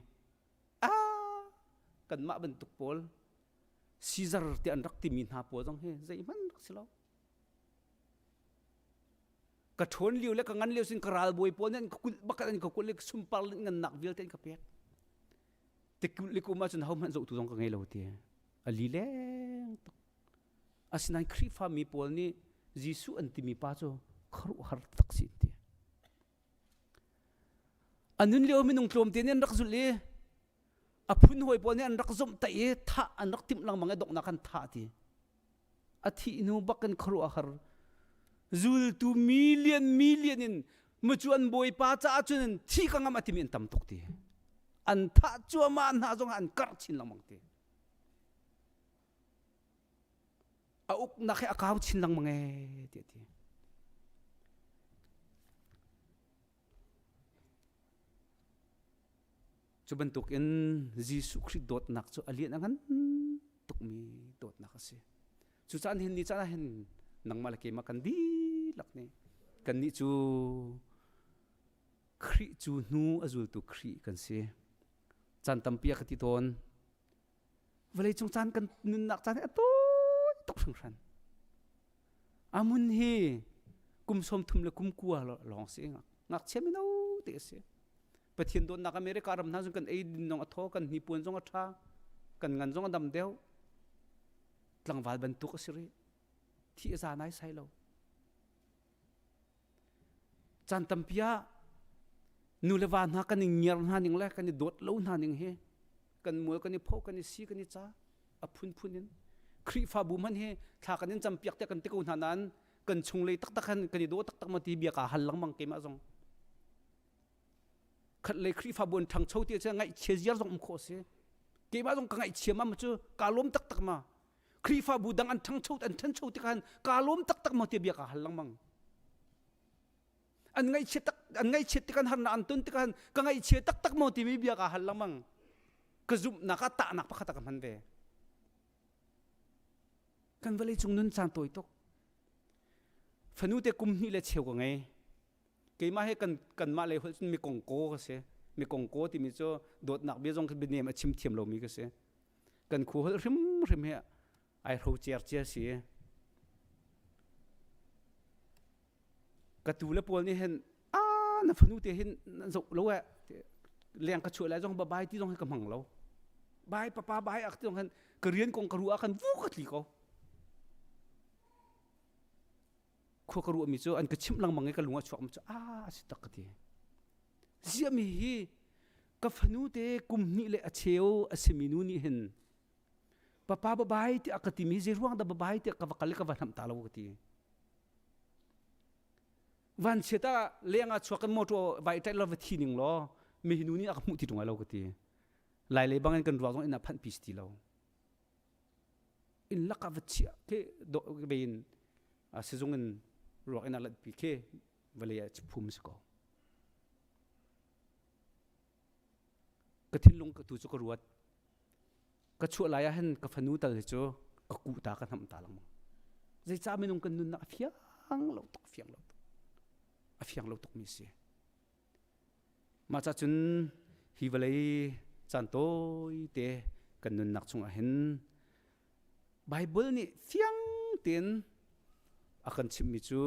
a kanmah bantuk pawl Caesar ti an rak timi hna pawl zong hi zeihmanh rak si lo. Ka ṭhawn lio le ka ngan lio sin ka ralbawi pawl nih an ka kulh bak an ka kulh i sunpar le ngannak vialte an ka pek. Tikulh le kum ahcun hohmanh zohtu zong ka ngei lo ti. A li leng tuk. Asinain Khrihfa mi pawl nih Jesuh an timi pa cu khuaruahhar tak si ti. A nun lio minung tlawmte nih an rak zulh i a phun hawi pawl nih an rak zomhtaih i thah an rak timh lengmang i donghnak an thah ti. A thih hnu bak in khuaruahhar zultu million million in mucu an bawipa caah cun thi ka ngam a timi an tam tuk ti. An thah cuahmah hna zong an karh chin lengmang ti. A uknak hi a kau chin lengmang ee tiah ti. Cu bantukin Jesuh Khrih dawtnak cu a lian a ngan tukmi dawtnak a si. Cucaah nihin ni caan ah hin nangmah le keimah kan dihlak nih kannih cu Khrih cu hnu a zultu Khrih kan si. Caan tampi a ka ti tawn. Vawleicung caan kan nunnak caan hi a tawi tuk hringhran. Amun hi kum 30 le kum kua lawng si ngakchia mino te a si. Pathian dawtnak America ram hna zong kan ei din zong a thaw, kan hnipuan zong a ṭha, kan ngan zong a dam deuh. Tlangval bantuk a si rih. Thi a za nai sai lo. Caan tampi ah nu le va hna kan i ngiar hna ning le kan i dawt lo hna ning hi kan mual kan i pho kan i si kan i ca a phunphun in Khrihfabu hmanh hi thla kan in campiak tiah kan ti ko hna nain kan chunglei taktak han kan i daw taktak ma ti bia ka hal lengmang keimah zong khat lei Khrihfabu an ṭhangcho ti cu ngaihchia ziar zong um khawh a si keimah zong ka ngaihchia ma cu kaa lawm taktak ma Khrihfabu dang an ṭhangcho an ṭhancho tikah kaa lawm taktak maw ti bia ka hal lengmang. An ngaihchiat tak an ngaihchiat tikah harnak an ton tikah ka ngaihchia taktak maw timi bia ka hal lengmang. Ka zumhnak ah tahnak pakhat a ka hman ve. Kan vawlei cung nun caan tawi tuk. Fanu te kum hnih le cheu ka ngei. Keimah he kan kanmah lei holh cun mikongko ka si. Mikongko timi cu dawtnak bia zong khi bianem a chim thiam lomi ka si. Kan khu holh hrimhrim hi ai hro cer cia si. Ka tu le pawl nih hin a na fanu te hin nan zoh lo eh leng ka chuah lai zong ba bai ti zong hi ka hmang lo. Bai papa bai ak ti zong hin ka rian kong ka ruah ah khan vu ka tli ko. Khua ka ruahmi cu an ka chimh lengmang i ka lung a chuak mi cu a si tak ka ti. Ziahmi hi ka fanu te kum hnih le a cheu a simi nu nih hin papa babai tiah ka timi zei ruang dah babai tiah ka va kal i ka va hnamh ta lo ka ti. Vanchiat ah leng ah chuak in motor vai ṭaih lo va thi ning law mi hi nu nih a ka hmuh ti ṭung lai lo ka ti. Lai lei bangin kan ruak zong inn ah phanh pi si ti lo. Inn lakah va chiah khi dawh ve in sizung in ruak inn ah latpi khi vawlei ah phum si ko. Ka thinlung ka tu cu ka ruat. Ka chuah lai ah hin ka fanu tal hi cu ka kuh ta ka hnamh ta lengmang. Zeicah minung kan nunnak a fiang lo tuk, fiang lo tuk. A fiang lo tuk mi si. Mah ca cun hi vawlei caan tawi te kan nunnak chungah hin Baibal nih fiang tein a kan chimhmi cu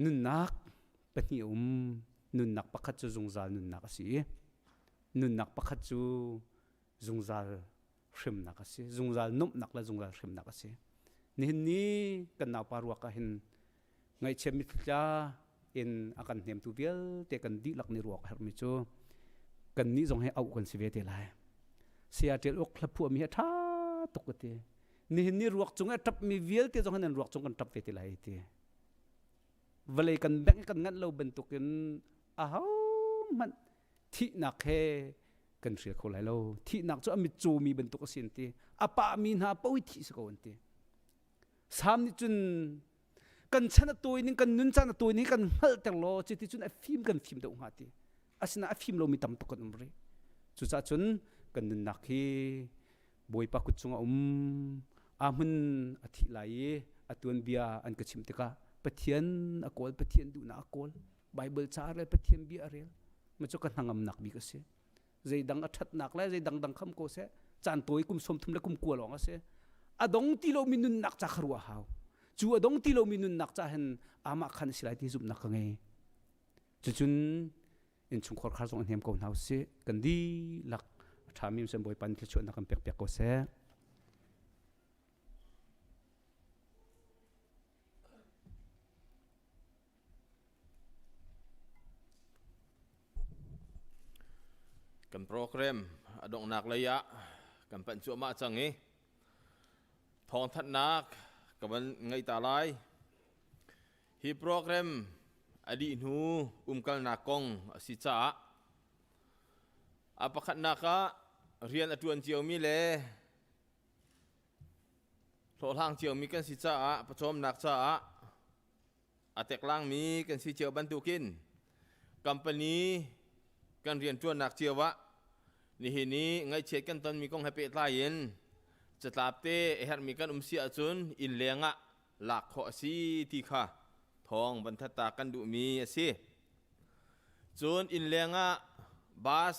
nunnak pahnih a um. Nunnak pakhat cu zungzal nunnak a si i nunnak pakhat cu zungzal hremnak a si. Zungzal nuamhnak le zungzal hremnak a si. Nihin ni kan naupa ruak ah hin ngaihchiat mitthli in a kan hnemtu vialte kan dihlak nih ruak a herhmi cu kannih zong hi auh kan si ve te lai. Saya Ṭial Uk hlaphuahmi hi a ṭha tuk ka ti. Nihin ni ruak cung i a ṭapmi vialte zong hi nan ruak cung kan ṭap ve te lai ti. Vawlei kan bengh kan nganh lo bantukin ahohmanh thihnak he kan hrial kho lai lo. Thihnak cu a mitcawmi bantuk a si an ti. A pahmi hna paoh hi thih si ko an ti. Sam nih cun kan chan a tawi ning kan nun caan a tawi ning kan hngalhter law cuti cun a fim kan fim deuh hnga ti. Asinain a fim lomi tam tuk kan um rih. Cucaah cun kan nunnak hi Bawipa kut cungah um a hmun a thih lai i a tuanbia an ka chimh tikah Pathian a kawl Pathian duhnak a kawl Bible ca a rel Pathian bia a rel ma cu ka hnangamnak bik a si zeidang a ṭhatnak le zeidang dang kham ko seh caan tawi kum 30 le kum kua lawng a si a dong ti lomi nunnak ca kha ruah hau cu a dong ti lomi nunnak ca hin amah khan a si lai ti zumhnak ka ngei cucun innchungkhar khar zong a hnem ko hna usih kan dihlak a ṭhami sem Bawipa nih thluachuahnak kan pek piak ko seh. Kan program a donghnak lei ah kan panh cuahmah cang i thawngthanhnak ka van ngei ta lai. Hi program a dih hnu umkalnak kong a si caah a pakhatnak ah rian a ṭuan ciomi le hlawhhlang ciomi kan si caah pawcawmnak caah a teklangmi kan si cio bantukin company. Kan rianṭuannak cio ah nihin i ngaihchiat kan tonmi kong he pehtlai in catlap te a herhmi kan um si ahcun inn leng ah lak khawh a si ti kha thawng van that ta kan duhmi a si. Cun inn leng ah bus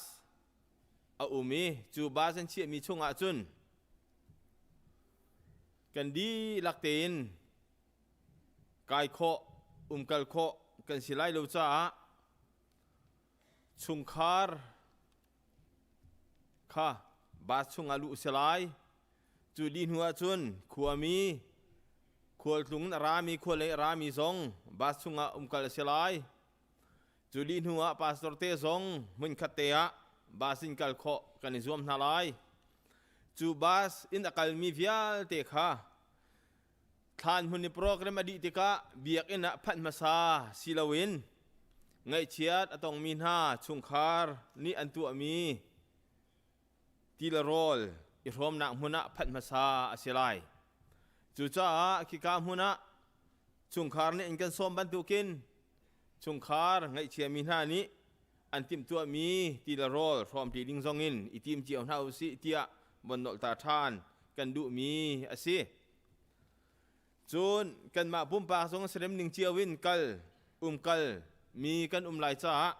a um i cu bus an chiahmi chungah cun kan dihlak tein kai khawh, umkal khawh kan si lai lo caah chungkhar kha bus chungah luh si lai. Cu dih hnu ahcun khuami khualtlung in a rami khualei a rami zong bus chungah umkal a si lai. Cu dih hnu ah pastor te zong hmunkhat te ah bus in kal khawh kan i zuam hna lai. Cu bus in a kalmi vialte kha Thlan hmun i program a dih tikah biakinn ah phanh hmasa si loin ngaihchiat a tongmi hna chungkhar nih an tuahmi ti le rawl i hrawmnak hmun ah phanh hmasa a si lai. Cucaah khika hmun ah chungkhar nih an kan sawm bantukin chungkhar ngaihchiami hna nih an timhtuahmi ti le rawl hrawmṭi ding zongin i tim cio hna u sih tiah von nolhta ṭhan kan duhmi a si. Cun kanmah pumpak zong serem ning cio in kal umkal mi kan um lai caah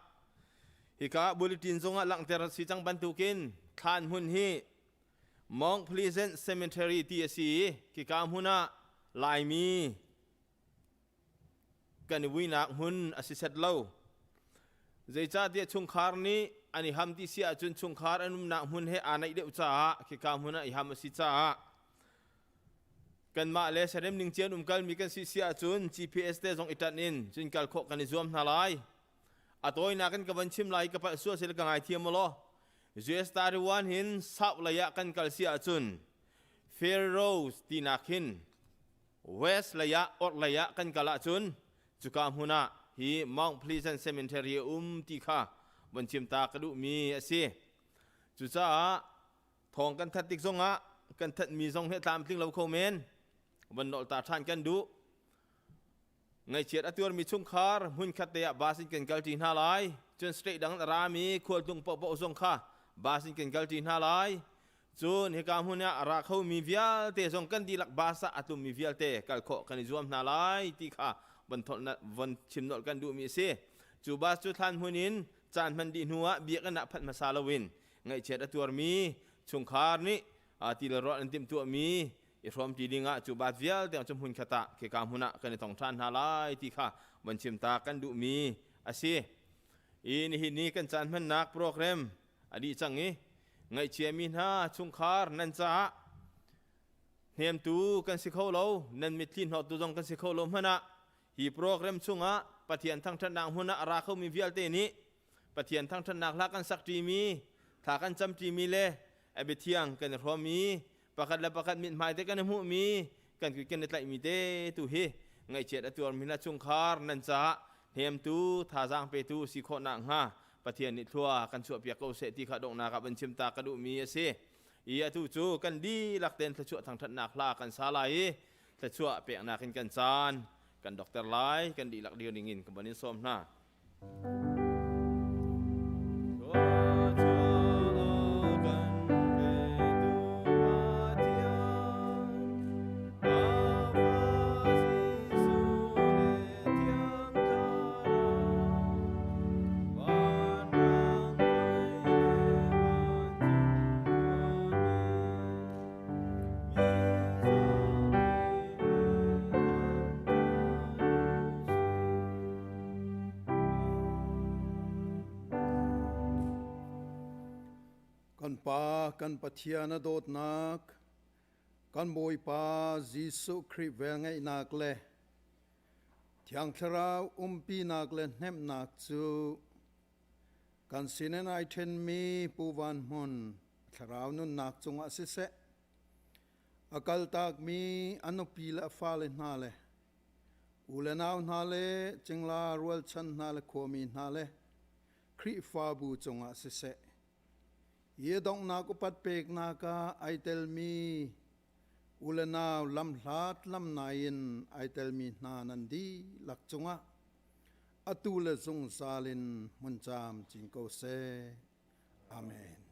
hika bulletin zongah langhter si cang bantukin thlan hmun hi Mount Pleasant Cemetery ti a si i khika hmun ah Laimi kan i vuinak hmun a si set lo. Zeicahtiah chungkhar nih an i ham ti si ahcun chungkhar an umnak hmun he aa naih deuh caah khika hmun ah i ham a si caah kanmah le serem ning cian umkalmi kan si si ahcun GPS te zong i ṭanh in cun kal khawh kan i zuam hna lai. A tawinak in ka van chim lai ka palh sual sila ka ngaithiam law US Taiwan hin south lei ah kan kal si ahcun Fair Rose tinak hin West lei ah orhlei ah kan kal ahcun cuka hmun ah hi Mount Pleasant Cemetery a um ti kha von chim ta ka duhmi a si. Cucaah thawng kan that tik zongah kan thatmi zong hi a tlamtling lo kho men. Von nolh ta ṭhan kan duh. Ngaihchiat a tuarmi chungkhar hmunkhat te ah bus in kan kalṭi hna lai. Cun state dang a rami khualtlung paohpaoh zong kha bus in kan kalṭi hna lai. Cun hika hmun ah a ra khomi vialte zong kan dihlak bus ah a tlummi vialte kal khawh kan i zuam hna lai ti kha von chim nolh kan duhmi a si. Cu bus cu thlan hmun in caan hman dih hnu ah biakinn ah phanh hmasa loin ngaihchiat a tuarmi chungkhar nih ti le rawl an timhtuahmi i hrawmṭi dingah cu bat vialte cu hmun khat ah khika hmun ah kan i tong ṭhan hna lai ti kha von chim ta kan duhmi a si. I nihin ni kan caan hmannak program a dih cang i ngaihchiami hna chungkhar nan caah hnemtu kan si kho lo nan mitthli hnawttu zong kan si kho lo hmanh ah hi program chungah Pathian thangṭhatnak hmun ah a ra khomi vialte nih Pathian thangṭhatnak hla kan sak ṭimi thla kan cam ṭimi le a biathiang kan i hrawmmi pakhat le pakhat mithmai te kan i hmuhmi kan kut kan i tlaihmi te tu hi ngaihchiat a tuarmi hna chungkhar nan caah hnemtu thazaang petu si khawh nakhnga Pathian nih thlua kan chuahpiak ko seh ti kha donghnak ah van chim ta ka duhmi a si. I atu cu kan dihlak tein thluachuah thangṭhatnak hla kan sa lai i thluachuah peknak in kan caan kan dokter lai kan dihlak dir ding in ka van in sawm hna. Kan Pa kan Pathian a dawtnak kan Bawipa Jesuh Khrih velngeihnak le Thiang Thlarau umpinak le hnemhnak cu kan sinin ai ṭhenmi Pu Van Hmun thlarau nunnak cungah siseh, a kaltakmi a nupi le a fale hna le u le nau hna le cingla rualchan hna le khuami hna le Khrihfabu cungah siseh, hi a donghnak upat peknak ah ai telmi u le nau lamhlat lamnai in ai telmi hna nan dihlak cungah. Atu le zungzal in hmun camcin ko seh. Amen.